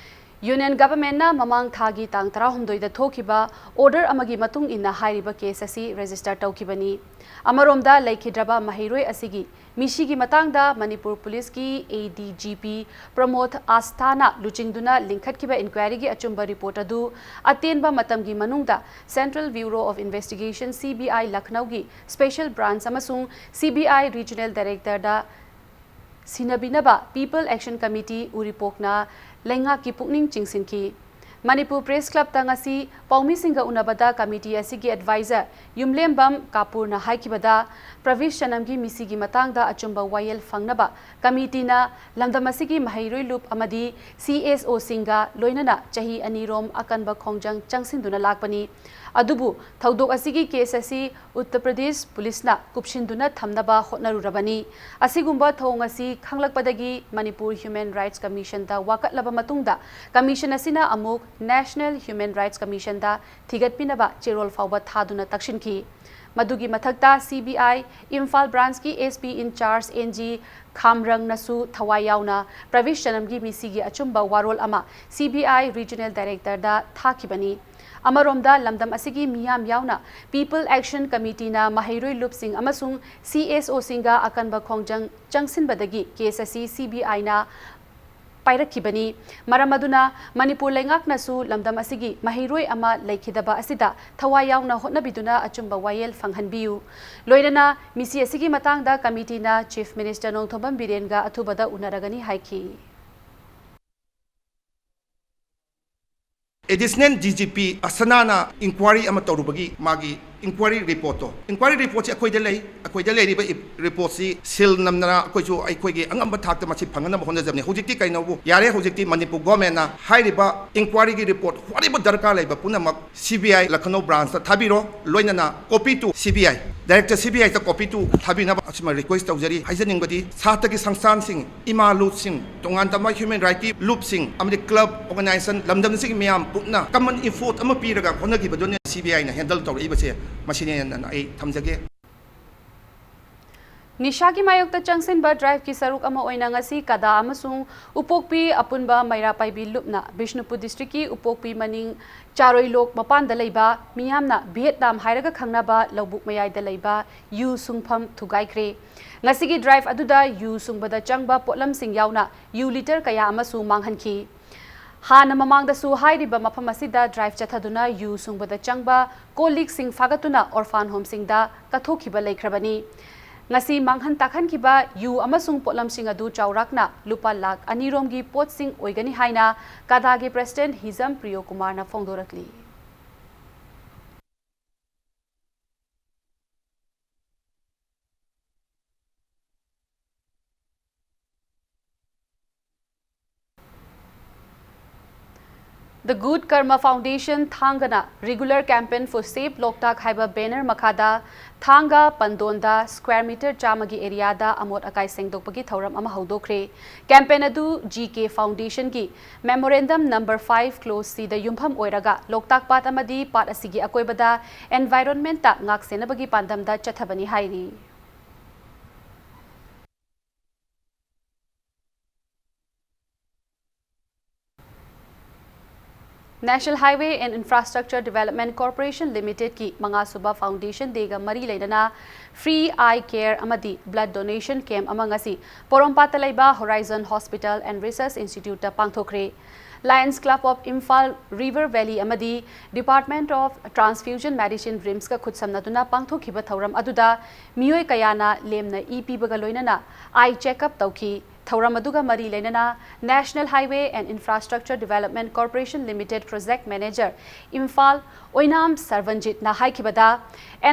Union Governmentꯅ ꯃꯃꯥꯡ ꯊꯥꯒꯤ ꯇꯥꯡ ꯇꯔꯥꯍꯨꯝꯗꯣꯏꯗ ꯊꯣꯛꯈꯤꯕ order ꯑꯃꯒꯤ ꯃꯇꯨꯡ ꯏꯟꯅ ꯍꯥꯏꯔꯤꯕ case ꯑꯁꯤ register ꯇꯧꯈꯤꯕꯅꯤ꯫ ꯑꯃꯔꯣꯝꯗ, ꯂꯩꯈꯤꯗ꯭ꯔꯕ ꯃꯍꯩꯔꯣꯏ ꯑꯁꯤꯒꯤ ꯃꯤꯁꯤꯒꯤ ꯃꯇꯥꯡꯗ ꯃꯅꯤꯄꯨꯔ ꯄꯨꯂꯤꯁꯀꯤ A D G P ꯄ꯭ꯔꯃꯣꯗ ꯑꯥꯁꯊꯥꯅ ꯂꯨꯆꯤꯡꯗꯨꯅ ꯂꯤꯡꯈꯠꯈꯤꯕ inquiryꯒꯤ ꯑꯆꯨꯝꯕ report ꯑꯗꯨ ꯑꯇꯦꯟꯕ ꯃꯇꯝꯒꯤ ꯃꯅꯨꯡꯗ Central Bureau of Investigation, C B I, ꯂꯈꯅꯧꯒꯤ special branch ꯑꯃꯁꯨꯡ C B I regional directorꯗ ꯁꯤꯟꯅꯕꯤꯅꯕ People Action Committee ꯎꯔꯤꯄꯣꯛꯅ ꯂꯩꯉꯥꯛꯀꯤ ꯄꯨꯛꯅꯤꯡ ꯆꯤꯡꯁꯤꯟꯈꯤ꯫ ꯃꯅꯤꯄꯨꯔ Press Clubꯇ ꯉꯁꯤ ꯄꯥꯎꯃꯤꯁꯤꯡꯒ ꯎꯅꯕꯗ committee ꯑꯁꯤꯒꯤ advisor ꯌꯨꯝꯂꯦꯝꯕꯝ ꯀꯥꯄꯨꯔꯅ ꯍꯥꯏꯈꯤꯕꯗ, ꯄ꯭ꯔꯕꯤꯁ ꯆꯅꯝꯒꯤ ꯃꯤꯁꯤꯒꯤ ꯃꯇꯥꯡꯗ ꯑꯆꯨꯝꯕ ꯋꯥꯌꯦꯜ ꯐꯪꯅꯕ committeeꯅ ꯂꯝꯗꯝ ꯑꯁꯤꯒꯤ ꯃꯍꯩꯔꯣꯏ ꯂꯨꯞ ꯑꯃꯗꯤ C S Oꯁꯤꯡꯒ ꯂꯣꯏꯅꯅ ꯆꯍꯤ ꯑꯅꯤꯔꯣꯝ ꯑꯀꯟꯕ ꯈꯣꯡꯖꯪ ꯆꯪꯁꯤꯟꯗꯨꯅ ꯂꯥꯛꯄꯅꯤ꯫ ꯑꯗꯨꯕꯨ ꯊꯧꯗꯣꯛ ꯑꯁꯤꯒꯤ case ꯑꯁꯤ ꯎꯠꯇꯔ ꯄ꯭ꯔꯗꯦꯁ ꯄꯨꯂꯤꯁꯅ ꯀꯨꯞꯁꯤꯟꯗꯨꯅ ꯊꯝꯅꯕ ꯍꯣꯠꯅꯔꯨꯔꯕꯅꯤ꯫ ꯑꯁꯤꯒꯨꯝꯕ ꯊꯧꯑꯣꯡ ꯑꯁꯤ ꯈꯪꯂꯛꯄꯗꯒꯤ ꯃꯅꯤꯄꯨꯔ Human Rights Commissionꯗ ꯋꯥꯀꯠꯂꯕ ꯃꯇꯨꯡꯗ, commission ꯑꯁꯤꯅ ꯑꯃꯨꯛ National Human Rights Commissionꯗ ꯊꯤꯒꯠꯄꯤꯅꯕ ꯆꯦꯔꯣꯜ ꯐꯥꯎꯕ ꯊꯥꯗꯨꯅ ꯇꯛꯁꯤꯟꯈꯤ꯫ ꯃꯗꯨꯒꯤ ꯃꯊꯛꯇ, C B I Imphal branchꯀꯤ S P in charge N G ꯈꯥꯝꯔꯪꯅꯁꯨ ꯊꯋꯥꯏ ꯌꯥꯎꯅ ꯄ꯭ꯔꯕꯤꯁ ꯆꯅꯝꯒꯤ ꯃꯤꯁꯤꯒꯤ ꯑꯆꯨꯝꯕ ꯋꯥꯔꯣꯜ ꯑꯃ C B I regional directorꯗ ꯊꯥꯈꯤꯕꯅꯤ꯫ ꯑꯃꯔꯣꯝꯗ, ꯂꯝꯗꯝ ꯑꯁꯤꯒꯤ ꯃꯤꯌꯥꯝ ꯌꯥꯎꯅ People Action Committeeꯅ ꯃꯍꯩꯔꯣꯏ ꯂꯨꯞꯁꯤꯡ ꯑꯃꯁꯨꯡ C S Oꯁꯤꯡꯒ ꯑꯀꯟꯕ ꯈꯣꯡꯖꯪ ꯆꯪꯁꯤꯟꯕꯗꯒꯤ case ꯑꯁꯤ C B Iꯅ ꯄꯥꯏꯔꯛꯈꯤꯕꯅꯤ꯫ ꯃꯔꯝ ꯑꯗꯨꯅ, ꯃꯅꯤꯄꯨꯔ ꯂꯩꯉꯥꯛꯅꯁꯨ ꯂꯝꯗꯝ ꯑꯁꯤꯒꯤ ꯃꯍꯩꯔꯣꯏ ꯑꯃ ꯂꯩꯈꯤꯗꯕ ꯑꯁꯤꯗ ꯊꯋꯥꯏ ꯌꯥꯎꯅ ꯍꯣꯠꯅꯕꯤꯗꯨꯅ ꯑꯆꯨꯝꯕ ꯋꯥꯌꯦꯜ ꯐꯪꯍꯟꯕꯤꯌꯨ꯫ ꯂꯣꯏꯅꯅ ꯃꯤꯁꯤ ꯑꯁꯤꯒꯤ ꯃꯇꯥꯡꯗ committeeꯅ Chief Minister ꯅꯣꯡꯊꯣꯝꯕꯝ ꯕꯤꯔꯦꯟꯒ ꯑꯊꯨꯕꯗ ꯎꯅꯔꯒꯅꯤ ꯍꯥꯏꯈꯤ꯫ Additional D G P ꯑꯁꯅꯥꯅ inquiry ꯑꯃ ꯇꯧꯔꯨꯕꯒꯤ ꯃꯥꯒꯤ Inquiry reportꯇꯣ, inquiry reportꯁꯤ ꯑꯩꯈꯣꯏꯗ ꯂꯩ꯫ ꯑꯩꯈꯣꯏꯗ ꯂꯩꯔꯤꯕ reportꯁꯤ seal ꯅꯝꯗꯅ ꯑꯩꯈꯣꯏꯁꯨ ꯑꯩꯈꯣꯏꯒꯤ ꯑꯉꯝꯕ ꯊꯥꯛꯇ ꯃꯁꯤ ꯐꯪꯅꯅꯕ ꯍꯣꯠꯅꯖꯕꯅꯤ꯫ ꯍꯧꯖꯤꯛꯇꯤ ꯀꯩꯅꯣꯕꯨ ꯌꯥꯔꯦ, ꯍꯧꯖꯤꯛꯇꯤ ꯃꯅꯤꯄꯨꯔ governmentꯅ ꯍꯥꯏꯔꯤꯕ inquiryꯒꯤ report, whatever ꯗꯔꯀꯥꯔ ꯂꯩꯕ ꯄꯨꯝꯅꯃꯛ C B I Lucknow branchꯇ ꯊꯥꯕꯤꯔꯣ, ꯂꯣꯏꯅꯅ copy to C B I, director C B Iꯗ copy to ꯊꯥꯕꯤꯅꯕ ꯑꯁꯤꯃ request ꯇꯧꯖꯔꯤ꯫ ꯍꯥꯏꯖꯅꯤꯡꯕꯗꯤ ꯁꯥꯇ꯭ꯔꯒꯤ ꯁꯪꯁꯊꯥꯟꯁꯤꯡ, ꯏꯃꯥ ꯂꯨꯞꯁꯤꯡ, ꯇꯣꯉꯥꯟ ꯇꯝꯕ human rightꯀꯤ ꯂꯨꯞꯁꯤꯡ ꯑꯃꯗꯤ club, organization, ꯂꯝꯗꯝꯁꯤꯒꯤ ꯃꯤꯌꯥꯝ ꯄꯨꯟꯅ common effort ꯑꯃ ꯄꯤꯔꯒ ꯍꯣꯠꯅꯈꯤꯕꯗꯨꯅ C B Iꯅ handle ꯇꯧꯔꯛꯏꯕꯁꯦ꯫ ꯃꯁꯤꯅꯦꯅ ꯑꯩ ꯊꯝꯖꯒꯦ꯫ ꯅꯤꯁꯥꯒꯤ ꯃꯥꯌꯣꯛꯇ ꯆꯪꯁꯤꯟꯕ driveꯀꯤ ꯁꯔꯨꯛ ꯑꯃ ꯑꯣꯏꯅ ꯉꯁꯤ ꯀꯗꯥ ꯑꯃꯁꯨꯡ ꯎꯄꯣꯛꯄꯤ ꯑꯄꯨꯟꯕ ꯃꯩꯔꯥ ꯄꯥꯏꯕꯤ ꯂꯨꯞꯅ ꯕꯤꯁꯅꯨꯄꯨꯔ districtꯀꯤ ꯎꯄꯣꯛꯄꯤ ꯃꯅꯤꯡ ꯆꯥꯔꯣꯏꯂꯣꯛ ꯃꯄꯥꯟꯗ ꯂꯩꯕ ꯃꯤꯌꯥꯝꯅ ꯚꯤꯌꯦꯠꯅꯥꯝ ꯍꯥꯏꯔꯒ ꯈꯪꯅꯕ ꯂꯧꯕꯨꯛ ꯃꯌꯥꯏꯗ ꯂꯩꯕ ꯌꯨ ꯁꯨꯡꯐꯝ ꯊꯨꯒꯥꯏꯈ꯭ꯔꯦ꯫ ꯉꯁꯤꯒꯤ drive ꯑꯗꯨꯗ ꯌꯨ ꯁꯨꯡꯕꯗ ꯆꯪꯕ ꯄꯣꯠꯂꯝꯁꯤꯡ ꯌꯥꯎꯅ ꯌꯨ litre ꯀꯌꯥ ꯑꯃꯁꯨ ꯃꯥꯡꯍꯟꯈꯤ꯫ ꯍꯥꯟꯅ ꯃꯃꯥꯡꯗꯁꯨ ꯍꯥꯏꯔꯤꯕ ꯃꯐꯝ ꯑꯁꯤꯗ drive ꯆꯠꯊꯗꯨꯅ ꯌꯨ ꯁꯨꯡꯕꯗ ꯆꯪꯕ ꯀꯣꯜ ꯂꯤꯛꯁꯤꯡ ꯐꯥꯒꯠꯇꯨꯅ orphan homeꯁꯤꯡꯗ ꯀꯠꯊꯣꯛꯈꯤꯕ ꯂꯩꯈ꯭ꯔꯕꯅꯤ꯫ ꯉꯁꯤ ꯃꯥꯡꯍꯟ ꯇꯥꯛꯍꯟꯈꯤꯕ ꯌꯨ ꯑꯃꯁꯨꯡ ꯄꯣꯠꯂꯝꯁꯤꯡ ꯑꯗꯨ ꯆꯥꯎꯔꯥꯛꯅ ꯂꯨꯄꯥ ꯂꯥꯈ ꯑꯅꯤ ꯔꯣꯝꯒꯤ ꯄꯣꯠꯁꯤꯡ ꯑꯣꯏꯒꯅꯤ ꯍꯥꯏꯅ ꯀꯗꯥꯒꯤ president ꯍꯤꯖꯝ ꯄ꯭ꯔꯤꯌꯣ ꯀꯨꯃꯥꯔꯅ ꯐꯣꯡꯗꯣꯔꯛꯂꯤ꯫ The Good Karma Foundation ꯊꯥꯡꯒꯅ Regular Campaign for Save Loktak ꯍꯥꯏꯕ banner ꯃꯈꯥꯗ ꯊꯥꯡꯒ ꯄꯟꯗꯣꯟꯗ square meter ꯆꯥꯝꯃꯒꯤ areaꯗ ꯑꯃꯣꯠ ꯑꯀꯥꯏ ꯁꯦꯡꯗꯣꯛꯄꯒꯤ ꯊꯧꯔꯝ ꯑꯃ ꯍꯧꯗꯣꯛꯈ꯭ꯔꯦ꯫ Campaign ꯑꯗꯨ G K Foundationꯒꯤ Memorandum Number five Clause Cꯗ ꯌꯨꯝꯐꯝ ꯑꯣꯏꯔꯒ ꯂꯣꯛꯇꯥꯛ ꯄꯥꯠ ꯑꯃꯗꯤ ꯄꯥꯠ ꯑꯁꯤꯒꯤ ꯑꯀꯣꯏꯕꯗ environmentꯇ ꯉꯥꯛ ꯁꯦꯟꯅꯕꯒꯤ ꯄꯥꯟꯗꯝꯗ ꯆꯠꯊꯕꯅꯤ ꯍꯥꯏꯔꯤ꯫ National Highway and Infrastructure Development Corporation Limitedꯀꯤ ꯃꯉꯥꯁꯨꯕ Foundation Dayꯒ ꯃꯔꯤ ꯂꯩꯅꯅ free eye care ꯑꯃꯗꯤ blood donation camp ꯑꯃ ꯉꯁꯤ ꯄꯣꯔꯣꯝꯄꯥꯠꯇ ꯂꯩꯕ Horizon Hospital and Research Instituteꯇ ꯄꯥꯡꯊꯣꯛꯈ꯭ꯔꯦ꯫ Lions Club of Imphal, River Valley ꯑꯃꯗꯤ Department of Transfusion Medicine, RIMSꯀ ꯈꯨꯠꯁꯝꯅꯗꯨꯅ ꯄꯥꯡꯊꯣꯛꯈꯤꯕ ꯊꯧꯔꯝ ꯑꯗꯨꯗ ꯃꯤꯑꯣꯏ ꯀꯌꯥꯅ ꯂꯦꯝꯅ ꯏ ꯄꯤꯕꯒ ꯂꯣꯏꯅꯅ eye checkup ꯇꯧꯈꯤ꯫ ꯊꯧꯔꯝ ꯑꯗꯨꯒ ꯃꯔꯤ ꯂꯩꯅꯅ National Highway and Infrastructure Development Corporation Limited Project Manager, Imphal, Oinam ꯁꯔꯕꯟꯖꯤꯠꯅ ꯍꯥꯏꯈꯤꯕꯗ,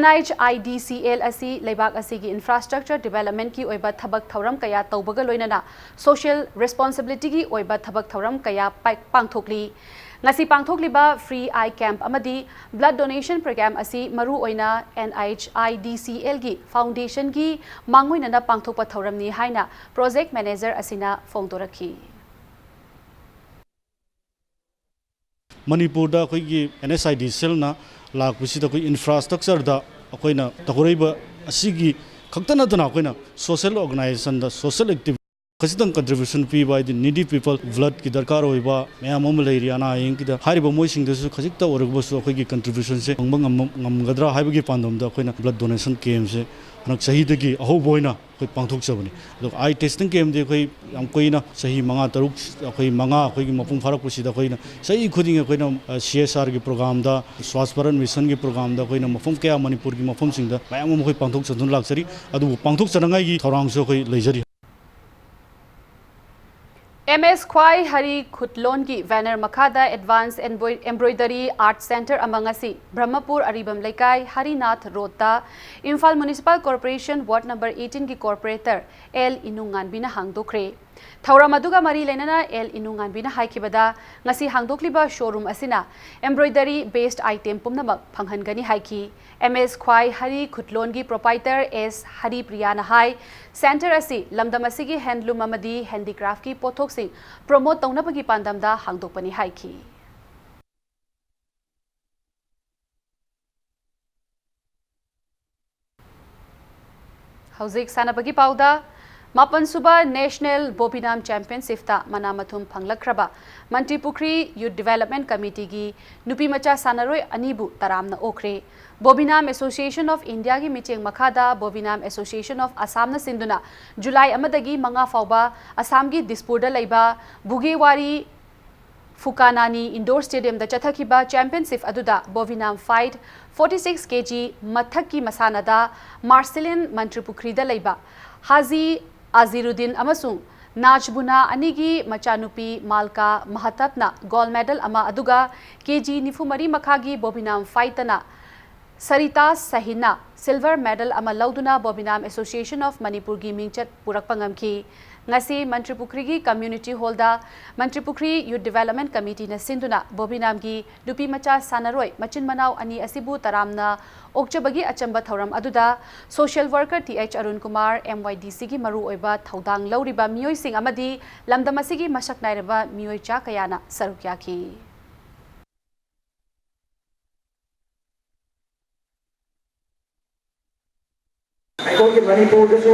NHIDCL ꯑꯁꯤ ꯂꯩꯕꯥꯛ ꯑꯁꯤꯒꯤ infrastructure developmentꯀꯤ ꯑꯣꯏꯕ ꯊꯕꯛ ꯊꯧꯔꯝ ꯀꯌꯥ ꯇꯧꯕꯒ ꯂꯣꯏꯅꯅ social responsibilityꯒꯤ ꯑꯣꯏꯕ ꯊꯕꯛ ꯊꯧꯔꯝ ꯀꯌꯥ ꯄꯥꯏ-, ꯄꯥꯡꯊꯣꯛꯂꯤ꯫ ꯉꯁꯤ ꯄꯥꯡꯊꯣꯛꯂꯤꯕ free eye camp ꯑꯃꯗꯤ blood donation program ꯑꯁꯤ ꯃꯔꯨ ꯑꯣꯏꯅ NHIDCLꯒꯤ foundationꯒꯤ ꯃꯥꯡꯑꯣꯏꯅꯅ ꯄꯥꯡꯊꯣꯛꯄ ꯊꯧꯔꯝꯅꯤ ꯍꯥꯏꯅ project manager ꯑꯁꯤꯅ ꯐꯣꯡꯗꯣꯔꯛꯈꯤ꯫ ꯃꯅꯤꯄꯨꯔꯗ ꯑꯩꯈꯣꯏꯒꯤ NHIDCLꯅ ꯂꯥꯛꯄꯁꯤꯗ ꯑꯩꯈꯣꯏ infrastructureꯗ ꯑꯩꯈꯣꯏꯅ ꯇꯧꯔꯛꯏꯕ ꯑꯁꯤꯒꯤ ꯈꯛꯇ ꯅꯠꯇꯅ ꯑꯩꯈꯣꯏꯅ social organizationꯗ social activity ꯈꯖꯤꯛꯇꯪ contribution ꯄꯤꯕ, ꯍꯥꯏꯗꯤ needy people bloodꯀꯤ ꯗꯔꯀꯥꯔ ꯑꯣꯏꯕ ꯃꯌꯥꯝ ꯑꯃ ꯂꯩꯔꯤ ꯑꯅꯥ ꯑꯌꯦꯛꯀꯤꯗ꯫ ꯍꯥꯏꯔꯤꯕ ꯃꯣꯏꯁꯤꯡꯗꯁꯨ ꯈꯖꯤꯛꯇ ꯑꯣꯏꯔꯒꯁꯨ ꯑꯩꯈꯣꯏꯒꯤ contributionꯁꯦ ꯐꯪꯕ ꯉꯝꯕ-, ꯉꯝꯒꯗ꯭ꯔꯥ ꯍꯥꯏꯕꯒꯤ ꯄꯥꯟꯗꯝꯗ ꯑꯩꯈꯣꯏꯅ blood donation campꯁꯦ ꯍꯟꯗꯛ ꯆꯍꯤꯗꯒꯤ ꯑꯍꯧꯕ ꯑꯣꯏꯅ ꯑꯩꯈꯣꯏ ꯄꯥꯡꯊꯣꯛꯆꯕꯅꯤ꯫ ꯑꯗꯨꯒ eye testing campꯗꯤ ꯑꯩꯈꯣꯏ ꯌꯥꯝ ꯀꯨꯏꯅ, ꯆꯍꯤ ꯃꯉꯥ ꯇꯔꯨꯛ, ꯑꯩꯈꯣꯏ ꯃꯉꯥ ꯑꯩꯈꯣꯏꯒꯤ ꯃꯄꯨꯡ ꯐꯥꯔꯛꯄꯁꯤꯗ ꯑꯩꯈꯣꯏꯅ ꯆꯍꯤ ꯈꯨꯗꯤꯡꯒꯤ ꯑꯩꯈꯣꯏꯅ, ꯑ, CSRꯒꯤ programꯗ, Swachh Bharat Missionꯒꯤ programꯗ ꯑꯩꯈꯣꯏꯅ ꯃꯐꯝ ꯀꯌꯥ ꯃꯅꯤꯄꯨꯔꯒꯤ ꯃꯐꯝꯁꯤꯡꯗ ꯃꯌꯥꯝ ꯑꯃ ꯑꯩꯈꯣꯏ ꯄꯥꯡꯊꯣꯛꯆꯗꯨꯅ ꯂꯥꯛꯆꯔꯤ꯫ ꯑꯗꯨꯕꯨ ꯄꯥꯡꯊꯣꯛꯆꯅꯉꯥꯏꯒꯤ ꯊꯧꯔꯥꯡꯁꯨ ꯑꯩꯈꯣꯏ ꯂꯩꯖꯔꯤ꯫ M S ꯈ꯭ꯋꯥꯏ ꯍꯔꯤ ꯈꯨꯠꯂꯣꯟꯒꯤ banner ꯃꯈꯥꯗ Advanced Embroidery Art Centre ꯑꯃ ꯉꯁꯤ ꯕ꯭ꯔꯍꯃꯄꯨꯔ ꯑꯔꯤꯕꯝ ꯂꯩꯀꯥꯏ, ꯍꯔꯤꯅꯥꯊ ꯔꯣꯗꯇ Imphal Municipal Corporation Ward number eighteenꯒꯤ corporator L ꯏꯅꯨꯡꯉꯥꯟꯕꯤꯅ ꯍꯥꯡꯗꯣꯛꯈ꯭ꯔꯦ꯫ ꯊꯧꯔꯝ ꯑꯗꯨꯒ ꯃꯔꯤ ꯂꯩꯅꯅ L ꯏꯅꯨꯡꯉꯥꯟꯕꯤꯅ ꯍꯥꯏꯈꯤꯕꯗ, ꯉꯁꯤ ꯍꯥꯡꯗꯣꯛꯂꯤꯕ showroom ꯑꯁꯤꯅ embroidery based item ꯄꯨꯝꯅꯃꯛ ꯐꯪꯍꯟꯒꯅꯤ ꯍꯥꯏꯈꯤ꯫ M S ꯈ꯭ꯋꯥꯏ ꯍꯔꯤ ꯈꯨꯠꯂꯣꯟꯒꯤ proprietor S ꯍꯔꯤꯄ꯭ꯔꯤꯌꯥꯅ ꯍꯥꯏ, centre ꯑꯁꯤ ꯂꯝꯗꯝ ꯑꯁꯤꯒꯤ handloom ꯑꯃꯗꯤ handicraftꯀꯤ ꯄꯣꯠꯊꯣꯛꯁꯤꯡ promote ꯇꯧꯅꯕꯒꯤ ꯄꯥꯟꯗꯝꯗ ꯍꯥꯡꯗꯣꯛꯄꯅꯤ ꯍꯥꯏꯈꯤ꯫ ꯍꯧꯖꯤꯛ ꯁꯥꯟꯅꯕꯒꯤ ꯄꯥꯎꯗ, ꯃꯥꯄꯟꯁꯨꯕ National Bobinam Championshipꯇ ꯃꯅꯥ ꯃꯊꯨꯝ ꯐꯪꯂꯛꯈ꯭ꯔꯕ ꯃꯟꯇ꯭ꯔꯤꯄꯨꯈ꯭ꯔꯤ Youth Development Committeeꯒꯤ ꯅꯨꯄꯤꯃꯆꯥ ꯁꯥꯟꯅꯔꯣꯏ ꯑꯅꯤꯕꯨ ꯇꯔꯥꯝꯅ ꯑꯣꯛꯈ꯭ꯔꯦ꯫ Bobinam Association of Indiaꯒꯤ ꯃꯤꯠꯌꯦꯡ ꯃꯈꯥꯗ Bobinam Association of Assamꯅ ꯁꯤꯟꯗꯨꯅ ꯖꯨꯂꯥꯏ ꯑꯃꯗꯒꯤ ꯃꯉꯥ ꯐꯥꯎꯕ ꯑꯁꯥꯝꯒꯤ ꯗꯤꯁꯄꯨꯔꯗ ꯂꯩꯕ ꯕꯨꯒꯦꯋꯥꯔꯤ ꯐꯨꯀꯥꯅꯥꯅꯤ Indoor Stadiumꯗ ꯆꯠꯊꯈꯤꯕ championship ꯑꯗꯨꯗ Bobinam fight forty six kg ꯃꯊꯛꯀꯤ ꯃꯁꯥꯟꯅꯗ Marcellin ꯃꯟꯇ꯭ꯔꯤꯄꯨꯈ꯭ꯔꯤꯗ ꯂꯩꯕ ꯍꯥꯖꯤ ꯑꯖꯤꯔꯨꯗꯤꯟ ꯑꯃꯁꯨꯡ ꯅꯥꯖꯕꯨꯅꯥ ꯑꯅꯤꯒꯤ ꯃꯆꯥꯅꯨꯄꯤ ꯃꯥꯜꯀꯥ ꯃꯍꯇꯕꯅ ꯒꯣꯜꯗ ꯃꯦꯗꯜ ꯑꯃ, ꯑꯗꯨꯒ ꯀꯦ ꯖꯤ ꯅꯤꯐꯨ ꯃꯔꯤ ꯃꯈꯥꯒꯤ ꯕꯣꯕꯤꯅꯥꯝ ꯐꯥꯏꯠꯇꯅ ꯁꯔꯤꯇꯥꯖ ꯁꯍꯤꯟꯅ ꯁꯤꯜꯚꯔ ꯃꯦꯗꯜ ꯑꯃ ꯂꯧꯗꯨꯅ ꯕꯣꯕꯤꯅꯥꯝ ꯑꯦꯁꯣꯁꯤꯌꯦꯁꯟ ꯑꯣꯐ ꯃꯅꯤꯄꯨꯔꯒꯤ ꯃꯤꯡꯆꯠ ꯄꯨꯔꯛꯄ ꯉꯝꯈꯤ꯫ ꯉꯁꯤ ꯃꯟꯇ꯭ꯔꯤ ꯄꯨꯈ꯭ꯔꯤꯒꯤ ꯀꯝꯃ꯭ꯌꯨꯅꯤꯇꯤ ꯍꯣꯜꯗ ꯃꯟꯇ꯭ꯔꯤ ꯄꯨꯈ꯭ꯔꯤ ꯌꯨꯠ ꯗꯤꯚꯦꯂꯞꯃꯦꯟꯠ ꯀꯃꯤꯇꯤꯅ ꯁꯤꯟꯗꯨꯅ ꯕꯣꯕꯤꯅꯥꯝꯒꯤ ꯅꯨꯄꯤ ꯃꯆꯥ ꯁꯥꯟꯅꯔꯣꯏ ꯃꯆꯤꯟ ꯃꯅꯥꯎ ꯑꯅꯤ ꯑꯁꯤꯕꯨ ꯇꯔꯥꯝꯅ ꯑꯣꯛꯆꯕꯒꯤ ꯑꯆꯝꯕ ꯊꯧꯔꯝ ꯑꯗꯨꯗ social worker T H Arun Kumar, M Y D ꯁꯤꯒꯤ ꯃꯔꯨꯑꯣꯏꯕ ꯊꯧꯗꯥꯡ ꯂꯧꯔꯤꯕ ꯃꯤꯑꯣꯏꯁꯤꯡ ꯑꯃꯗꯤ ꯂꯝꯗꯝ ꯑꯁꯤꯒꯤ ꯃꯁꯛ ꯅꯥꯏꯔꯕ ꯃꯤꯑꯣꯏ ꯆꯥ ꯀꯌꯥꯅ ꯁꯔꯨꯛ ꯌꯥꯈꯤ꯫ ꯑꯩꯈꯣꯏꯒꯤ ꯃꯅꯤꯄꯨꯔꯗꯁꯨ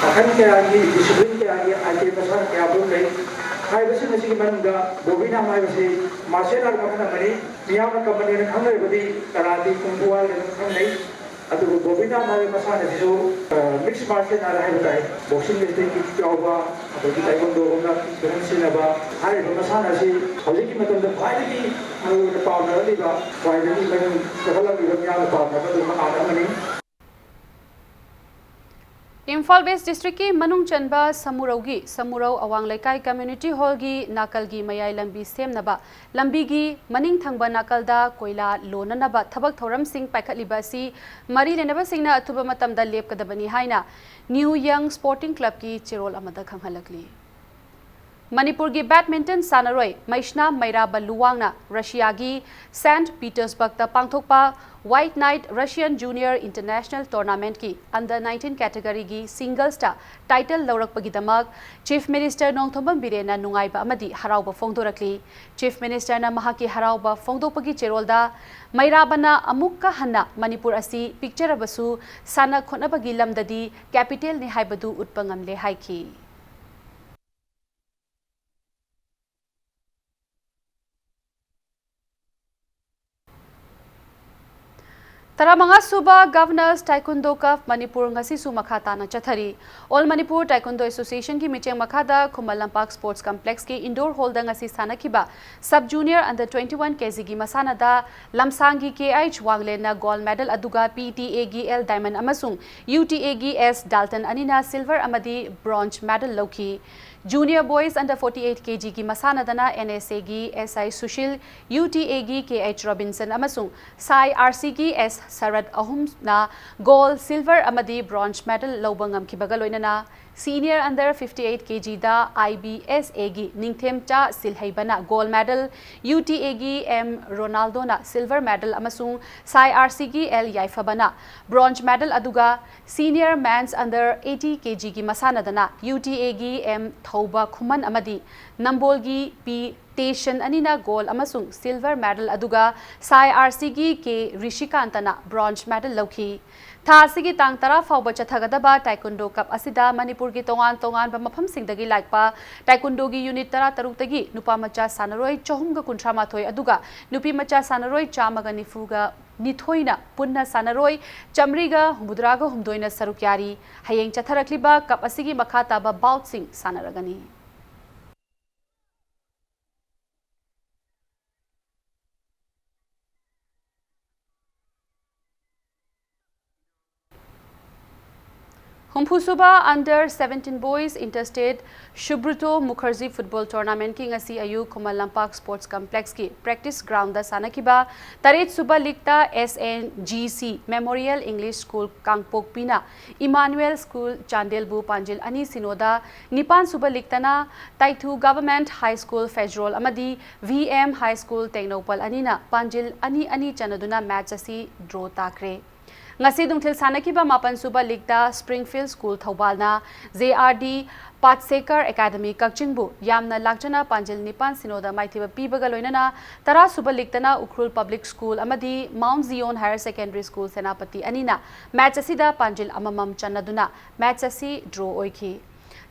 ꯃꯈꯜ ꯀꯌꯥꯒꯤ, ꯗꯤꯁꯤꯄ꯭ꯂꯤꯟ ꯀꯌꯥꯒꯤ ꯑꯥꯏꯇꯦꯝ ꯃꯁꯥꯟꯅ ꯀꯌꯥ ꯑꯗꯨꯝ ꯂꯩ꯫ ꯍꯥꯏꯔꯤꯕꯁꯤꯡ ꯑꯁꯤꯒꯤ ꯃꯅꯨꯡꯗ ꯕꯣꯕꯤꯅꯥꯝ ꯍꯥꯏꯕꯁꯤ ꯃꯥꯔꯁꯤꯌꯦꯜ ꯑꯥꯔꯠ ꯃꯈꯜ ꯑꯃꯅꯤ꯫ ꯃꯤꯌꯥꯝꯅ ꯀꯃꯟ ꯑꯣꯏꯅ ꯈꯪꯅꯔꯤꯕꯗꯤ ꯀꯔꯥꯇꯤ, ꯀꯨꯡꯐꯨ ꯍꯥꯏꯅ ꯑꯗꯨꯝ ꯈꯪꯅꯩ꯫ ꯑꯗꯨꯕꯨ ꯕꯣꯕꯤꯅꯥꯝ ꯍꯥꯏꯕ ꯃꯁꯥꯟꯅ ꯑꯁꯤꯁꯨ, ꯑ, ꯃꯤꯛꯁ ꯃꯥꯔꯁꯤꯌꯦꯜ ꯑꯥꯔꯠ ꯍꯥꯏꯕ ꯇꯥꯏ꯫ ꯕꯣꯛꯁꯤꯡ, ꯔꯦꯁꯂꯤꯡ ꯀꯤꯛ ꯌꯥꯎꯕ, ꯑꯗꯒꯤ ꯇꯥꯏꯀꯣꯟꯗꯣꯒꯨꯝꯅ ꯀꯤꯛ ꯐꯖꯅ ꯁꯤꯖꯤꯟꯅꯕ꯫ ꯍꯥꯏꯔꯤꯕ ꯃꯁꯥꯟꯅ ꯑꯁꯤ ꯍꯧꯖꯤꯛꯀꯤ ꯃꯇꯝꯗ ꯈ꯭ꯋꯥꯏꯗꯒꯤ ꯃꯔꯨꯑꯣꯏꯅ ꯄꯥꯝꯅꯔꯛꯂꯤꯕ, ꯈ꯭ꯋꯥꯏꯗꯒꯤ ꯃꯃꯤꯡ ꯆꯠꯈꯠꯂꯛꯂꯤꯕ ꯃꯤꯌꯥꯝꯅ ꯄꯥꯝꯅꯕ ꯑꯗꯨꯒꯨꯝꯕ ꯃꯁꯥꯟꯅ ꯑꯃꯅꯤ꯫ ꯏꯝꯐꯥꯜ ꯋꯦꯁ ꯗꯤꯁꯇ꯭ꯔꯤꯛꯀꯤ ꯃꯅꯨꯡ ꯆꯟꯕ ꯁꯃꯨꯔꯧꯒꯤ ꯁꯃꯨꯔꯧ ꯑꯋꯥꯡ ꯂꯩꯀꯥꯏ ꯀꯝꯃ꯭ꯌꯨꯅꯤꯇꯤ ꯍꯣꯜꯒꯤ ꯅꯥꯀꯜꯒꯤ ꯃꯌꯥꯏ ꯂꯝꯕꯤ ꯁꯦꯝꯅꯕ ꯂꯝꯕꯤꯒꯤ ꯃꯅꯤꯡ ꯊꯪꯕ ꯅꯥꯀꯜꯗ ꯀꯣꯏꯂꯥ ꯂꯣꯟꯅꯅꯕ ꯊꯕꯛ ꯊꯧꯔꯝꯁꯤꯡ ꯄꯥꯏꯈꯠꯂꯤꯕ ꯑꯁꯤ ꯃꯔꯤ ꯂꯩꯅꯕꯁꯤꯡꯅ ꯑꯊꯨꯕ ꯃꯇꯝꯗ ꯂꯦꯞꯀꯗꯕꯅꯤ ꯍꯥꯏꯅ ꯅ꯭ꯌꯨ ꯌꯪ ꯁ꯭ꯄꯣꯔꯇꯤꯡ ꯀ꯭ꯂꯕꯀꯤ ꯆꯦꯔꯣꯜ ꯑꯃꯗ ꯈꯪꯍꯜꯂꯛꯂꯤ꯫ ꯃꯅꯤꯄꯨꯔꯒꯤ ꯕꯦꯗꯃꯤꯟꯇꯟ ꯁꯥꯟꯅꯔꯣꯏ ꯃꯩꯁꯅꯥ ꯃꯩꯔꯥꯕ ꯂꯨꯋꯥꯡꯅ ꯔꯁꯤꯌꯥꯒꯤ ꯁꯦꯟꯠ ꯄꯤꯇꯔꯁꯕꯔꯒꯇ ꯄꯥꯡꯊꯣꯛꯄ white nights Russian junior international ꯇꯣꯔꯅꯥꯃꯦꯟꯠꯀꯤ ꯑꯟꯗꯔ ꯅꯥꯏꯟꯇꯤꯟ ꯀꯦꯇꯦꯒꯣꯔꯤꯒꯤ ꯁꯤꯡꯒꯜꯁꯇ ꯇꯥꯏꯇꯜ ꯂꯧꯔꯛꯄꯒꯤꯗꯃꯛ ꯆꯤꯐ ꯃꯤꯅꯤꯁꯇꯔ ꯅꯣꯡꯊꯣꯝꯕꯝ ꯕꯤꯔꯦꯟꯅ ꯅꯨꯡꯉꯥꯏꯕ ꯑꯃꯗꯤ ꯍꯔꯥꯎꯕ ꯐꯣꯡꯗꯣꯔꯛꯂꯤ꯫ ꯆꯤꯐ ꯃꯤꯅꯤꯁꯇꯔꯅ ꯃꯍꯥꯛꯀꯤ ꯍꯔꯥꯎꯕ ꯐꯣꯡꯗꯣꯛꯄꯒꯤ ꯆꯦꯔꯣꯜꯗ, ꯃꯩꯔꯥꯕꯅ ꯑꯃꯨꯛꯀ ꯍꯟꯅ ꯃꯅꯤꯄꯨꯔ ꯑꯁꯤ ꯄꯤꯛꯆꯔꯕꯁꯨ ꯁꯥꯟꯅ ꯈꯣꯠꯅꯕꯒꯤ ꯂꯝꯗꯗꯤ ꯀꯦꯄꯤꯇꯦꯜꯅꯤ ꯍꯥꯏꯕꯗꯨ ꯎꯠꯄ ꯉꯝꯂꯦ ꯍꯥꯏꯈꯤ꯫ ꯇꯔꯥꯃꯉꯥ ꯁꯨꯕ ꯒꯚꯔꯅꯔꯁ ꯇꯥꯏꯀꯨꯟꯗꯣ ꯀꯞ ꯃꯅꯤꯄꯨꯔ ꯉꯁꯤꯁꯨ ꯃꯈꯥ ꯇꯥꯅ ꯆꯠꯊꯔꯤ꯫ ꯑꯣꯜ ꯃꯅꯤꯄꯨꯔ ꯇꯥꯏꯀꯨꯟꯗꯣ ꯑꯦꯁꯣꯁꯤꯌꯦꯁꯟꯒꯤ ꯃꯤꯠꯌꯦꯡ ꯃꯈꯥꯗ ꯈꯨꯃꯟ ꯂꯝꯄꯥꯛ ꯁ꯭ꯄꯣꯔꯠꯁ ꯀꯝꯄ꯭ꯂꯦꯛꯁꯀꯤ ꯏꯟꯗꯣꯔ ꯍꯣꯜꯗ ꯉꯁꯤ ꯁꯥꯟꯅꯈꯤꯕ sub junior under twenty one ꯀꯦꯖꯤꯒꯤ ꯃꯁꯥꯟꯅꯗ ꯂꯝꯁꯥꯡꯒꯤ ꯀꯦ ꯑꯩꯆ ꯋꯥꯡꯂꯦꯟꯅ ꯒꯣꯜꯗ ꯃꯦꯗꯜ ꯑꯗꯨꯒ ꯄꯤ ꯇꯤ ꯑꯦꯒꯤ ꯑꯦꯜ ꯗꯥꯏꯃꯟ ꯑꯃꯁꯨꯡ ꯌꯨ ꯇꯤ ꯑꯦꯒꯤ ꯑꯦꯁ ꯗꯥꯜꯇꯟ ꯑꯅꯤꯅ ꯁꯤꯜꯚꯔ ꯑꯃꯗꯤ ꯕ꯭ꯔꯣꯟꯖ ꯃꯦꯗꯜ ꯂꯧꯈꯤ꯫ Junior Boys Under forty-eight K G ꯒꯤ ꯃꯁꯥꯟꯅꯗꯅ N S A ꯒꯤ S I ꯁꯨꯁꯤꯜ, U T A ꯒꯤ K H ꯔꯣꯕꯤꯟꯁꯟ ꯑꯃꯁꯨꯡ ꯁꯥꯏ R C ꯒꯤ S ꯁꯔꯠ ꯑꯍꯨꯝꯅ gold, silver ꯑꯃꯗꯤ bronze medal ꯂꯧꯕ ꯉꯝꯈꯤꯕꯒ ꯂꯣꯏꯅꯅ, Senior Under fifty-eight K G the I B S A ꯒꯤ ꯅꯤꯡꯊꯦꯝꯆꯥ ꯁꯤꯜꯍꯩꯕꯅ gold medal, U T A ꯒꯤ M ꯔꯣꯅꯥꯜꯗꯣꯅ silver medal ꯑꯃꯁꯨꯡ ꯁꯥꯏ R C ꯒꯤ L ꯌꯥꯏꯐꯕꯅ bronze medal, ꯑꯗꯨꯒ Senior Men's Under eighty K G ꯒꯤ ꯃꯁꯥꯟꯅꯗꯅ U T A ꯒꯤ M ꯊꯧꯕ ꯈꯨꯃꯟ ꯑꯃꯗꯤ ꯅꯝꯕꯣꯜꯒꯤ P ꯇꯦꯁꯟ ꯑꯅꯤꯅ gold ꯑꯃꯁꯨꯡ silver medal, ꯑꯗꯨꯒ ꯁꯥꯏ R C ꯒꯤ K ꯔꯤꯁꯤꯀꯥꯟꯇꯅ bronze medal ꯂꯧꯈꯤ꯫ ꯊꯥ ꯑꯁꯤꯒꯤ ꯇꯥꯡ ꯇꯔꯥ ꯐꯥꯎꯕ ꯆꯠꯊꯒꯗꯕ Taekwondo Cup ꯑꯁꯤꯗ ꯃꯅꯤꯄꯨꯔꯒꯤ ꯇꯣꯉꯥꯟ ꯇꯣꯉꯥꯟꯕ ꯃꯐꯝꯁꯤꯡꯗꯒꯤ ꯂꯥꯛꯄ Taekwondoꯒꯤ unit ꯇꯔꯥ ꯇꯔꯨꯛꯇꯒꯤ ꯅꯨꯄꯥ ꯃꯆꯥ ꯁꯥꯟꯅꯔꯣꯏ ꯆꯍꯨꯝꯒ ꯀꯨꯟꯊ꯭ꯔꯥ ꯃꯥꯊꯣꯏ ꯑꯗꯨꯒ ꯅꯨꯄꯤ ꯃꯆꯥ ꯁꯥꯟꯅꯔꯣꯏ ꯆꯥꯝꯃꯒ ꯅꯤꯐꯨꯒ ꯅꯤꯊꯣꯏꯅ ꯄꯨꯟꯅ ꯁꯥꯟꯅꯔꯣꯏ ꯆꯥꯃꯔꯤꯒ ꯍꯨꯝꯐꯨꯇꯔꯥꯒ ꯍꯨꯝꯗꯣꯏꯅ ꯁꯔꯨꯛ ꯌꯥꯔꯤ꯫ ꯍꯌꯦꯡ ꯆꯠꯊꯔꯛꯂꯤꯕ cup ꯑꯁꯤꯒꯤ ꯃꯈꯥ ꯇꯥꯕ boutꯁꯤꯡ ꯁꯥꯟꯅꯔꯒꯅꯤ꯫ ꯍꯨꯝꯐꯨꯁꯨꯕ Under seventeen Boys Interstate Subroto Mukherjee Football Tournamentꯀꯤ ꯉꯁꯤ ꯑꯌꯨꯛ ꯈꯨꯃꯟ ꯂꯝꯄꯥꯛ Sports Complexꯀꯤ practice groundꯗ ꯁꯥꯟꯅꯈꯤꯕ ꯇꯔꯦꯠ ꯁꯨꯕ leagueꯇ S N G C Memorial English School ꯀꯥꯡꯄꯣꯛꯄꯤꯅ Emmanuel School ꯆꯥꯟꯗꯦꯜꯕꯨ ꯄꯥꯟꯖꯤꯜ ꯑꯅꯤ ꯁꯤꯅꯣꯗ, ꯅꯤꯄꯥꯟ ꯁꯨꯕ leagueꯇꯅ ꯇꯥꯏꯊꯨ Government High School ꯐꯦꯖꯔꯣꯜ ꯑꯃꯗꯤ V M High School Tengnoupal ꯑꯅꯤꯅ ꯄꯥꯟꯖꯤꯜ ꯑꯅꯤ ꯑꯅꯤ ꯆꯟꯅꯗꯨꯅ match ꯑꯁꯤ draw ꯇꯥꯈ꯭ꯔꯦ꯫ ꯉꯁꯤ ꯅꯨꯡꯊꯤꯜ ꯁꯥꯟꯅꯈꯤꯕ ꯃꯥꯄꯟ ꯁꯨꯕ leagueꯇ Springfield School ꯊꯧꯕꯥꯜꯅ J R D Patsekar Academy ꯀꯛꯆꯤꯡꯕꯨ ꯌꯥꯝꯅ ꯂꯥꯛꯆꯅ ꯄꯥꯟꯖꯤꯜ ꯅꯤꯄꯥꯟ ꯁꯤꯅꯣꯗ ꯃꯥꯏꯊꯤꯕ ꯄꯤꯕꯒ ꯂꯣꯏꯅꯅ, ꯇꯔꯥ ꯁꯨꯕ leagueꯇꯅ ꯎꯈ꯭ꯔꯨꯜ Public School ꯑꯃꯗꯤ Mount Zion Higher Secondary School Senapati ꯑꯅꯤꯅ match ꯑꯁꯤꯗ ꯄꯥꯟꯖꯤꯜ ꯑꯃꯃꯝ ꯆꯟꯅꯗꯨꯅ match ꯑꯁꯤ draw ꯑꯣꯏꯈꯤ꯫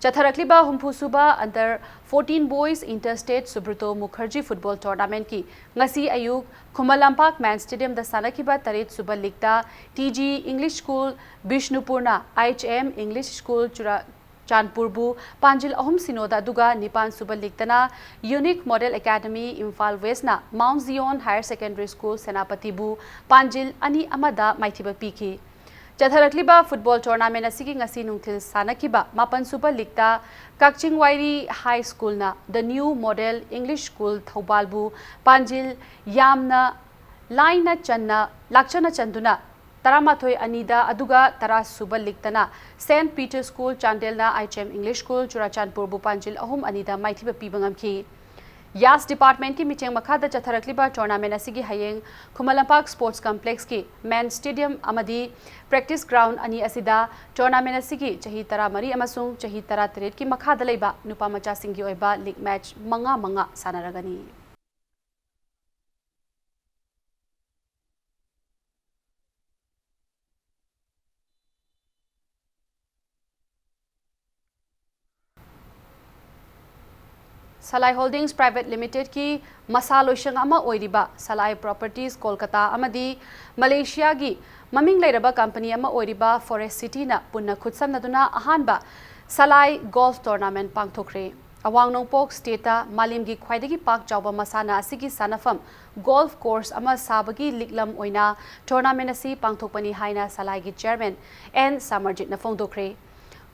ꯆꯠꯊꯔꯛꯂꯤꯕ ꯍꯨꯝꯐꯨ ꯁꯨꯕ Under fourteen Boys Interstate Subroto Mukherjee Football Tournamentꯀꯤ ꯉꯁꯤ ꯑꯌꯨꯛ ꯈꯨꯃꯟ ꯂꯝꯄꯥꯛ Men's Stadiumꯗ ꯁꯥꯟꯅꯈꯤꯕ ꯇꯔꯦꯠ ꯁꯨꯕ leagueꯇ T G English School ꯕꯤꯁꯅꯨꯄꯨꯔꯅ H M English School ꯆꯨꯔꯥꯆꯥꯟꯄꯨꯔꯕꯨ ꯄꯥꯟꯖꯤꯜ ꯑꯍꯨꯝ ꯁꯤꯅꯣꯗ, ꯑꯗꯨꯒ ꯅꯤꯄꯥꯟ ꯁꯨꯕ leagueꯇꯅ Unique Model Academy Imphal Westꯅ Mount Zion Higher Secondary School ꯁꯦꯅꯥꯄꯇꯤꯕꯨ ꯄꯥꯟꯖꯤꯜ ꯑꯅꯤ ꯑꯃꯗ ꯃꯥꯏꯊꯤꯕ ꯄꯤꯈꯤ꯫ ꯆꯠꯊꯔꯛꯂꯤꯕ ꯐꯨꯠꯕꯣꯜ ꯇꯣꯔꯅꯥꯃꯦꯟ ꯑꯁꯤꯒꯤ ꯉꯁꯤ ꯅꯨꯡꯊꯤꯜ ꯁꯥꯟꯅꯈꯤꯕ ꯃꯥꯄꯟ ꯁꯨꯕ ꯂꯤꯛꯇ ꯀꯛꯆꯤꯡ ꯋꯥꯏꯔꯤ ꯍꯥꯏ ꯁ꯭ꯀꯨꯜꯅ The New Model English School ꯊꯧꯕꯥꯜꯕꯨ ꯄꯥꯟꯖꯤꯜ ꯌꯥꯝꯅ ꯂꯥꯏꯅ ꯆꯟꯅ, ꯂꯥꯛꯆꯅ ꯆꯟꯗꯨꯅ ꯇꯔꯥꯃꯥꯊꯣꯏ ꯑꯅꯤꯗ, ꯑꯗꯨꯒ ꯇꯔꯥ ꯁꯨꯕ ꯂꯤꯛꯇꯅ Saint Peter School ꯆꯥꯟꯗꯦꯜꯅ H M English School ꯆꯨꯔꯥꯆꯥꯟꯄꯨꯔꯕꯨ ꯄꯥꯟꯖꯤꯜ ꯑꯍꯨꯝ ꯑꯅꯤꯗ ꯃꯥꯏꯊꯤꯕ ꯄꯤꯕ ꯉꯝꯈꯤ꯫ ꯌꯥꯁ ꯗꯤꯄꯥꯔꯠꯃꯦꯟꯠꯀꯤ ꯃꯤꯠꯌꯦꯡ ꯃꯈꯥꯗ ꯆꯠꯊꯔꯛꯂꯤꯕ ꯇꯣꯔꯅꯥꯃꯦꯟ ꯑꯁꯤꯒꯤ ꯍꯌꯦꯡ ꯈꯨꯃꯟ ꯂꯝꯄꯥꯛ ꯁ꯭ꯄꯣꯔꯠꯁ ꯀꯝꯄ꯭ꯂꯦꯛꯁꯀꯤ ꯃꯦꯟ ꯁ꯭ꯇꯦꯗꯤꯌꯝ ꯑꯃꯗꯤ ꯄ꯭ꯔꯦꯛꯇꯤꯁ ꯒ꯭ꯔꯥꯎꯟ ꯑꯅꯤ ꯑꯁꯤꯗ ꯇꯣꯔꯅꯥꯃꯦꯟ ꯑꯁꯤꯒꯤ ꯆꯍꯤ ꯇꯔꯥꯃꯔꯤ ꯑꯃꯁꯨꯡ ꯆꯍꯤ ꯇꯔꯥꯇꯔꯦꯠꯀꯤ ꯃꯈꯥꯗ ꯂꯩꯕ ꯅꯨꯄꯥ ꯃꯆꯥꯁꯤꯡꯒꯤ ꯑꯣꯏꯕ ꯂꯤꯒ ꯃꯦꯆ ꯃꯉꯥ ꯃꯉꯥ ꯁꯥꯟꯅꯔꯒꯅꯤ꯫ ꯁꯂꯥꯏ ꯍꯣꯜꯗꯤꯡꯁ ꯄ꯭ꯔꯥꯏꯚꯦꯠ ꯂꯤꯃꯤꯇꯦꯗꯀꯤ ꯃꯁꯥ ꯂꯣꯏꯁꯪ ꯑꯃ ꯑꯣꯏꯔꯤꯕ ꯁꯂꯥꯏ ꯄ꯭ꯔꯣꯄꯔꯇꯤꯁ ꯀꯣꯜꯀꯇꯥ ꯑꯃꯗꯤ ꯃꯂꯦꯁꯤꯌꯥꯒꯤ ꯃꯃꯤꯡ ꯂꯩꯔꯕ ꯀꯝꯄꯅꯤ ꯑꯃ ꯑꯣꯏꯔꯤꯕ ꯐꯣꯔꯦꯁ ꯁꯤꯇꯤꯅ ꯄꯨꯟꯅ ꯈꯨꯠꯁꯝꯅꯗꯨꯅ ꯑꯍꯥꯟꯕ ꯁꯂꯥꯏ ꯒꯣꯜꯐ ꯇꯣꯔꯅꯥꯃꯦꯟꯠ ꯄꯥꯡꯊꯣꯛꯈ꯭ꯔꯦ꯫ ꯑꯋꯥꯡ ꯅꯣꯡꯄꯣꯛ ꯁ꯭ꯇꯦꯠꯇ ꯃꯥꯂꯦꯝꯒꯤ ꯈ꯭ꯋꯥꯏꯗꯒꯤ ꯄꯥꯛ ꯆꯥꯎꯕ ꯃꯁꯥꯟꯅ ꯑꯁꯤꯒꯤ ꯁꯥꯟꯅꯐꯝ ꯒꯣꯜꯐ ꯀꯣꯔꯁ ꯑꯃ ꯁꯥꯕꯒꯤ ꯂꯤꯛꯂꯝ ꯑꯣꯏꯅ ꯇꯣꯔꯅꯥꯃꯦꯟꯠ ꯑꯁꯤ ꯄꯥꯡꯊꯣꯛꯄꯅꯤ ꯍꯥꯏꯅ ꯁꯂꯥꯏꯒꯤ ꯆꯤꯌꯔꯃꯦꯟ ꯑꯦꯟ ꯁꯃꯔꯖꯤꯠꯅ ꯐꯣꯡꯗꯣꯛꯈ꯭ꯔꯦ꯫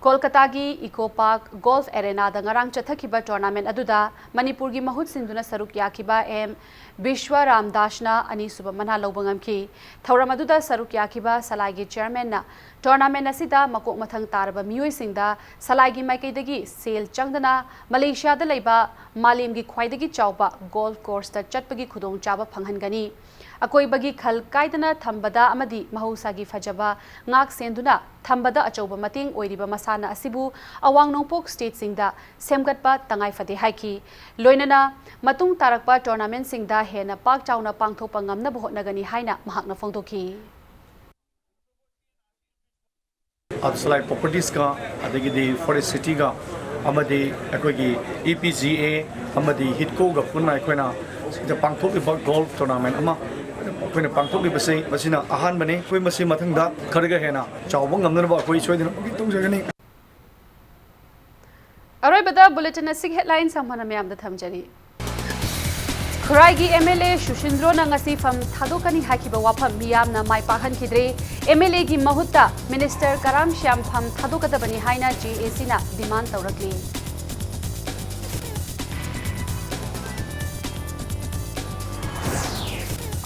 ꯀꯣꯜꯀꯇꯥꯒꯤ ꯏꯀꯣ ꯄꯥꯔꯛ ꯒꯣꯜꯐ ꯑꯦꯔꯦꯅꯥꯗ ꯉꯔꯥꯡ ꯆꯠꯊꯈꯤꯕ ꯇꯣꯔꯅꯥꯃꯦꯟꯠ ꯑꯗꯨꯗ ꯃꯅꯤꯄꯨꯔꯒꯤ ꯃꯍꯨꯠ ꯁꯤꯟꯗꯨꯅ ꯁꯔꯨꯛ ꯌꯥꯈꯤꯕ ꯑꯦꯝ ꯕꯤꯁ꯭ꯋꯥꯔꯥꯝ ꯗꯥꯁꯅ ꯑꯅꯤꯁꯨꯕ ꯃꯅꯥ ꯂꯧꯕ ꯉꯝꯈꯤ꯫ ꯊꯧꯔꯝ ꯑꯗꯨꯗ ꯁꯔꯨꯛ ꯌꯥꯈꯤꯕ ꯁꯂꯥꯏꯒꯤ ꯆꯤꯌꯔꯃꯦꯟꯅ ꯇꯣꯔꯅꯥꯃꯦꯟꯠ ꯑꯁꯤꯗ ꯃꯀꯣꯛ ꯃꯊꯪ ꯇꯥꯔꯕ ꯃꯤꯑꯣꯏꯁꯤꯡꯗ ꯁꯂꯥꯏꯒꯤ ꯃꯥꯏꯀꯩꯗꯒꯤ ꯁꯦꯜ ꯆꯪꯗꯅ ꯃꯂꯦꯁꯤꯌꯥꯗ ꯂꯩꯕ ꯃꯥꯂꯦꯝꯒꯤ ꯈ꯭ꯋꯥꯏꯗꯒꯤ ꯆꯥꯎꯕ ꯒꯣꯜꯐ ꯀꯣꯔꯁꯇ ꯆꯠꯄꯒꯤ ꯈꯨꯗꯣꯡꯆꯥꯕ ꯐꯪꯍꯟꯒꯅꯤ꯫ ꯑꯀꯣꯏꯕꯒꯤ ꯈꯜ ꯀꯥꯏꯗꯅ ꯊꯝꯕꯗ ꯑꯃꯗꯤ ꯃꯍꯧꯁꯥꯒꯤ ꯐꯖꯕ ꯉꯥꯛ ꯁꯦꯟꯗꯨꯅ ꯊꯝꯕꯗ ꯑꯆꯧꯕ ꯃꯇꯦꯡ ꯑꯣꯏꯔꯤꯕ ꯃꯁꯥꯟꯅ ꯑꯁꯤꯕꯨ ꯑꯋꯥꯡ ꯅꯣꯡꯄꯣꯛ ꯁ꯭ꯇꯦꯠꯁꯤꯡꯗ ꯁꯦꯝꯒꯠꯄ ꯇꯉꯥꯏꯐꯗꯦ ꯍꯥꯏꯈꯤ꯫ ꯂꯣꯏꯅꯅ ꯃꯇꯨꯡ ꯇꯥꯔꯛꯄ ꯇꯣꯔꯅꯥꯃꯦꯟꯠꯁꯤꯡꯗ ꯍꯦꯟꯅ ꯄꯥꯛ ꯆꯥꯎꯅ ꯄꯥꯡꯊꯣꯛꯄ ꯉꯝꯅꯕ ꯍꯣꯠꯅꯒꯅꯤ ꯍꯥꯏꯅ ꯃꯍꯥꯛꯅ ꯐꯣꯡꯗꯣꯛꯈꯤ꯫ ꯑꯞꯁꯂꯥꯏ ꯄ꯭ꯔꯣꯄꯔꯇꯤꯁꯀ, ꯑꯗꯒꯤꯗꯤ ꯐꯣꯔꯦꯁ ꯁꯤꯇꯤꯒ, ꯑꯃꯗꯤ ꯑꯩꯈꯣꯏꯒꯤ ꯏ ꯄꯤ ꯖꯤ ꯑꯦ ꯑꯃꯗꯤ ꯍꯤꯠꯀꯣꯒ ꯄꯨꯟꯅ ꯑꯩꯈꯣꯏꯅ ꯁꯤꯗ ꯄꯥꯡꯊꯣꯛꯂꯤꯕ ꯒꯣꯜꯐ ꯇꯣꯔꯅꯥꯃꯦꯟ ꯑꯃ ꯑꯩꯈꯣꯏꯅ ꯄꯥꯡꯊꯣꯛꯂꯤꯕꯁꯤ ꯃꯁꯤꯅ ꯑꯍꯥꯟꯕꯅꯤ꯫ ꯑꯩꯈꯣꯏ ꯃꯁꯤ ꯃꯊꯪꯗ ꯈꯔꯒ ꯍꯦꯟꯅ ꯆꯥꯎꯕ ꯉꯝꯅꯅꯕ ꯑꯩꯈꯣꯏ ꯁꯣꯏꯗꯅꯃꯛꯀꯤ ꯇꯧꯖꯒꯅꯤ꯫ ꯑꯔꯣꯏꯕꯗ ꯕꯨꯂꯦꯇꯤꯟ ꯑꯁꯤꯒꯤ ꯍꯦꯗꯂꯥꯏꯟꯁ ꯑꯃꯅ ꯃꯌꯥꯝꯗ ꯊꯝꯖꯔꯤ꯫ ꯈꯨꯔꯥꯏꯒꯤ ꯑꯦꯝ ꯑꯦꯜ ꯑꯦ ꯁꯨꯁꯤꯟꯗ꯭ꯔꯣꯅ ꯉꯁꯤ ꯐꯝ ꯊꯥꯗꯣꯛꯀꯅꯤ ꯍꯥꯏꯈꯤꯕ ꯋꯥꯐꯝ ꯃꯤꯌꯥꯝꯅ ꯃꯥꯏ ꯄꯥꯛꯍꯟꯈꯤꯗ꯭ꯔꯦ꯫ ꯑꯦꯝ ꯑꯦꯜ ꯑꯦꯒꯤ ꯃꯍꯨꯠꯇ ꯃꯤꯅꯤꯁꯇꯔ ꯀꯔꯥꯝ ꯁ꯭ꯌꯥꯝ ꯐꯝ ꯊꯥꯗꯣꯛꯀꯗꯕꯅꯤ ꯍꯥꯏꯅ ꯖꯦ ꯑꯦ ꯁꯤꯅ ꯗꯤꯃꯥꯟ ꯇꯧꯔꯛꯂꯤ꯫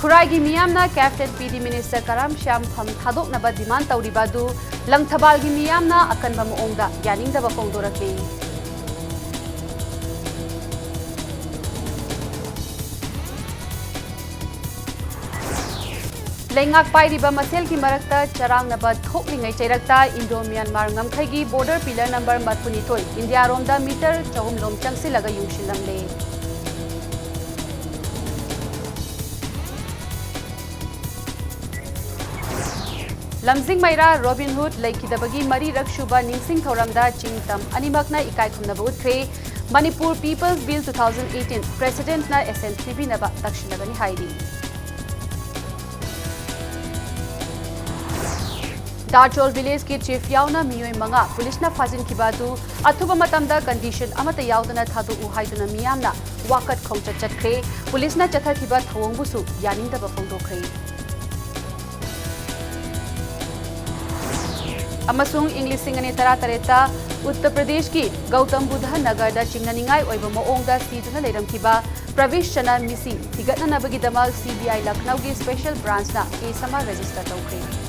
ꯈꯨꯔꯥꯏꯒꯤ ꯃꯤꯌꯥꯝꯅ ꯀꯦꯞꯇꯦꯟ ꯄꯤ ꯗꯤ ꯃꯤꯅꯤꯁꯇꯔ ꯀꯔꯥꯝ ꯁ꯭ꯌꯥꯝ ꯐꯝ ꯊꯥꯗꯣꯛꯅꯕ ꯗꯤꯃꯥꯟ ꯇꯧꯔꯤꯕ ꯑꯗꯨ ꯂꯪꯊꯕꯥꯜꯒꯤ ꯃꯤꯌꯥꯝꯅ ꯑꯀꯟꯕ ꯃꯑꯣꯡꯗ ꯌꯥꯅꯤꯡꯗꯕ ꯐꯣꯡꯗꯣꯔꯛꯂꯤ꯫ ꯂꯩꯉꯥꯛ ꯄꯥꯏꯔꯤꯕ ꯃꯁꯦꯜꯒꯤ ꯃꯔꯛꯇ ꯆꯔꯥꯡꯅꯕ ꯊꯣꯛꯂꯤꯉꯩ ꯆꯩꯔꯛꯇ ꯏꯟꯗꯣ ꯃ꯭ꯌꯥꯟꯃꯥꯔ ꯉꯝꯈꯩꯒꯤ ꯕꯣꯔꯗꯔ ꯄꯤꯂꯔ ꯅꯝꯕꯔ ꯃꯔꯤꯐꯨꯅꯤꯊꯣꯏ ꯏꯟꯗꯤꯌꯥꯔꯣꯝꯗ ꯃꯤꯇꯔ ꯆꯍꯨꯝ ꯂꯣꯝ ꯆꯪꯁꯤꯜꯂꯒ ꯌꯨꯡꯁꯤꯜꯂꯝꯂꯦ꯫ ꯂꯝꯖꯤꯡ ꯃꯩꯔꯥ ꯔꯣꯕꯤꯟ ꯍꯨꯗ ꯂꯩꯈꯤꯗꯕꯒꯤ ꯃꯔꯤꯔꯛ ꯁꯨꯕ ꯅꯤꯡꯁꯤꯡ ꯊꯧꯔꯝꯗ ꯆꯤꯡ ꯇꯝ ꯑꯅꯤꯃꯛꯅ ꯏꯀꯥꯏ ꯈꯨꯝꯅꯕ ꯎꯠꯈ꯭ꯔꯦ꯫ Manipur People's Bill two thousand eighteen Presidentꯅ assent ꯄꯤꯕꯤꯅꯕ ꯇꯛꯁꯤꯜꯂꯒꯅꯤ ꯍꯥꯏꯔꯤ꯫ ꯗꯥꯔꯆꯣꯜ ꯚꯤꯂꯦꯖꯀꯤ ꯆꯤꯐ ꯌꯥꯎꯅ ꯃꯤꯑꯣꯏ ꯃꯉꯥ ꯄꯨꯂꯤꯁꯅ ꯐꯥꯖꯤꯟꯈꯤꯕ ꯑꯗꯨ ꯑꯊꯨꯕ ꯃꯇꯝꯗ ꯀꯟꯗꯤꯁꯟ ꯑꯃꯠꯇ ꯌꯥꯎꯗꯅ ꯊꯥꯗꯣꯛꯎ ꯍꯥꯏꯗꯨꯅ ꯃꯤꯌꯥꯝꯅ ꯋꯥꯀꯠ ꯈꯣꯡꯆꯠ ꯆꯠꯈ꯭ꯔꯦ꯫ ꯄꯨꯂꯤꯁꯅ ꯆꯠꯊꯈꯤꯕ ꯊꯧꯑꯣꯡꯕꯨꯁꯨ ꯌꯥꯅꯤꯡꯗꯕ ꯐꯣꯡꯗꯣꯛꯈ꯭ꯔꯦ꯫ ꯑꯃꯁꯨꯡ ꯏꯪ ꯂꯤꯁꯤꯡ ꯑꯅꯤ ꯇꯔꯥꯇꯔꯦꯠꯇ ꯎꯠꯇꯔ ꯄ꯭ꯔꯗꯦꯁꯀꯤ ꯒꯧꯇꯝ ꯕꯨꯙ ꯅꯒꯔꯗ ꯆꯤꯡꯅꯅꯤꯡꯉꯥꯏ ꯑꯣꯏꯕ ꯃꯑꯣꯡꯗ ꯁꯤꯗꯨꯅ ꯂꯩꯔꯝꯈꯤꯕ ꯄ꯭ꯔꯕꯤꯁ ꯆꯅꯟ ꯃꯤꯁꯤ ꯊꯤꯒꯠꯅꯅꯕꯒꯤꯗꯃꯛ ꯁꯤ ꯕꯤ ꯑꯥꯏ ꯂꯈꯅꯧꯒꯤ ꯁ꯭ꯄꯦꯁꯦꯜ ꯕ꯭ꯔꯥꯟꯆꯅ ꯀꯦꯁ ꯑꯃ ꯔꯦꯖꯤꯁꯇꯔ ꯇꯧꯈ꯭ꯔꯦ꯫